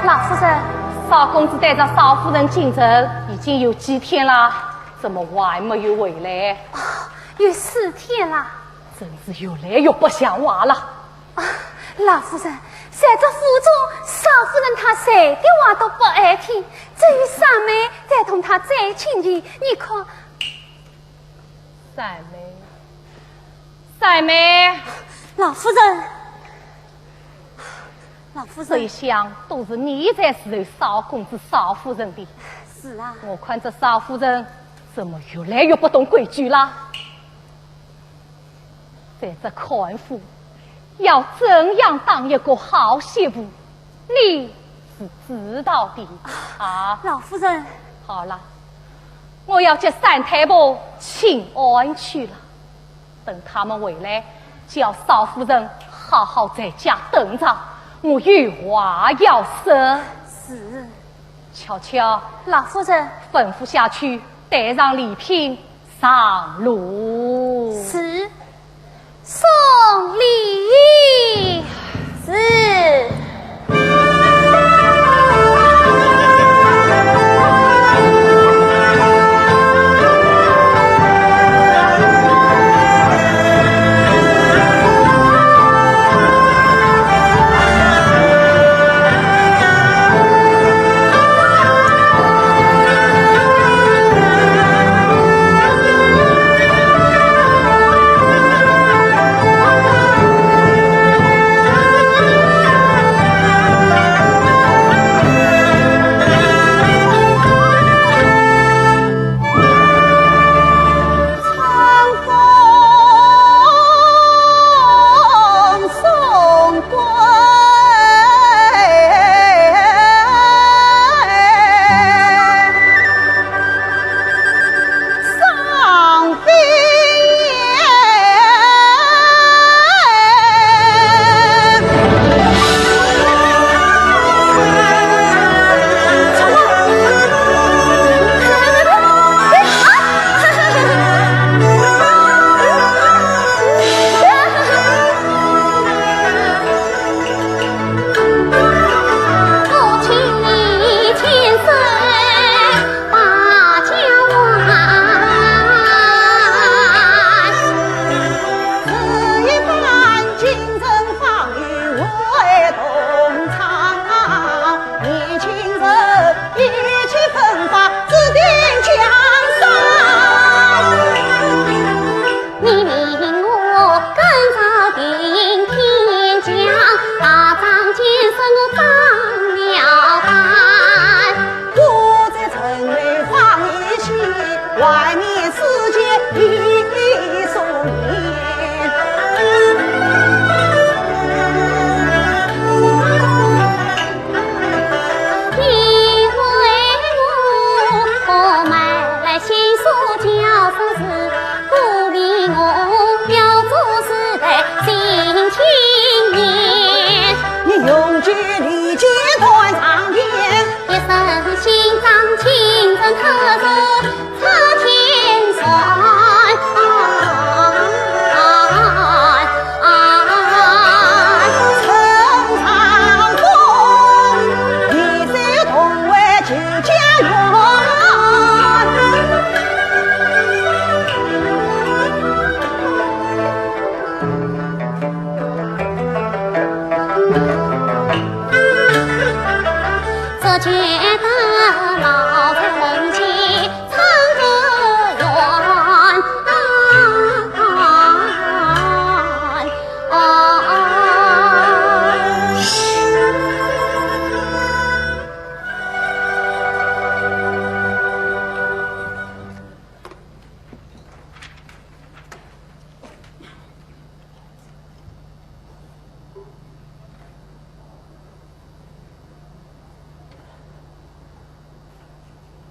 老夫人。少公子带着少夫人进城已经有几天了，怎么还没有回来？哦，有四天了。真是越来越不像话了。啊，老夫人，在这府中，少夫人她谁的话都不爱听，只有三妹在同她最亲近。你看，三妹，三妹。老夫人，老夫人。这一向都是你在伺候少公子、少夫人的。是啊。我看这少夫人怎么越来越不懂规矩了？在这看府，要怎样当一个好媳妇，你是知道的啊。老夫人。好了，我要给三太婆请安去了。等他们回来，叫少夫人好好在家等着，我有话要说。是。巧巧。老夫人。吩咐下去，带上礼品上路。是。送礼。是。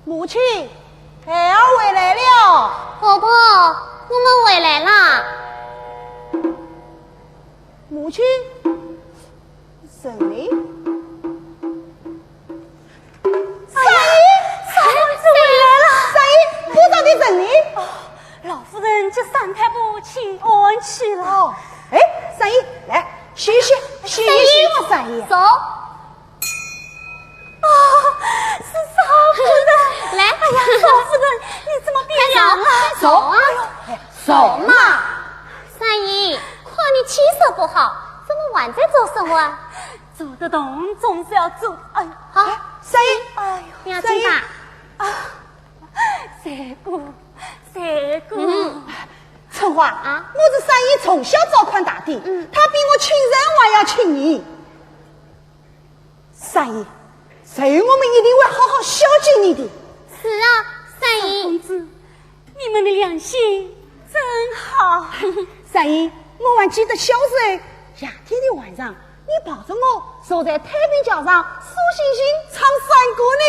母亲，孩儿回来了。婆婆，我们回来啦。母亲，陈琳。三爷，三爷回来了。三爷，府上的陈琳。哦，老夫人给三太婆请安去了。哦，哎，三爷，来，歇一歇，歇一歇，三爷。三爷。走。是赵夫人。来，哎呀，赵夫人，你怎么变样了？快坐，快坐啊。哎呦，哎，坐嘛。三姨，看你气色不好，怎么还在做什么啊？做得动总是要做。哎呦，啊，三姨，哎呦，你要紧吧？三姨啊，三姑，三姑。嗯。春花啊，我是三姨从小照看大的，嗯。她比我亲生还要亲你。 三姨，日后我们一定会好好孝敬你的。是啊，三姨。赵公子，你们的良心真好。三姨，我还记得小时候，夏天的晚上，你抱着我坐在太平桥上数星星唱山歌呢。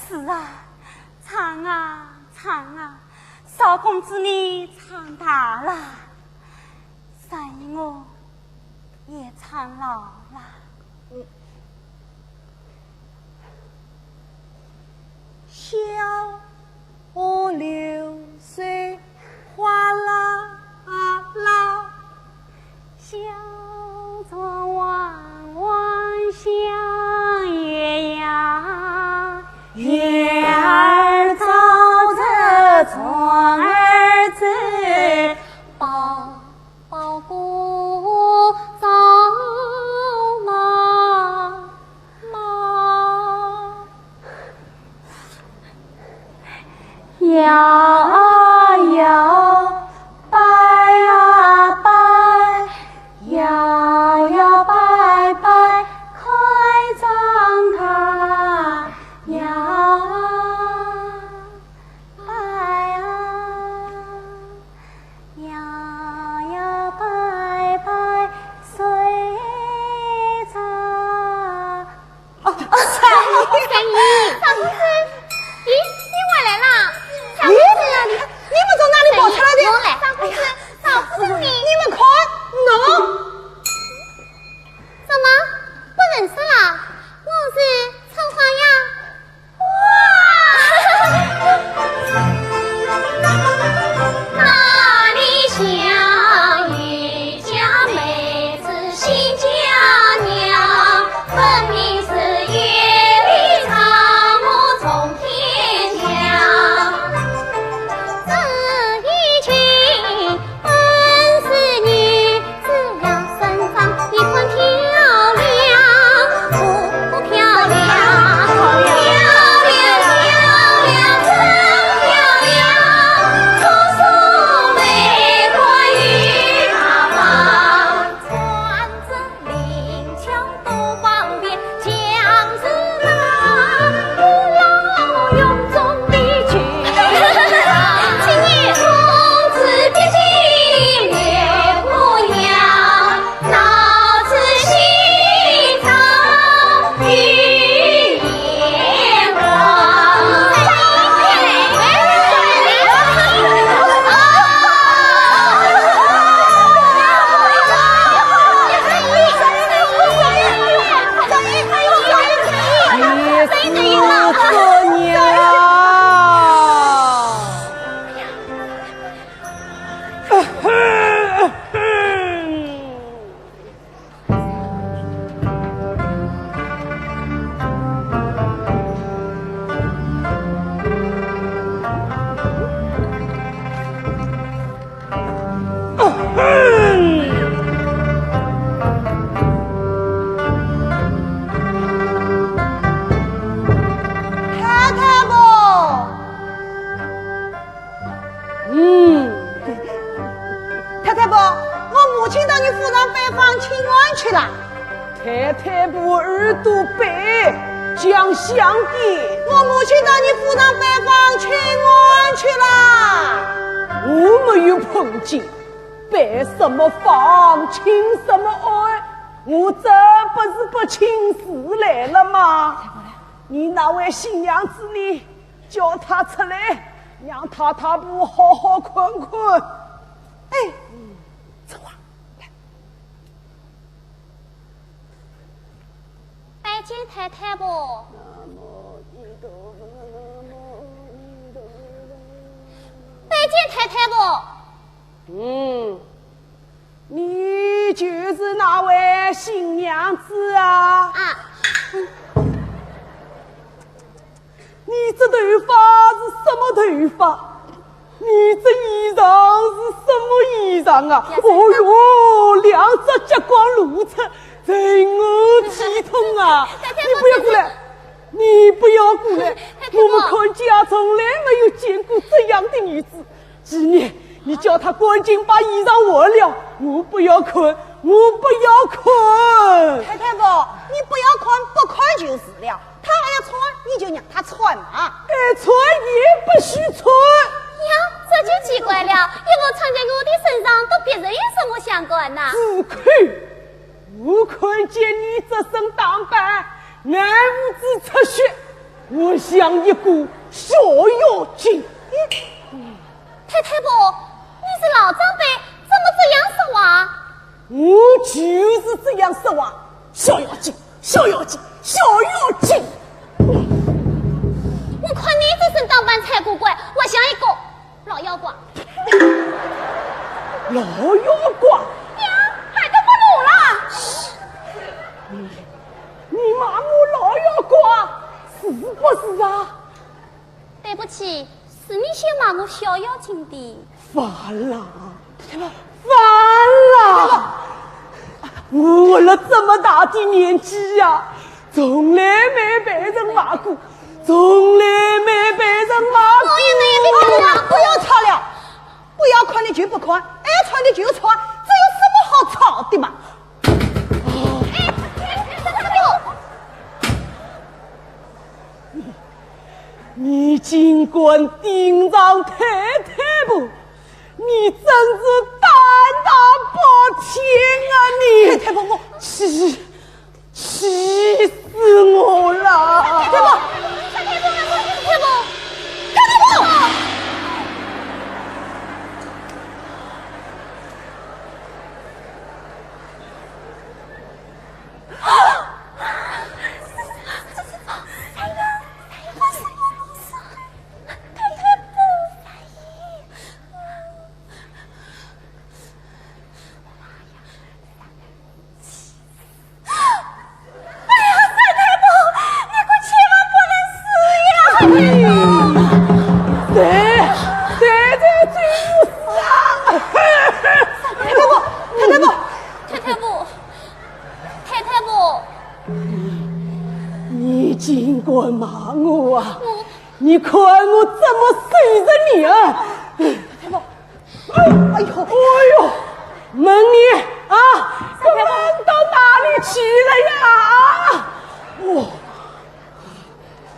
是啊，唱啊，唱啊，赵公子你唱大了。 三姨我也唱老了。小河流水哗啦啦，小船弯弯向月牙。月儿照着船儿走，宝 宝姑照妈妈。摇啊摇，摆啊摆，摇摇摆摆，开张开，摇啊摆啊。 摇摇摆摆睡着。哦，三姨，三姨，赵公子，咦，你回来啦？赵公子，咦，你们从哪里跑出来的？三姨，我来。赵公子，赵夫人呢？你们看，喏。怎么，不认识了？我是春花呀。 太太婆。 嗯。太太婆，我母亲到你府上拜访请安去了。太太婆耳朵背，讲响点。我母亲到你府上拜访请安去了。我没有碰见，拜什么访，请什么安，我这不是不请自来了吗？你那位新娘子呢？ 叫她出来，让太太婆好好看看。哎，走啊，来。拜见太太婆。拜见太太婆。嗯， 你就是那位新娘子啊？啊，嗯，你这头发是什么头发？你这衣裳是什么衣裳啊？哦哟，两只脚光露出，真是体统啊！你不要过来，你不要过来！我们阚家从来没有见过这样的女子。 纪念，你叫她赶紧把衣裳换了，我不要看，我不要看。太太婆，你不要看，不看就是了。她还要穿，你就让她穿嘛。爱穿也不许穿。呀，这就奇怪了，衣服穿在我的身上，跟别人有什么相干呐？住口！ 我看见你这身打扮，眼珠子出血，活像一个小妖精。太太婆，你是老长辈，怎么这样说话？我就是这样说话，小妖精，小妖精，小妖精。我看你这身打扮才古怪，活像一个 老妖怪。老妖怪？呀，还得不露了？你，你骂我老妖怪，是不是啊？对不起，是你先骂我小妖精的。完了，完了！我活了这么大的年纪呀，从来没被人骂过，从来没被人骂过。我也没有被人骂过。不要吵了，不要看的就不看，爱穿的就穿，这有什么好吵的嘛？你竟敢顶撞太太婆，你真是胆大包天啊你！太太婆，我……气 气死我了！太太婆，太太婆，太太婆！哎呀，三太婆，你可千万不能死呀！谁？谁在追我啊？太太婆，太太婆，太太婆，太太婆。你竟敢骂我啊！我……你看我怎么收拾你啊！太太婆， 哎呦，哎呦，问你啊，都问到哪里去了呀？啊，哦，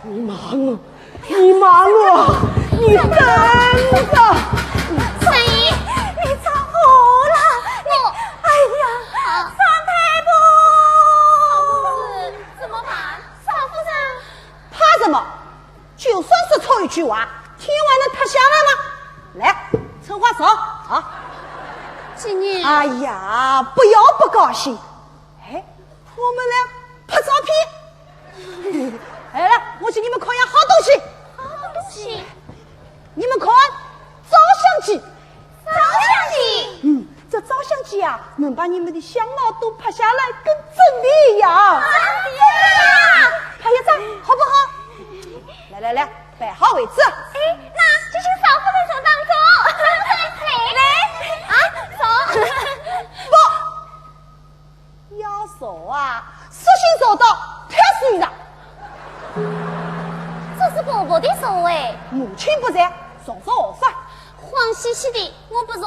你骂我，你骂我，你等着！三姨，你着火了！你……哎呀，三太婆！怎么办？少夫人，怕什么？ 就算是错一句话，天还能塌下来吗？来，春花坐啊。纪念。哎呀，不要不高兴。哎，我们来拍照片。来来，我给你们看样好东西。好东西。你们看，照相机。 照相机。嗯，这照相机啊，能把你们的相貌都拍下来，跟真的一样。啊，对呀。拍一张，好不好？来来来，摆好位置。哎，那就请少夫人坐当中。来，啊，坐。不， 要坐啊，索性坐到太师椅上。这是婆婆的座位。母亲不在，坐坐何妨？慌兮兮的，我不坐。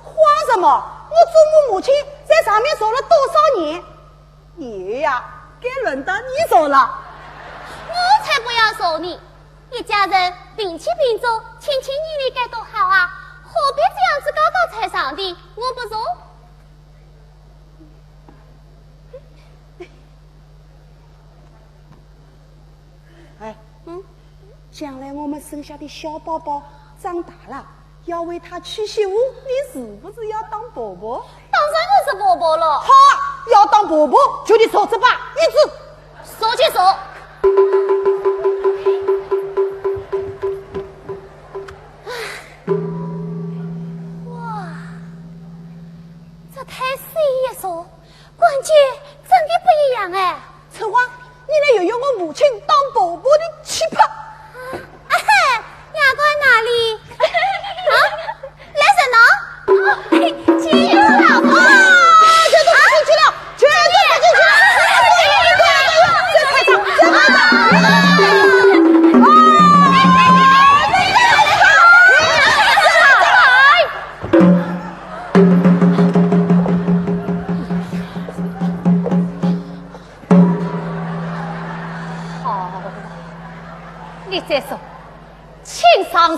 慌什么？我祖母母亲在上面坐了多少年？以后呀，该轮到你坐了。我才不要坐呢！一家人平起平坐，亲亲热热该多好啊！何必这样子高高在上的？我不坐。 哎，嗯，将来我们生下的小宝宝长大了，要为他娶媳妇，你是不是要当婆婆？当然我是婆婆了。好啊，要当婆婆就得坐这把椅子。坐就坐。哇，这太师椅一坐， 感觉真的不一样哎。春花，你来学学我母亲当婆婆的气派。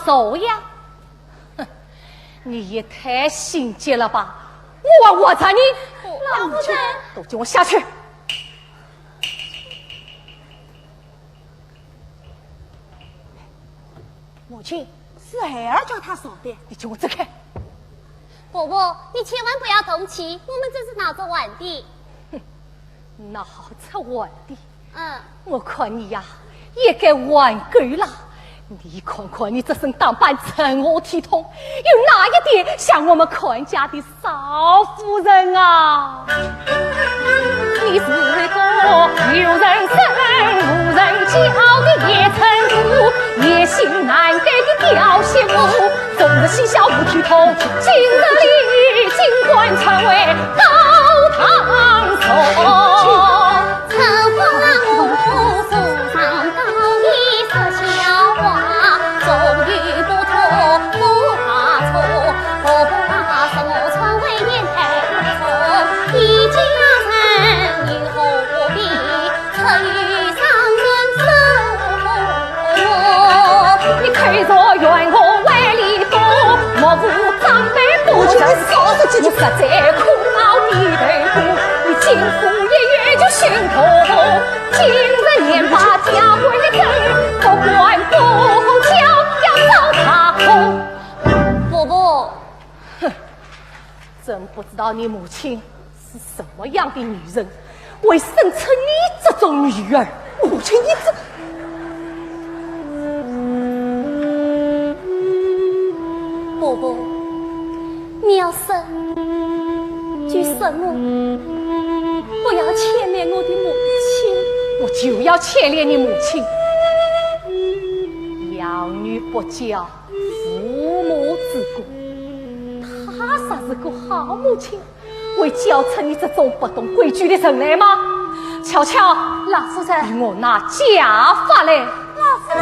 走呀！哼，你也太心急了吧！我还活着呢！老夫人，都给我下去！母亲，是孩儿叫他走的。你给我走开！伯伯，你千万不要动气，我们只是闹着玩的。哼，闹着玩的。 嗯，我看你呀，也该玩够了。你看看你这身打扮，成何体统？有哪一点像我们看家的少夫人啊？你是个有人称、无人教的野称呼，野心难改的刁媳妇。 昨日嬉笑无体统，今日里竟敢篡位高堂坐。春花我树上高，你说笑话，终于不脱不怕错，不怕什么篡位年代不错，一家人又何必 你口若怨我歪理多，莫负长辈不成熟，我实在苦恼的头部。你今后一月就寻头痛，今日年把家规的灯，不管不红叫要找他痛。伯伯， 哼，真不知道你母亲是什么样的女人，会生出你这种女儿。母亲，你这……伯伯，你要生就生我，不要牵连我的母亲。我就要牵连你母亲。养女不教， 父母之过。她若是个好母亲，会教出你这种不懂规矩的人来吗？巧巧，老夫人，与我拿家法来。老夫人，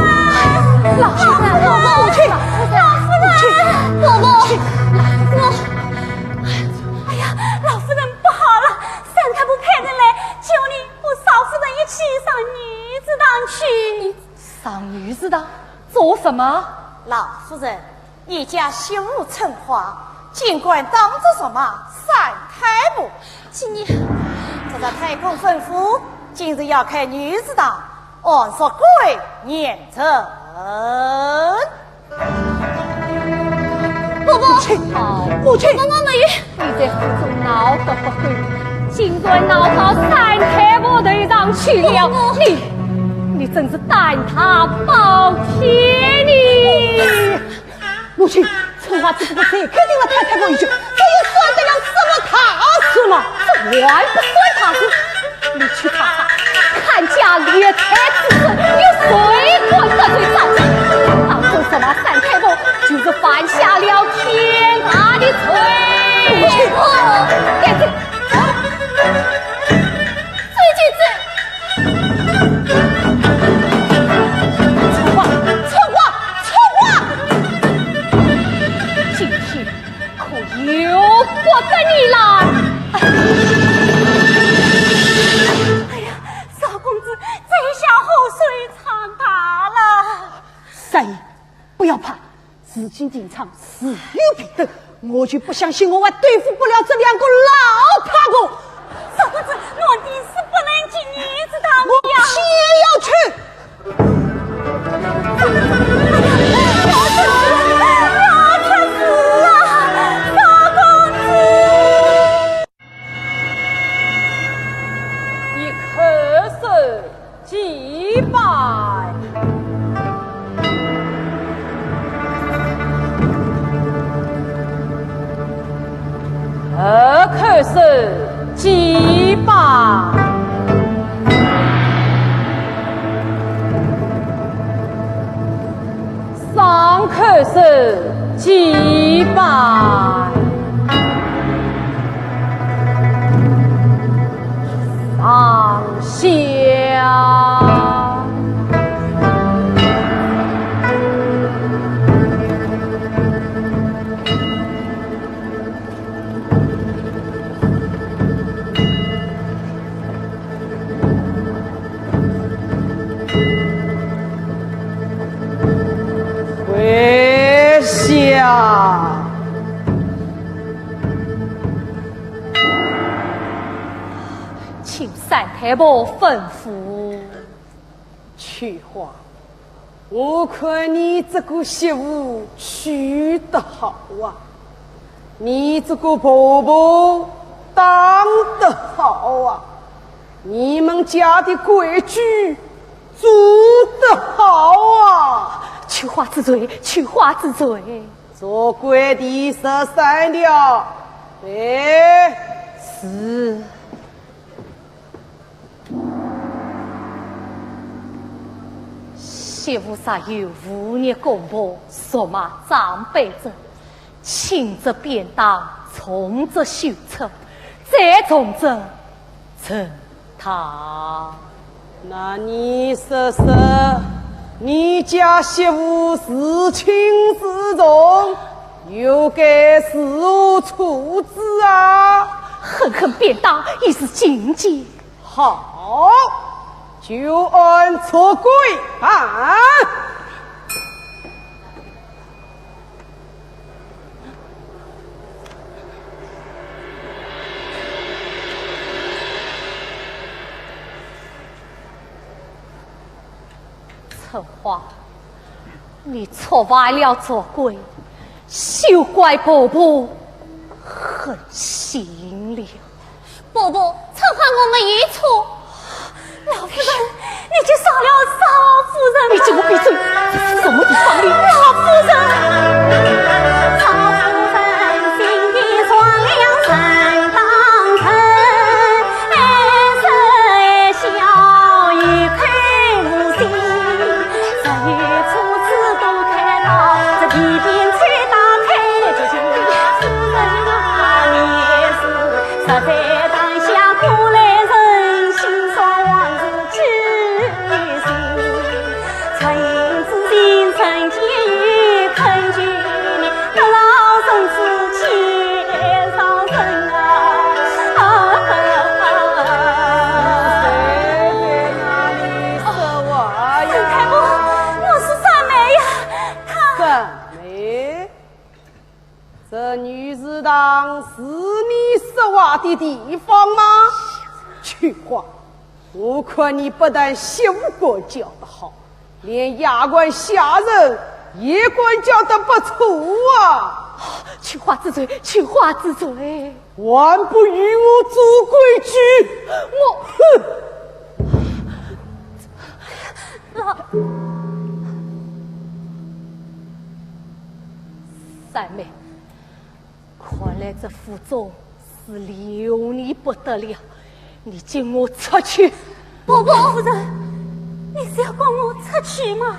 老夫人，母亲，老夫人，伯伯，我……哎呀，老夫人不好了，三太婆派人来叫你和少夫人一起上女子堂去。上女子堂做什么？老夫人， 你家媳妇春花，竟敢当着什么三太婆？今日，这个太公吩咐，今日要开女子堂，按说规矩严正。伯伯，母亲，母亲，伯伯没有。你在府中闹得不够，竟然闹到三太婆头上去了。伯伯，你，你真是胆大包天呢！ 母亲，春花只不过是肯定了太太婆一句，这又算得了什么大事嘛？这还不算大事？你去查查，看家理财之事，有谁敢得罪长辈？当初什么三太婆，就是犯下了天大的罪。母亲，带走。 走就走。春花，春花，春花！今天可由不得你了。哎呀，少公子，这下祸水唱大了。三爷，不要怕， 事情情长，自有平等，我就不相信我还对付不了这两个老太婆。少公子，奴婢是不能进女子堂的呀。我偏要去。老太师啊，少公子。 一叩首祭拜，二叩首祭拜。 三叩首祭拜，上下。家。请三太婆吩咐。秋华，我看你这个媳妇娶得好啊，你这个婆婆当得好啊，你们家的规矩 做得好啊！秋华知罪，秋华知罪。做官的十三条，哎，是。媳妇若有忤逆公婆，辱骂长辈者，轻则鞭打，重则羞辱，最重者 沉塘。那你说说，你家媳妇是轻是重，又该如何处置啊？狠狠鞭打，以示警戒。好，就按着规办。 春花，你触犯了族规，休怪婆婆狠心了。 婆婆，春花我没有错。老夫人，你就杀了少夫人吧。你给我闭嘴！这是什么地方呢？老夫人。谁在那里说话呀？三太婆，我是三妹呀，她……三妹？ 这女祠堂是你说话的地方吗？秋花，我看你不但媳妇管教得好，连丫鬟下人也管教得不错啊！秋花知罪，秋花知罪。还不与我做规矩？我……哼！ 三妹，看来这府中是留你不得了，你跟我出去。婆婆。夫人，你是要赶我出去吗？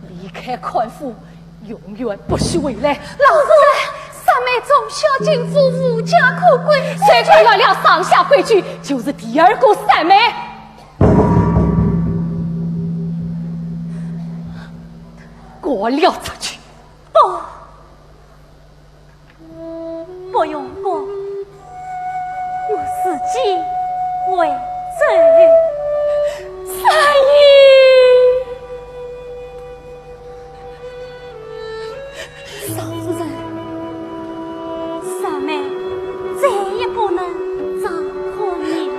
离开官府，永远不许回来。老夫人，三妹从小进府，无家可归，谁敢乱了上下规矩，就是第二个三妹。 赶了出去。不，不用赶，我自己会走。三爷！少夫人，三妹再也不能照顾你了。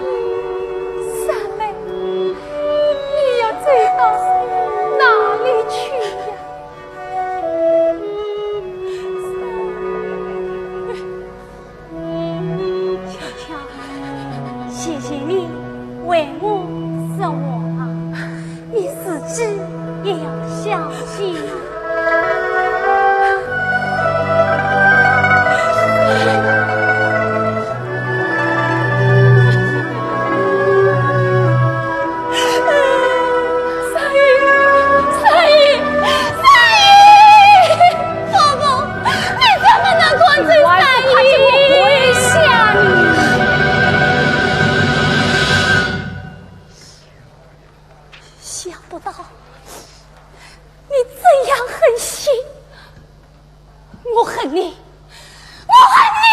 三妹， 你要走到哪里去呀？秋香，谢谢你为我说话，你自己也要小心啊。 三爷，三爷，三爷！婆婆，你怎么能赶走三爷？我跪下你！想不到你这样狠心。 我恨你，我恨你！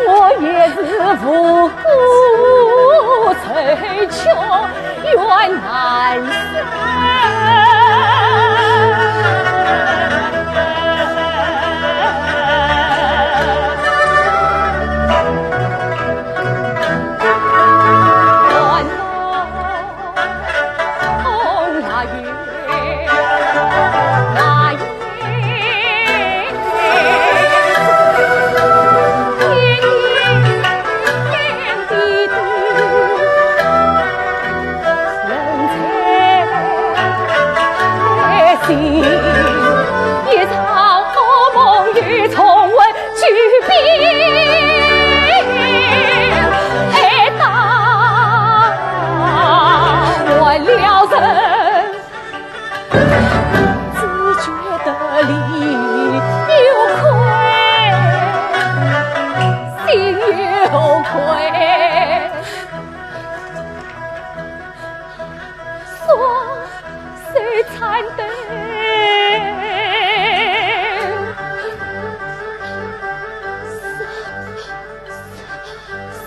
我也是无故愁却怨难伸。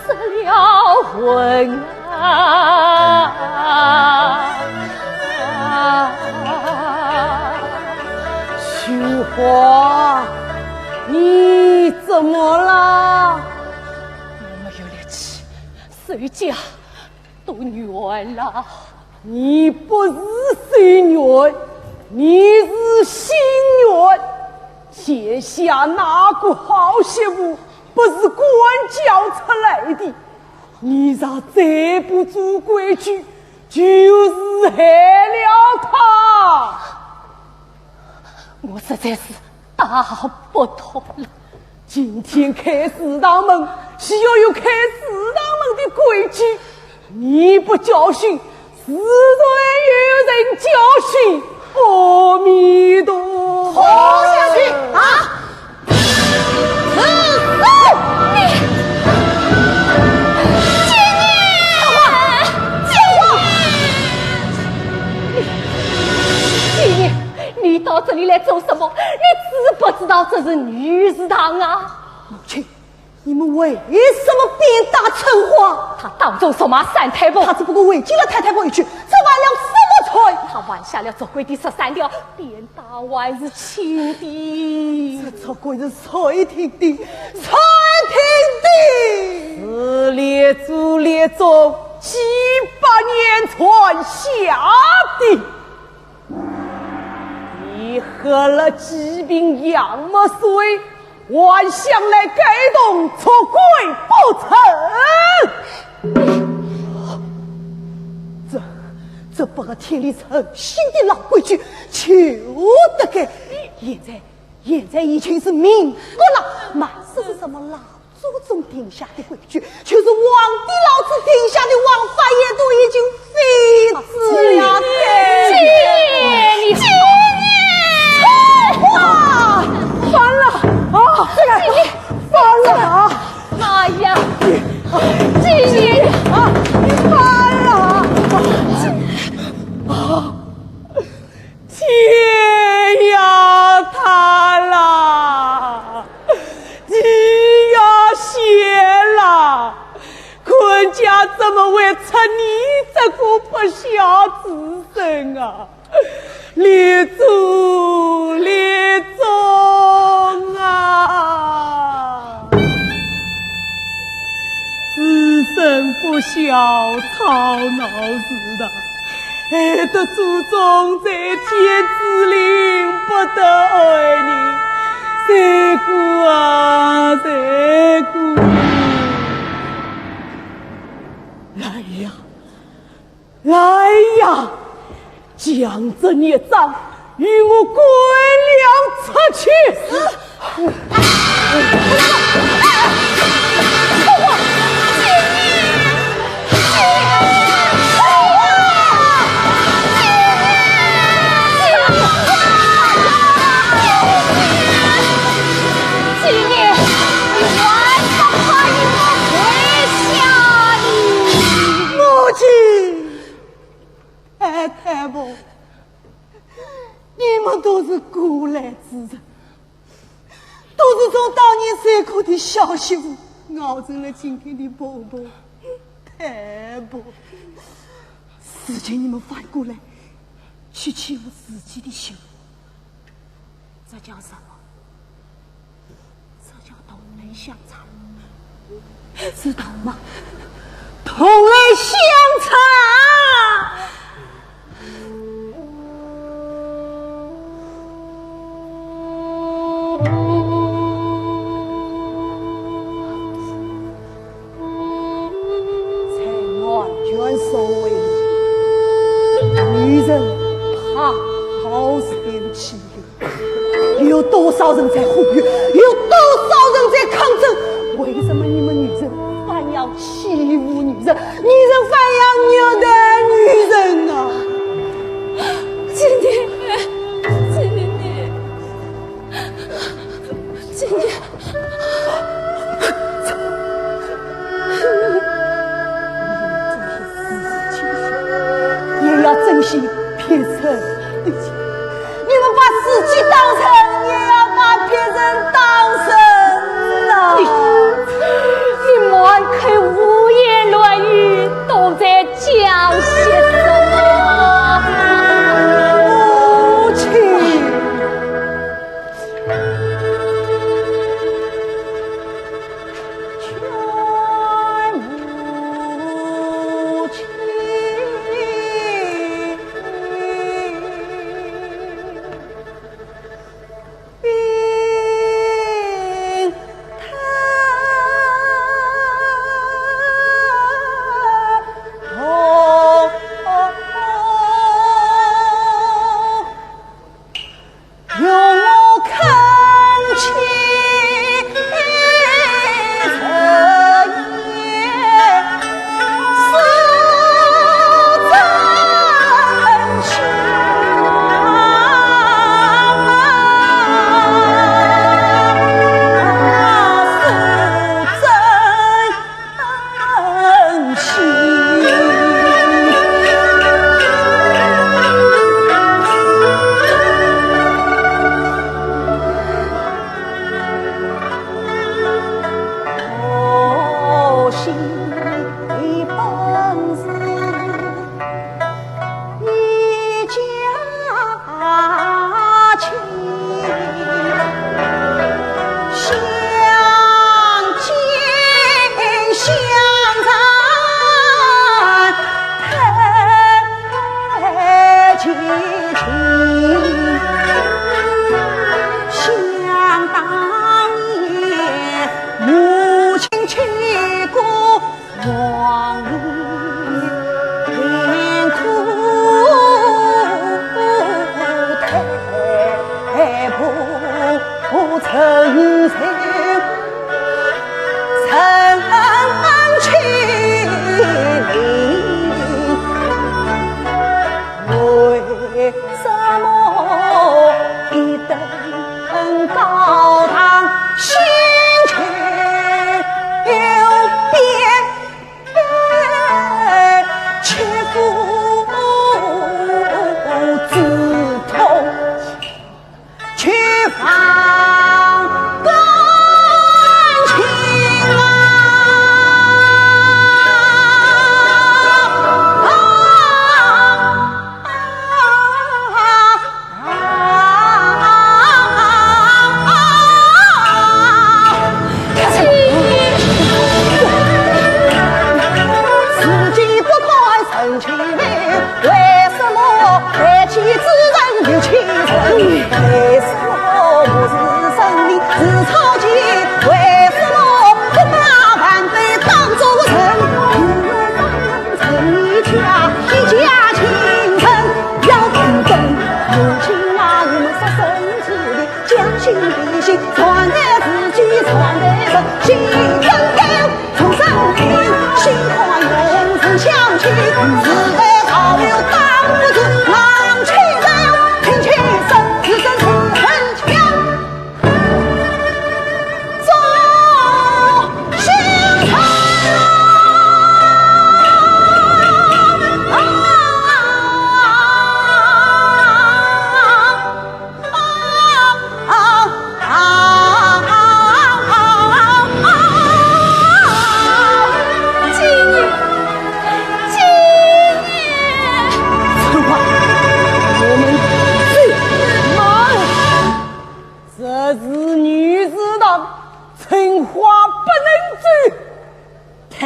失了魂啊！秋华，你怎么了？我没有力气，手脚都软了。你不是手软，你是心软。 天下哪个好媳妇不是官教出来的？你若再不做规矩，就是害了她。我实在是打不脱了。今天开祠堂门，是要有开祠堂门的规矩。 你不教训，自然有人教训。阿弥陀佛。活下去啊！你，你，你，你，你到这里来做什么？你知不知道这是女祠堂啊？母亲， 你们为什么鞭打春花？她当众辱骂三太婆。她只不过违禁了太太规矩，这犯了什么罪？她犯下了族规的十三条，鞭打还是轻的。这族规是谁定的？谁定的？是列祖列宗几百年传下的。你喝了几瓶洋墨水， 还想来改动族规不成？这，这不合天理人心的老规矩，就得改。现在，现在已经是民国了，嘛是什么老祖宗定下的规矩，就是皇帝老子定下的王法，也都已经废止了。姐，你，姐，你，啊，翻了啊！这个，翻了啊！哎呀，姐，你，啊，翻了啊！啊，天要塌了！ 地要陷了，阖家怎么会出你这个不孝子孙啊？列祖列宗啊！子孙不孝，吵闹事大。 害得祖宗在天之灵不得安宁，罪过啊，罪过！来呀，来呀，将这孽障与我滚了出去！ 母亲，哎，太婆，你们都是过来之人，都是从当年受苦的小媳妇，熬成了今天的婆婆、太婆。如今你们反过来去欺负自己的媳妇，这叫什么？ 这叫同类相残，知道吗？同类相残！在我们社会里，女人怕好是对不起的。 有多少人在呼吁？有多少人在抗争？为什么你们女人反要欺负女人？女人反要虐待女人呢？姐姐，姐姐，姐姐。 也要珍惜别人的情。你们把自己当成，也要把别人当成啊！你，你满口胡言乱语，都在讲些什么？母亲。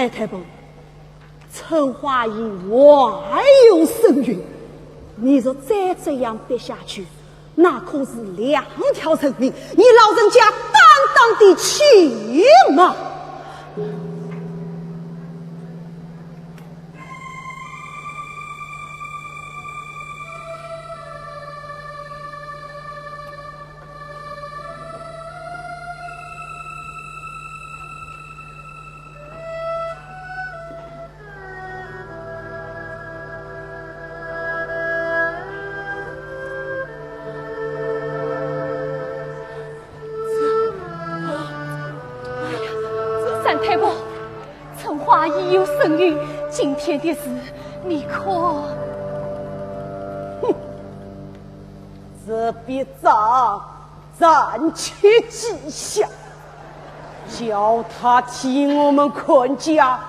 太太婆，春花已怀有身孕，你若再这样逼下去，那可是两条人命，你老人家担当得起吗？ 三太婆，春花已有身孕，今天的事，你可……哼，这笔账暂且记下，叫他替我们阖家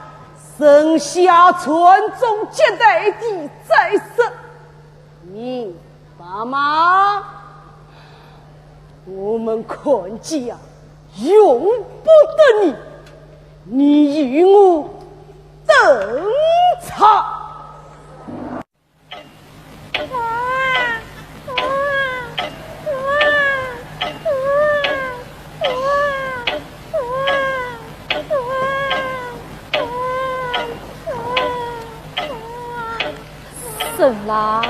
生下传宗接代的再说。 你爸妈，我们阖家用不得你，你与我等着。沈啦，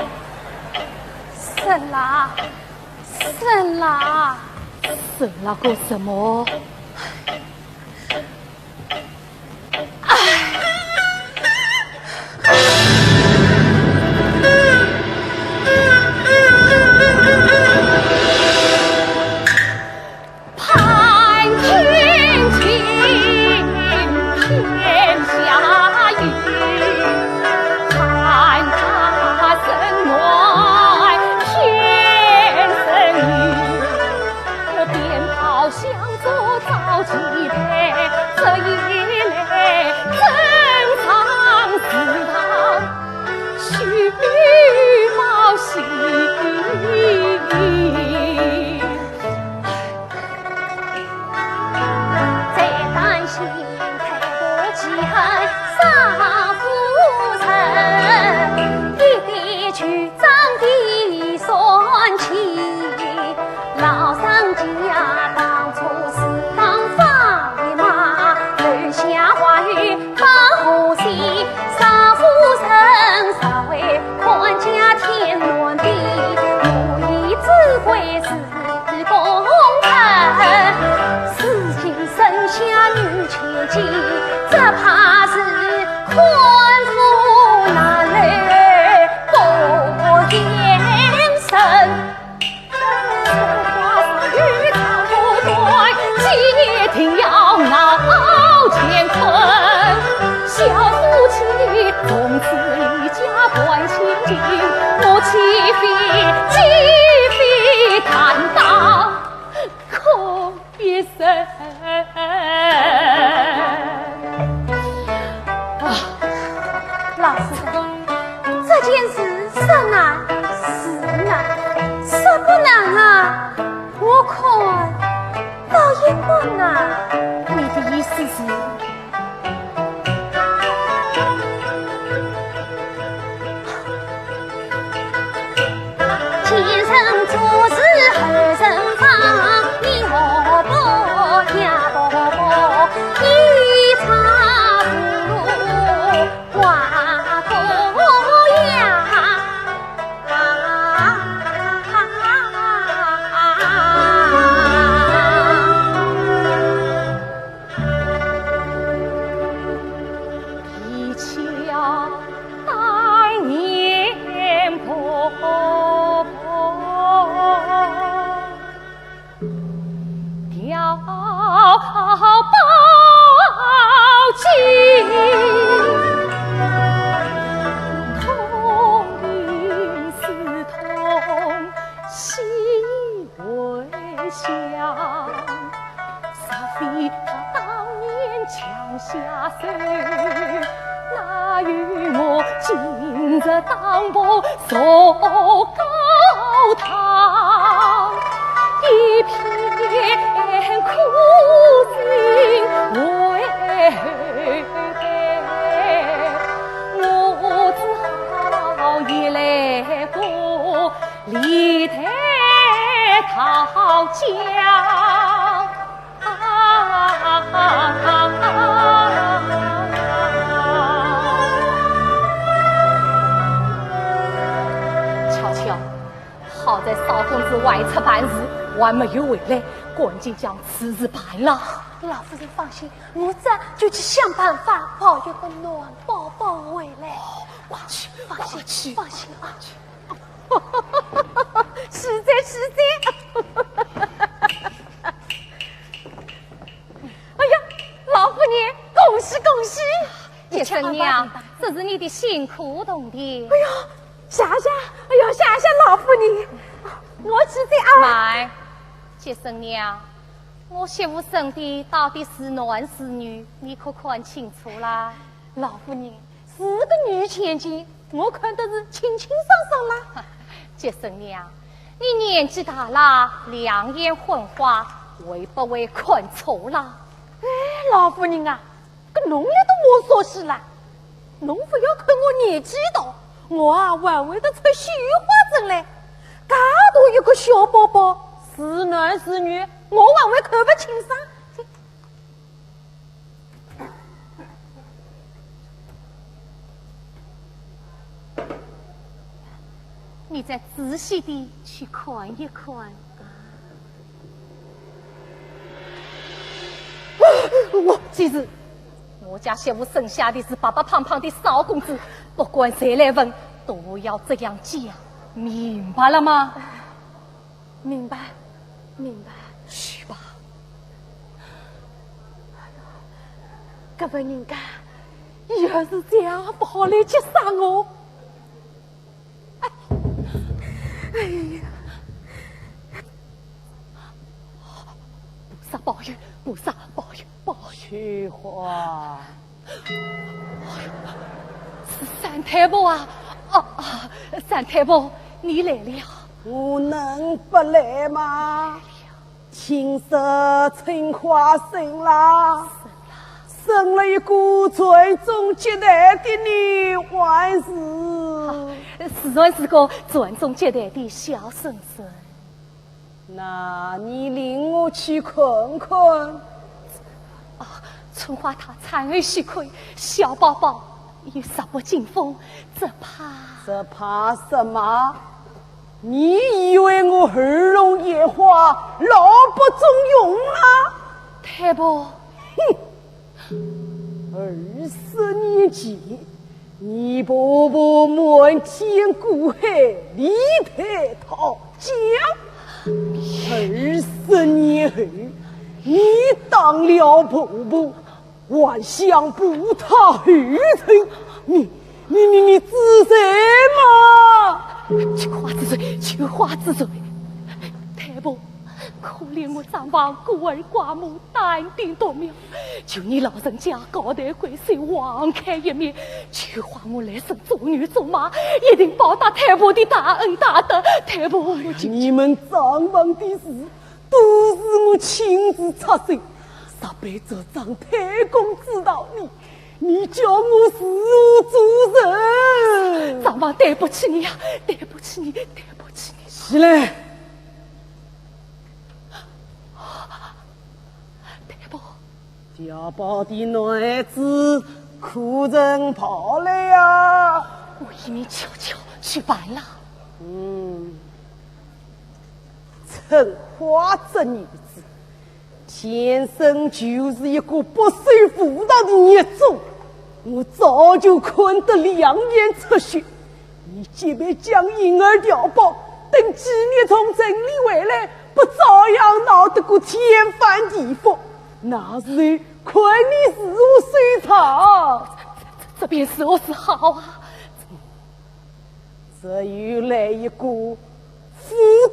沈啦，沈啦，沈啦个什么？ 老实说，这件事说难是难，说不难啊，我看倒也不难。你的意思是？李代桃僵。巧巧，好在少公子外出办事，还没有回来，赶紧将此事办了。老夫人放心，我这就去想办法讨一个暖宝宝回来。快去，放心，快去。放心啊。 是哉，是哉。哎呀，老夫人，恭喜恭喜！接生娘，这是你的辛苦铜钿。哎呀，谢谢，哎呀，谢谢老夫人。我去哉啊。慢，接生娘，我媳妇生的到底是男是女，你可看清楚啦？老夫人， 是个女千金，我看得是清清爽爽啦。接生娘，你年纪大啦，两眼昏花，会不会看错啦？哎，老夫人啊，搿侬也都没说是啦。侬不要看我年纪大，我啊还会得出绣花针嘞。介大一个小宝宝，是男是女，我还会看不清爽。 你再仔细地去看一看啊。我记住，我家媳妇生下的是白白胖胖的少公子，不管谁来问，都要这样讲，明白了吗？ 明白，明白。去吧。搿个人家，要是这样不好来接生哦。哎，哎呀，菩萨保佑，菩萨保佑，保佑。秋花。 三太婆啊，啊啊，三太婆，你来了。我能不来吗？听说春花生啦，生了一个传宗接代的女孩子。啊，自然是个传宗接代的小孙孙。 那你领我去看看。啊，春花她产后许可，小宝宝又弱不禁风，只怕……只怕什么？你以为我耳聋眼花，老不中用啊？太婆。哼，二十年前， 你婆婆瞒天过海，李代桃僵。二十年后，你当了婆婆，还想步她后尘，你，你，你，你知罪吗？求花知罪，求花知罪。太婆，可怜我张房孤儿寡母，单丁独苗， 求你老人家高抬贵手，网开一面，秋花我来生做牛做马，一定报答太婆的大恩大德。太婆，我求……你们张房的事，都是我亲自插手，若被这张太公知道呢，你叫我如何做人？张房对不起你呀，对不起你，对不起你。起来。 太婆。家暴的男子可曾抱来呀？我一面悄悄去办了。嗯，春花这女子，天生就是一个不守妇道的孽种。我早就看得两眼出血， 你即便将银儿调包，等几年从城里回来，不照样闹得个天翻地覆？那时候看你如何收场。这，这，这便如何是好啊？只有来一个釜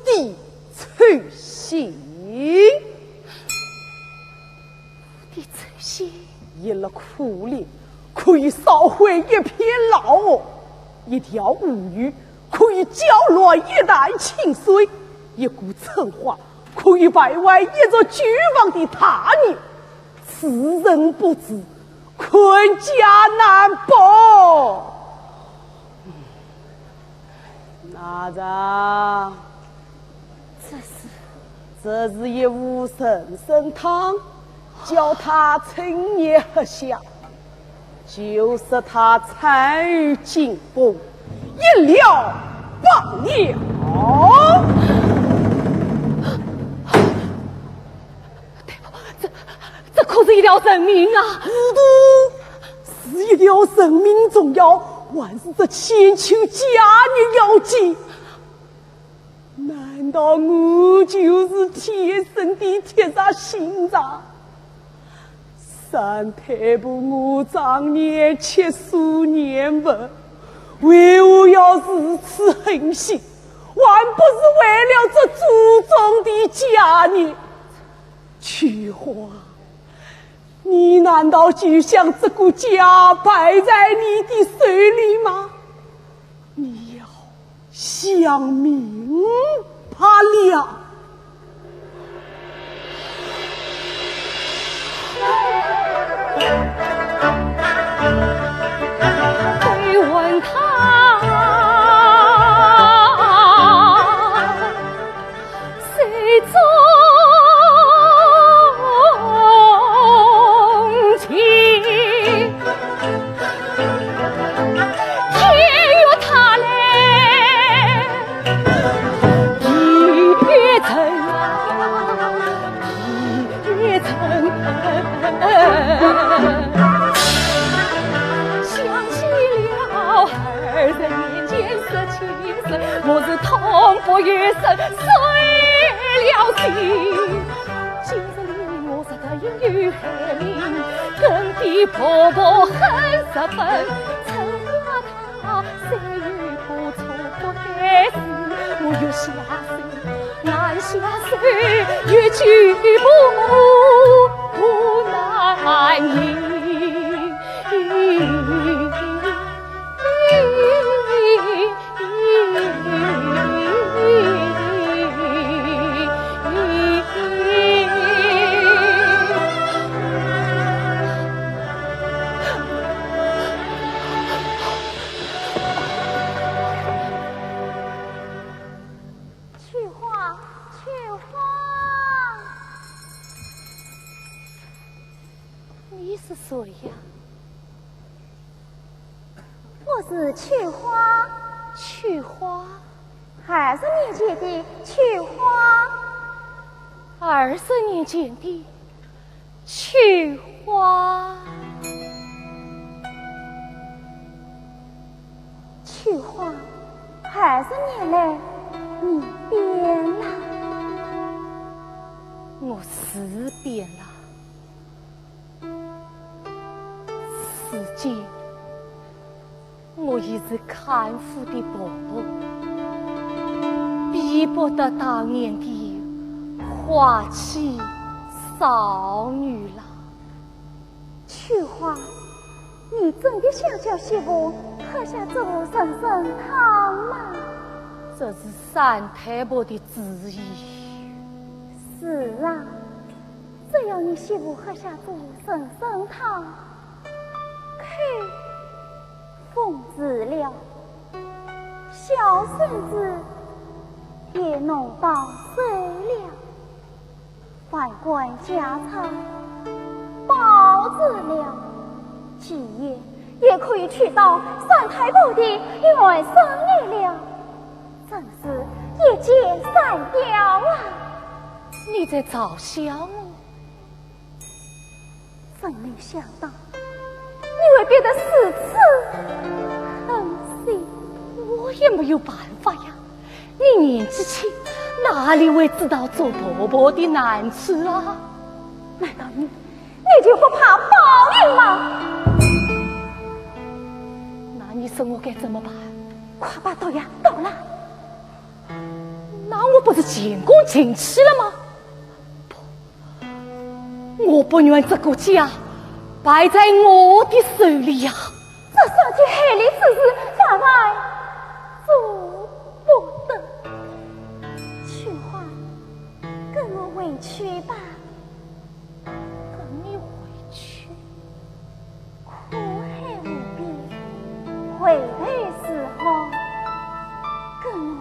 底抽薪。 的出现。一粒苦灵可以烧毁一片牢房，一条乌鱼可以搅乱一潭清水，一股春花可以败坏一座旧房的大业。此人不知，看家难报。那大人，这是，这是一壶人参汤，叫他趁热喝下，就说他参与进补，一了百了。这，这可是一条人命啊！糊涂，是一条人命重要，还是这千秋佳人要紧？难道我就是天生的铁石心肠？三太婆，我当年七十年份，为何要如此狠心？还不是为了这祖宗的家业。秋花，你难道就想这个家败在你的手里吗？你要想明白了。秋花，秋花，你是谁呀？ 我是秋花。秋花？二十年前的秋花。二十年前的秋花？秋花，二十年来，你变了。我是变了。 如今，我已是看护的婆婆，比不得当年的花季少女了。秋花，你真的想叫媳妇喝下这壶人参汤吗？这是三太婆的旨意。是啊， 只要你媳妇喝下这人参汤，口风止了，小孙子也弄到手了，万贯家产保住了，继业也可以娶到三太婆的外孙女了，真是一箭双雕啊！你在嘲笑我？ 真没想到，你会变得如此狠心。我也没有办法呀，你年纪轻，哪里会知道做婆婆的难处啊？难道你，你就不怕报应吗？那你说我该怎么办？快把毒药倒了。那我不是前功尽弃了吗？不， 我不愿这个家败在我的手里呀。这伤天害理之事，万万做不得。秋花，跟我回去吧。跟你回去？苦海无边，回头是岸。跟我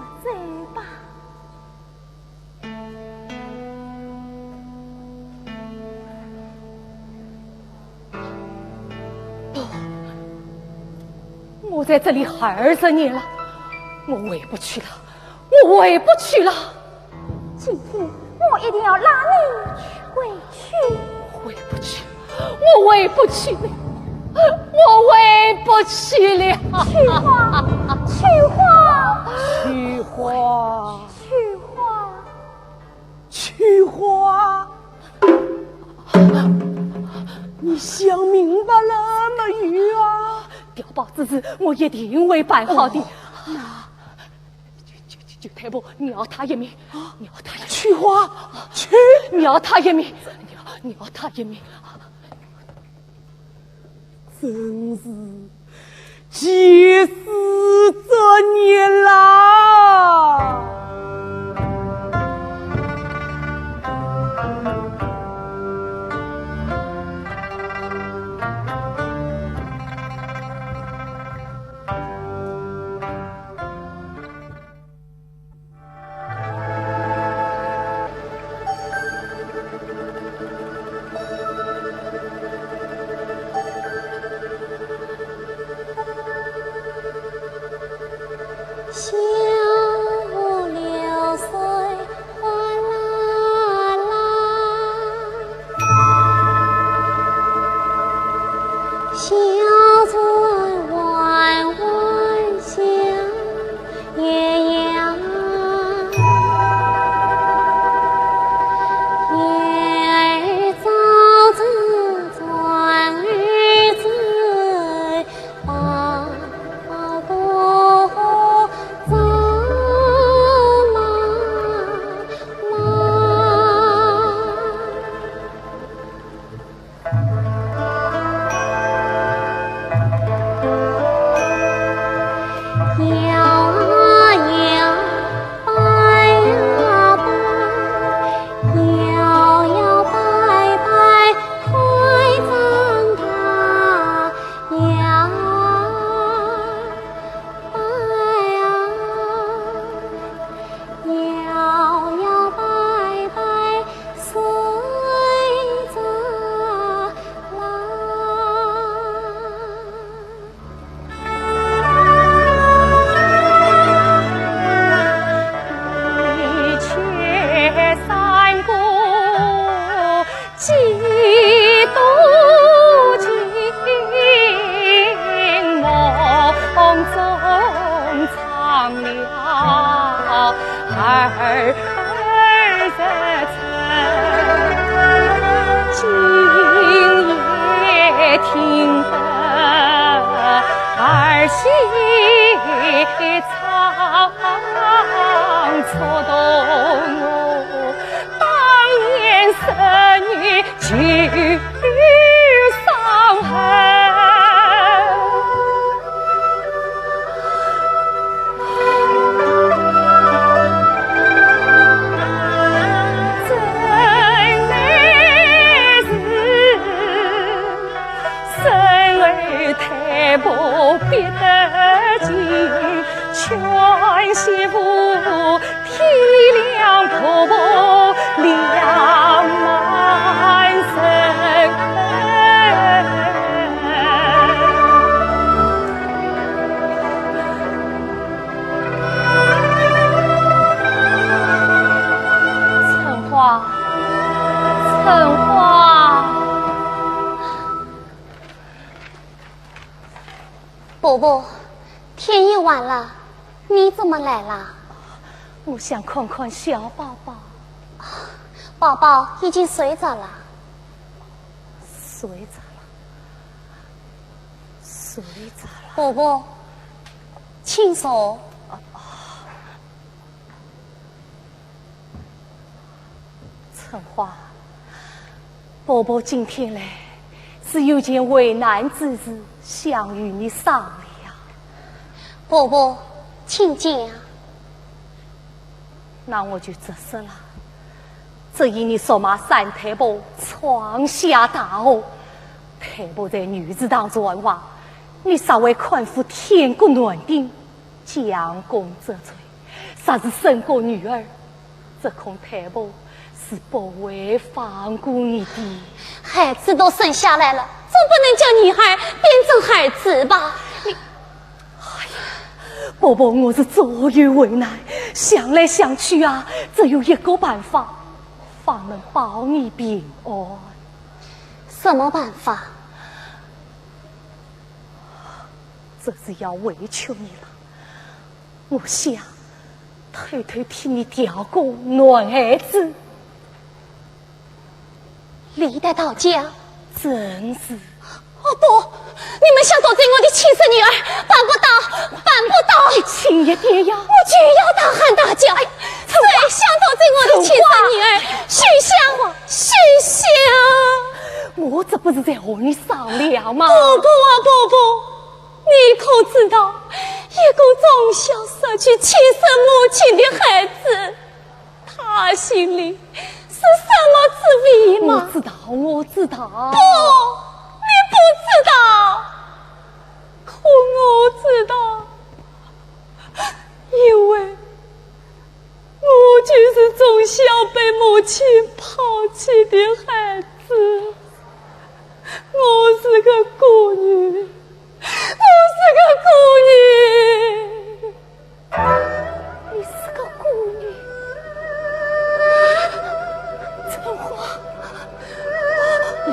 我在这里二十年了，我回不去了，我回不去了。今天我一定要拉你回去。回不去，我回不去了，我回不去了。秋花，秋花，秋花，秋花。 秋花，你想明白了没有啊？碉堡之事，我一定会办好的。哦，那就，就，就，就退步，饶他一命，饶他一命。秋花，秋，饶他一命，饶，饶他一命。 真是气死作孽啦！春花，春花。 伯伯，天也晚了，你怎么来了？我想看看小宝宝。宝宝已经睡着了。睡着了，睡着了。伯伯，请坐。 春花，伯伯今天来是有件为难之事想与你商量。伯伯，请讲。那我就直说了。只因你出卖三太婆闯下大祸，太婆在女子堂传话，你实为看护天国男丁，将功折罪，实是胜过女儿。 只恐太婆是不会放过你的。孩子都生下来了，总不能叫女儿变成孩子吧？你，婆婆，我是左右为难，想来想去啊，只有一个办法，方能保你平安。什么办法？这是要委屈你了。我想偷偷替你调个男孩子。 李代到家？正是。哦，不，你们想夺走我的亲生女儿，办不到，办不到。你轻一点呀。我就要大喊大叫。哎，谁想夺走我的亲生女儿？许仙，许仙。我这不是在和你商量吗？不，不啊，不，不，你可知道，一个从小失去亲生母亲的孩子， 他心里是什么滋味吗？我知道，我知道。不，你不知道。可我知道，因为我就是从小被母亲抛弃的孩子。我是个孤女，我是个孤女。 你是个孤女。春花，来，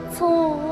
春花。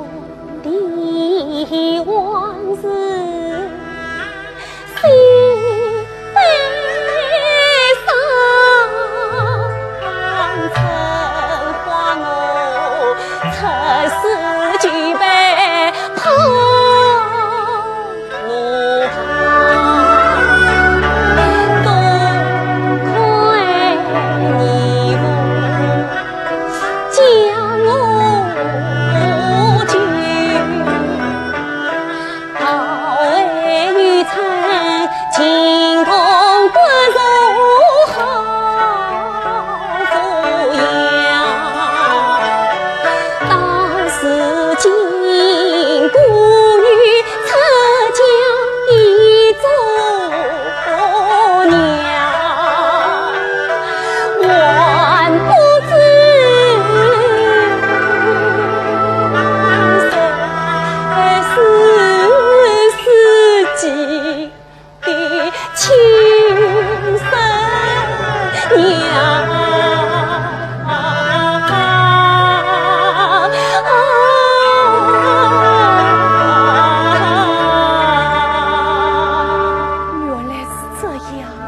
原来是这样啊。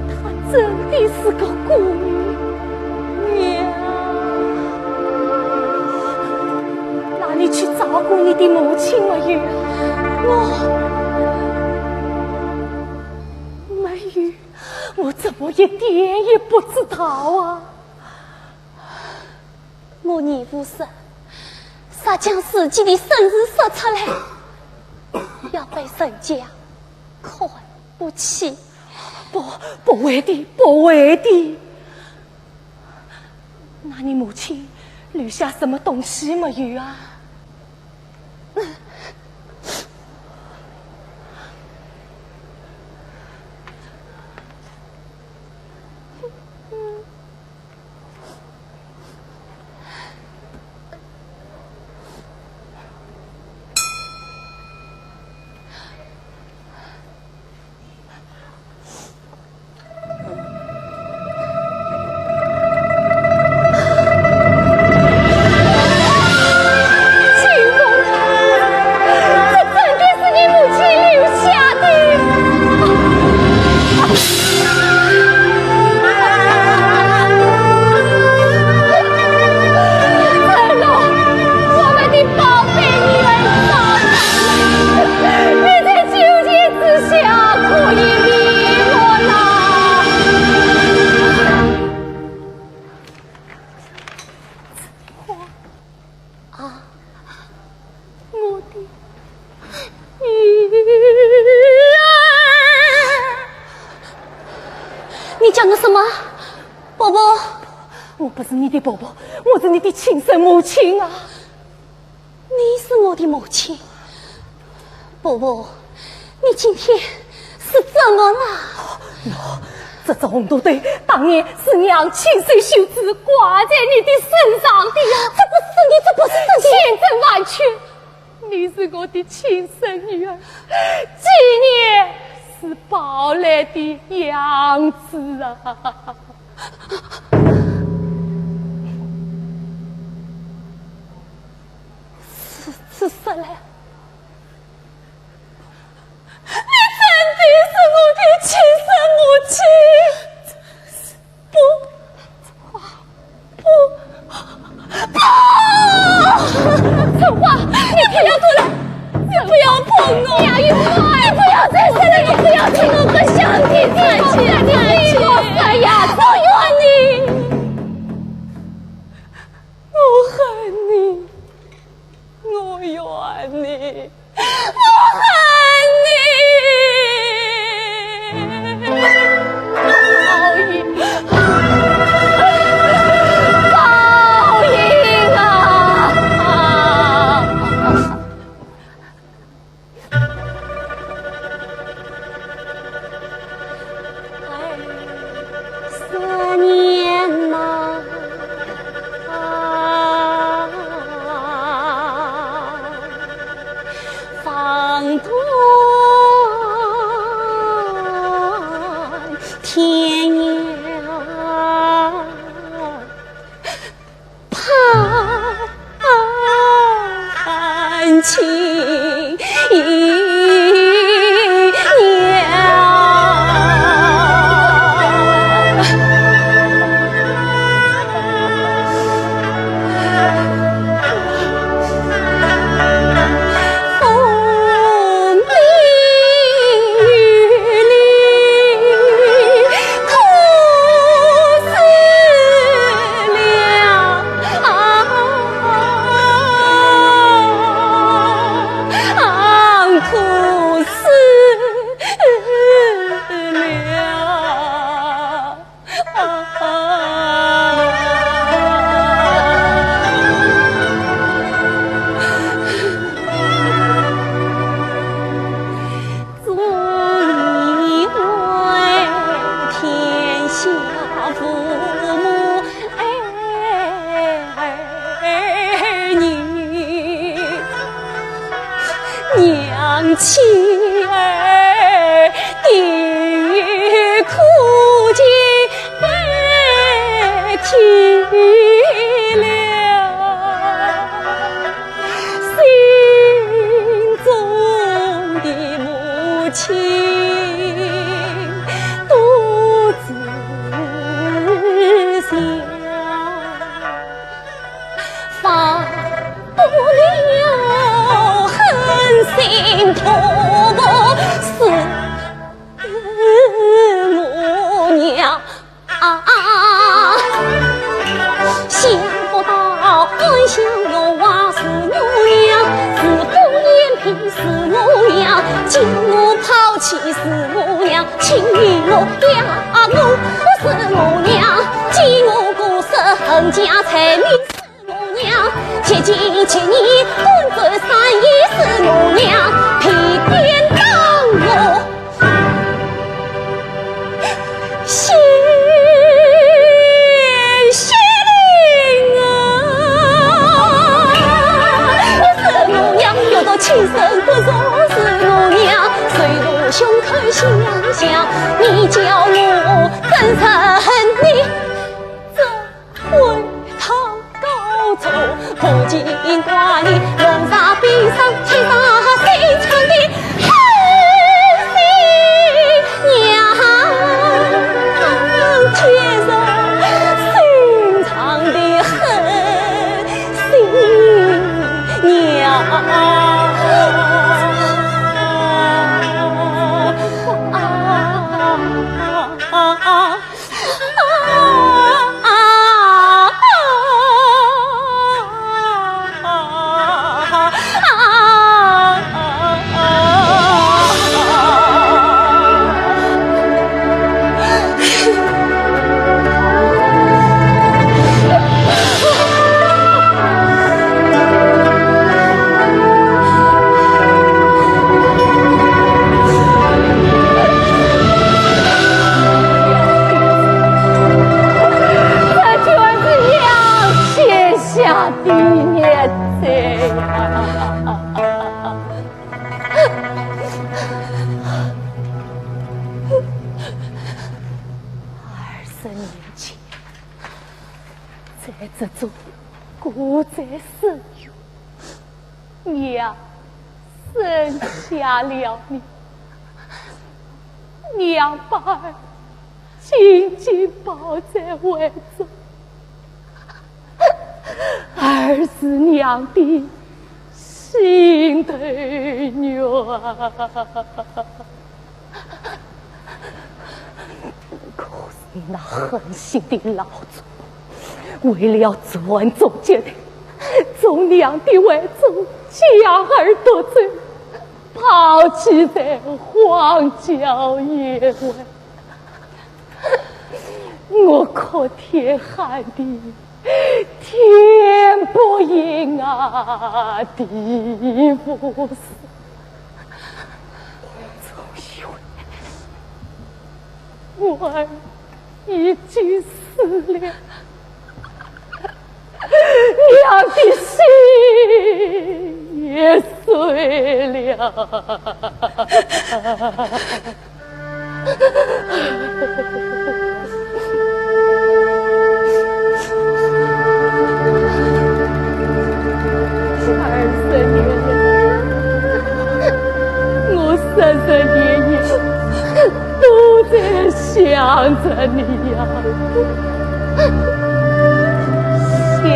她真的是个孤女。娘。那你去照顾你的母亲没有啊？我没有，我怎么一点也不知道啊？我年幼时，煞将自己的身世说出来，要被人家看不起。 不，不会的，不会的。那你母亲留下什么东西没有啊？ 这真的是你母亲留下的。 春花，我们的宝贝女儿找到了，你在九泉之下可以觅我了。啊，我的 你讲的什么？伯伯？我不是你的伯伯，我是你的亲生母亲啊！你是我的母亲？伯伯，你今天是怎么了？喏，这只红肚兜当年是娘亲手修制，挂在你的身上的呀。这不是真的，这不是真的。千真万确，你是我的亲生女儿，纪念是宝来的养子啊。是，是啥嘞？ 你真的是我的亲生母亲？不，不，不！春花，你不要过来，你不要碰我！你不要再过来，你不要碰我！我不想听你再见，你不要再呀，我怨你，我恨你。 我怨你，我恨你！报应，报应啊！下的日子呀。二十年前，在这座古宅深院，娘生下了你，娘把儿紧紧抱在怀中。 儿是娘的心头肉啊。可是那狠心的老祖，为了传宗接代，从娘的怀中将儿夺走，抛弃在荒郊野外。 我哭天喊地，天不应啊，地不死。我总以为我儿已经死了，娘的心也碎了。 二十年了，我日日夜夜都在想着你呀。 想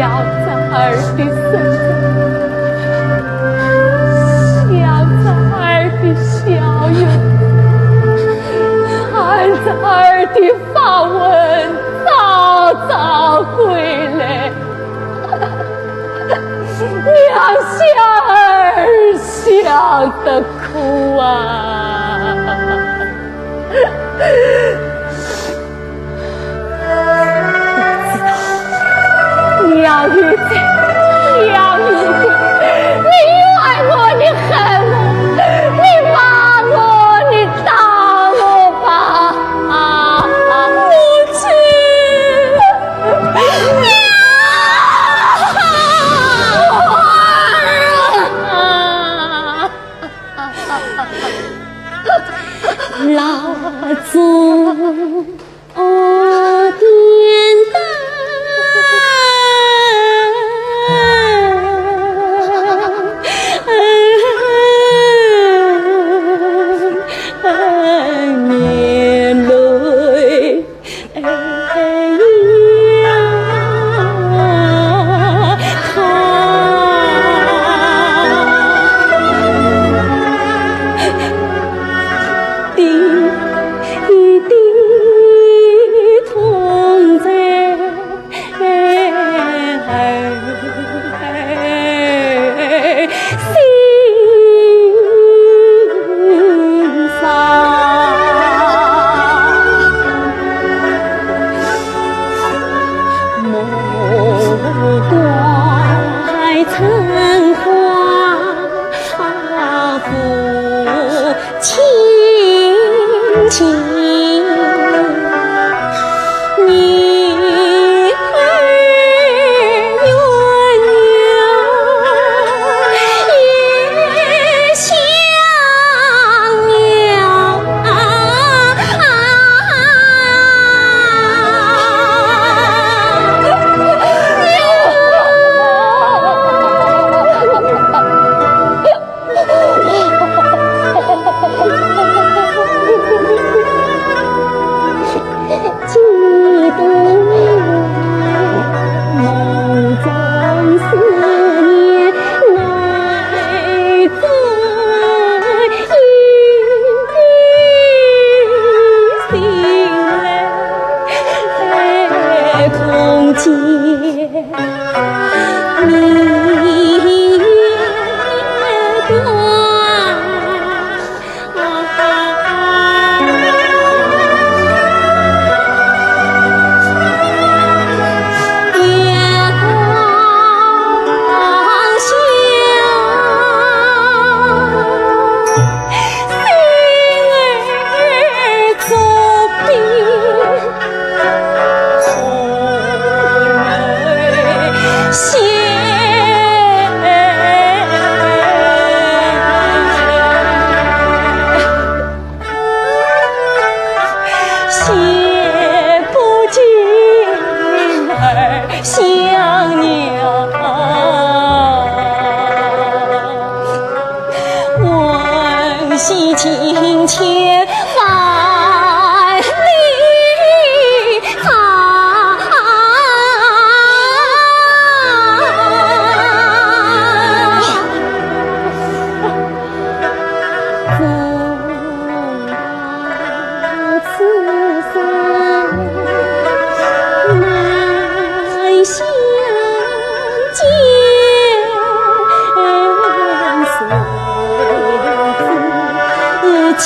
着儿的身材，想着儿的笑容，盼着儿的访问早早归来，娘想儿想得苦啊。 娘有罪，娘有罪，你怨我，你恨我，你骂我，你打我吧，母亲。老祖 哦，颠倒面泪呀，她的 一滴痛在儿心上。目光春花 啊，父亲情，你儿远远也想了。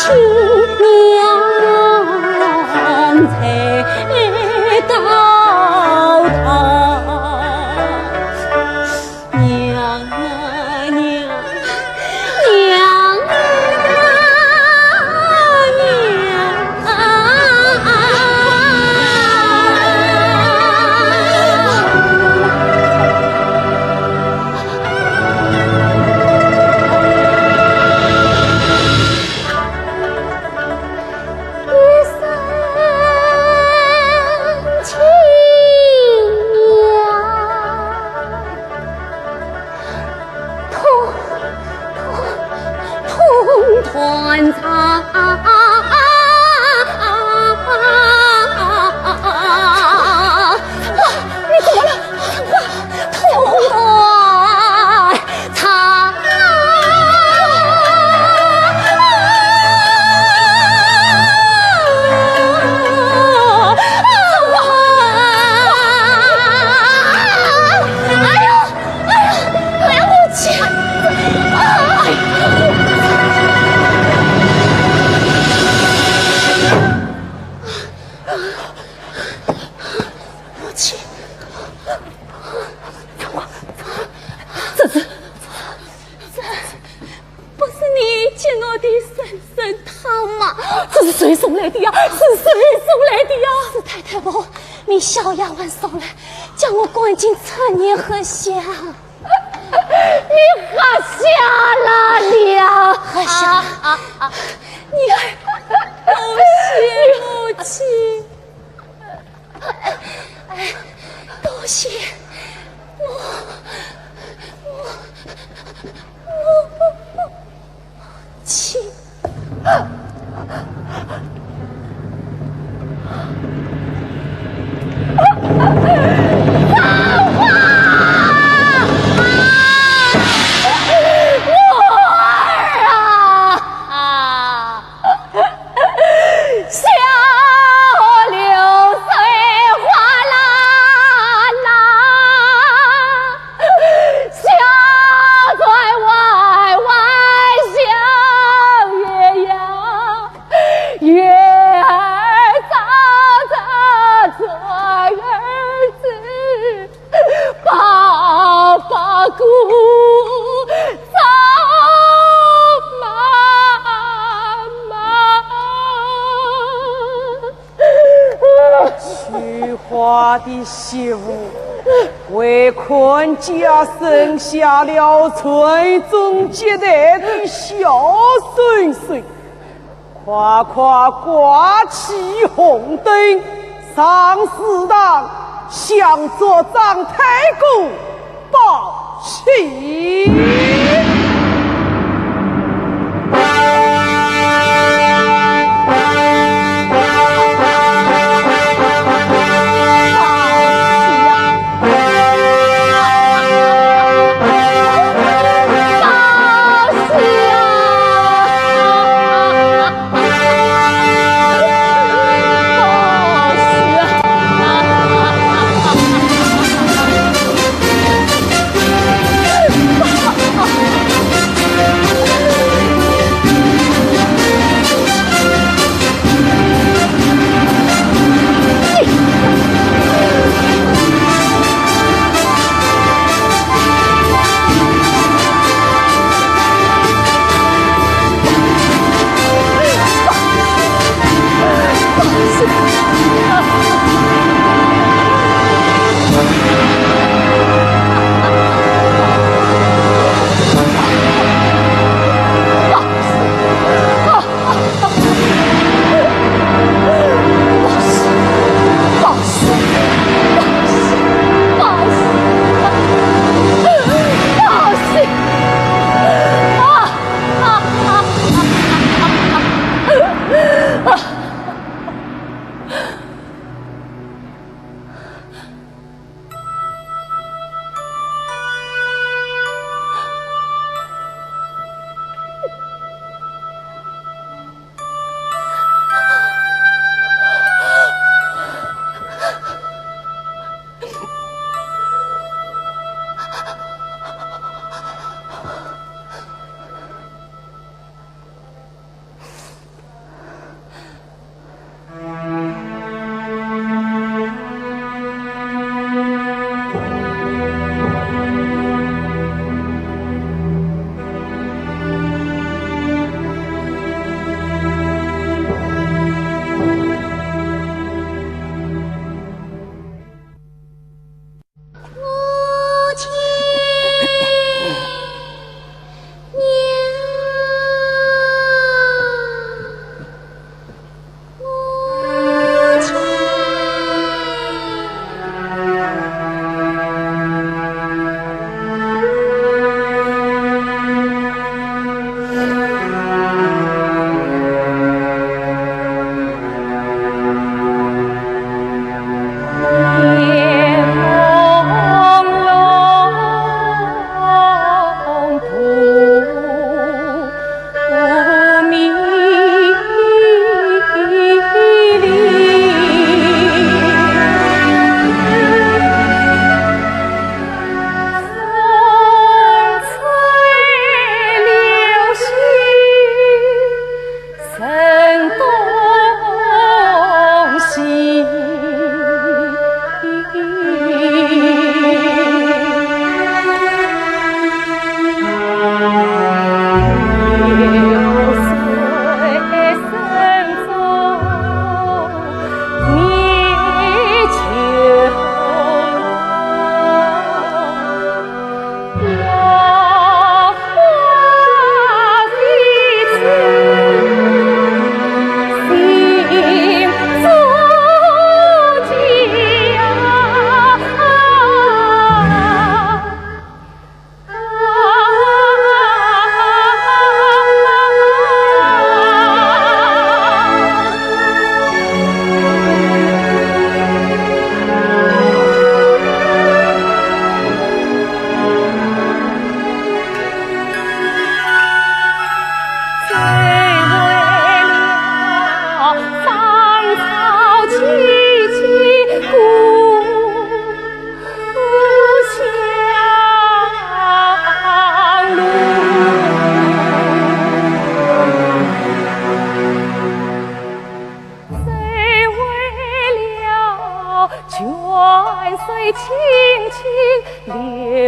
娘在到堂，娘啊娘，娘啊娘啊。哎呦，哎呦，哎呀，母亲！哎呀，母亲！这是，这是，不是你给我的生参汤吗？这是谁送来的呀？是谁送来的呀？是太太我命小丫鬟送来，叫我赶紧趁热喝下。 你喝下了，你呀！喝下了。啊，啊，啊。你，多谢母亲。哎，多谢母，母，母，母，母亲。 秋华的媳妇，为看家生下了传宗接代的小孙孙，快快挂起红灯，上祠堂向族长太公 报喜。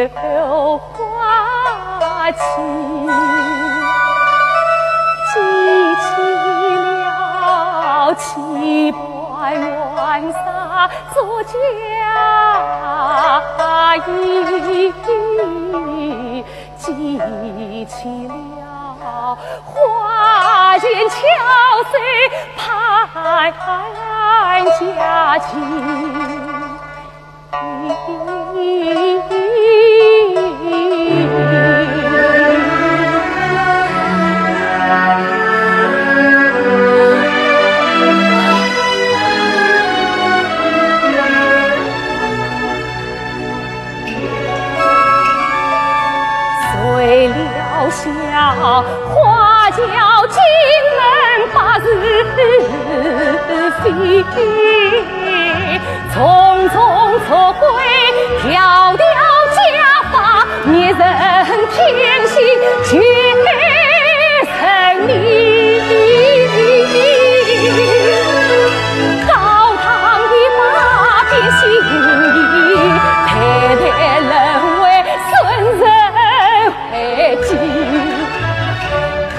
花期，记起了七八元杀作嫁衣，记起了花前巧手盼佳期。 谁料小花轿进门百事非，匆匆出归迢迢家法，逆人天性求生理。高堂的马鞭心里，代代轮回 为君。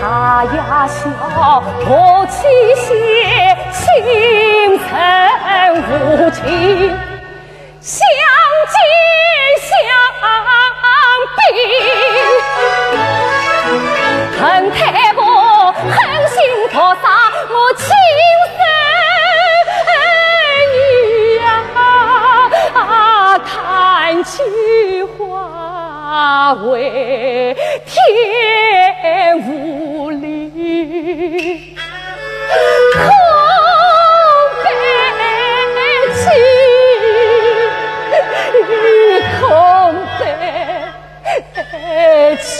他呀笑我妻妾，心存无情，相见相比。恨太薄，狠心毒杀我亲生女啊！叹气 化为天无力，空悲戚，空悲戚。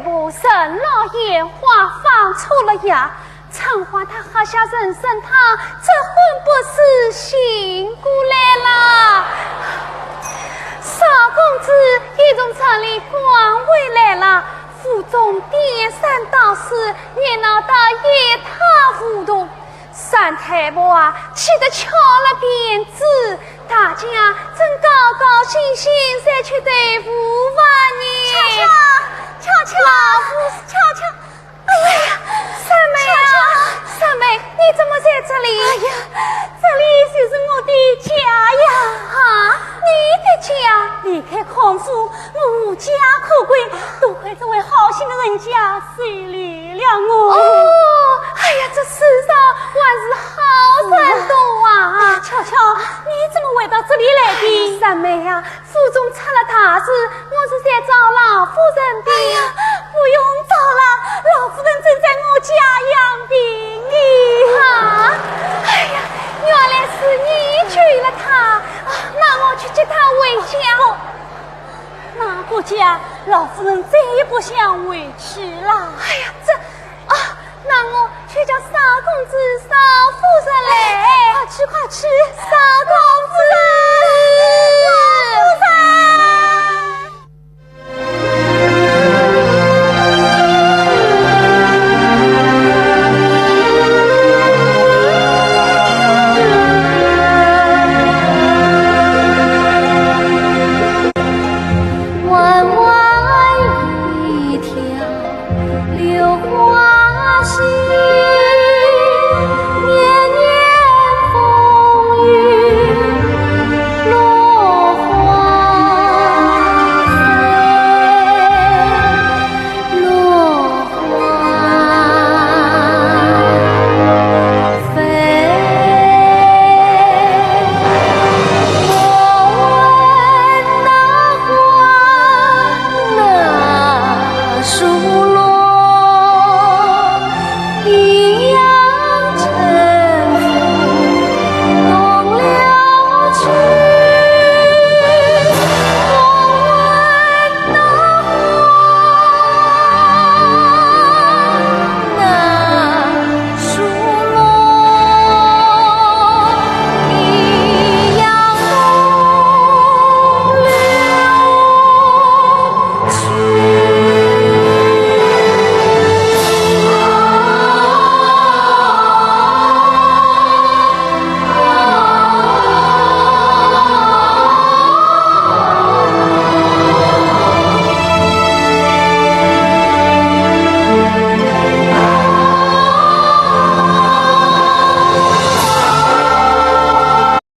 部人老眼花放错了呀，春花她喝下人参汤，这婚不是醒过来了。少公子已从城里赶回来了，府中颠三倒四，热闹得一塌糊涂。三太婆啊，气得翘了辫子，大家正高高兴兴在吃豆腐饭呢。巧巧，巧巧，巧巧，哎呀，三妹啊，三妹，你怎么在这里？哎呀，这里就是我的家呀。啊，你的家？离开康府，我无家可归，多亏这位好心的人家收留了我。哦，哎呀，这世上还是好人多啊。哎呀，巧巧，你怎么会到这里来的？哎呀，三妹啊，府中出了大事，我是来找老夫人的。哎呀，不用找了，老夫人正在我家养病呢。啊，哎呀，原来是你救了她啊，那我去接她回家。那个家，老夫人再也不想回去了。哎呀，这，啊，那我去叫少公子、少夫人来。快去，快去！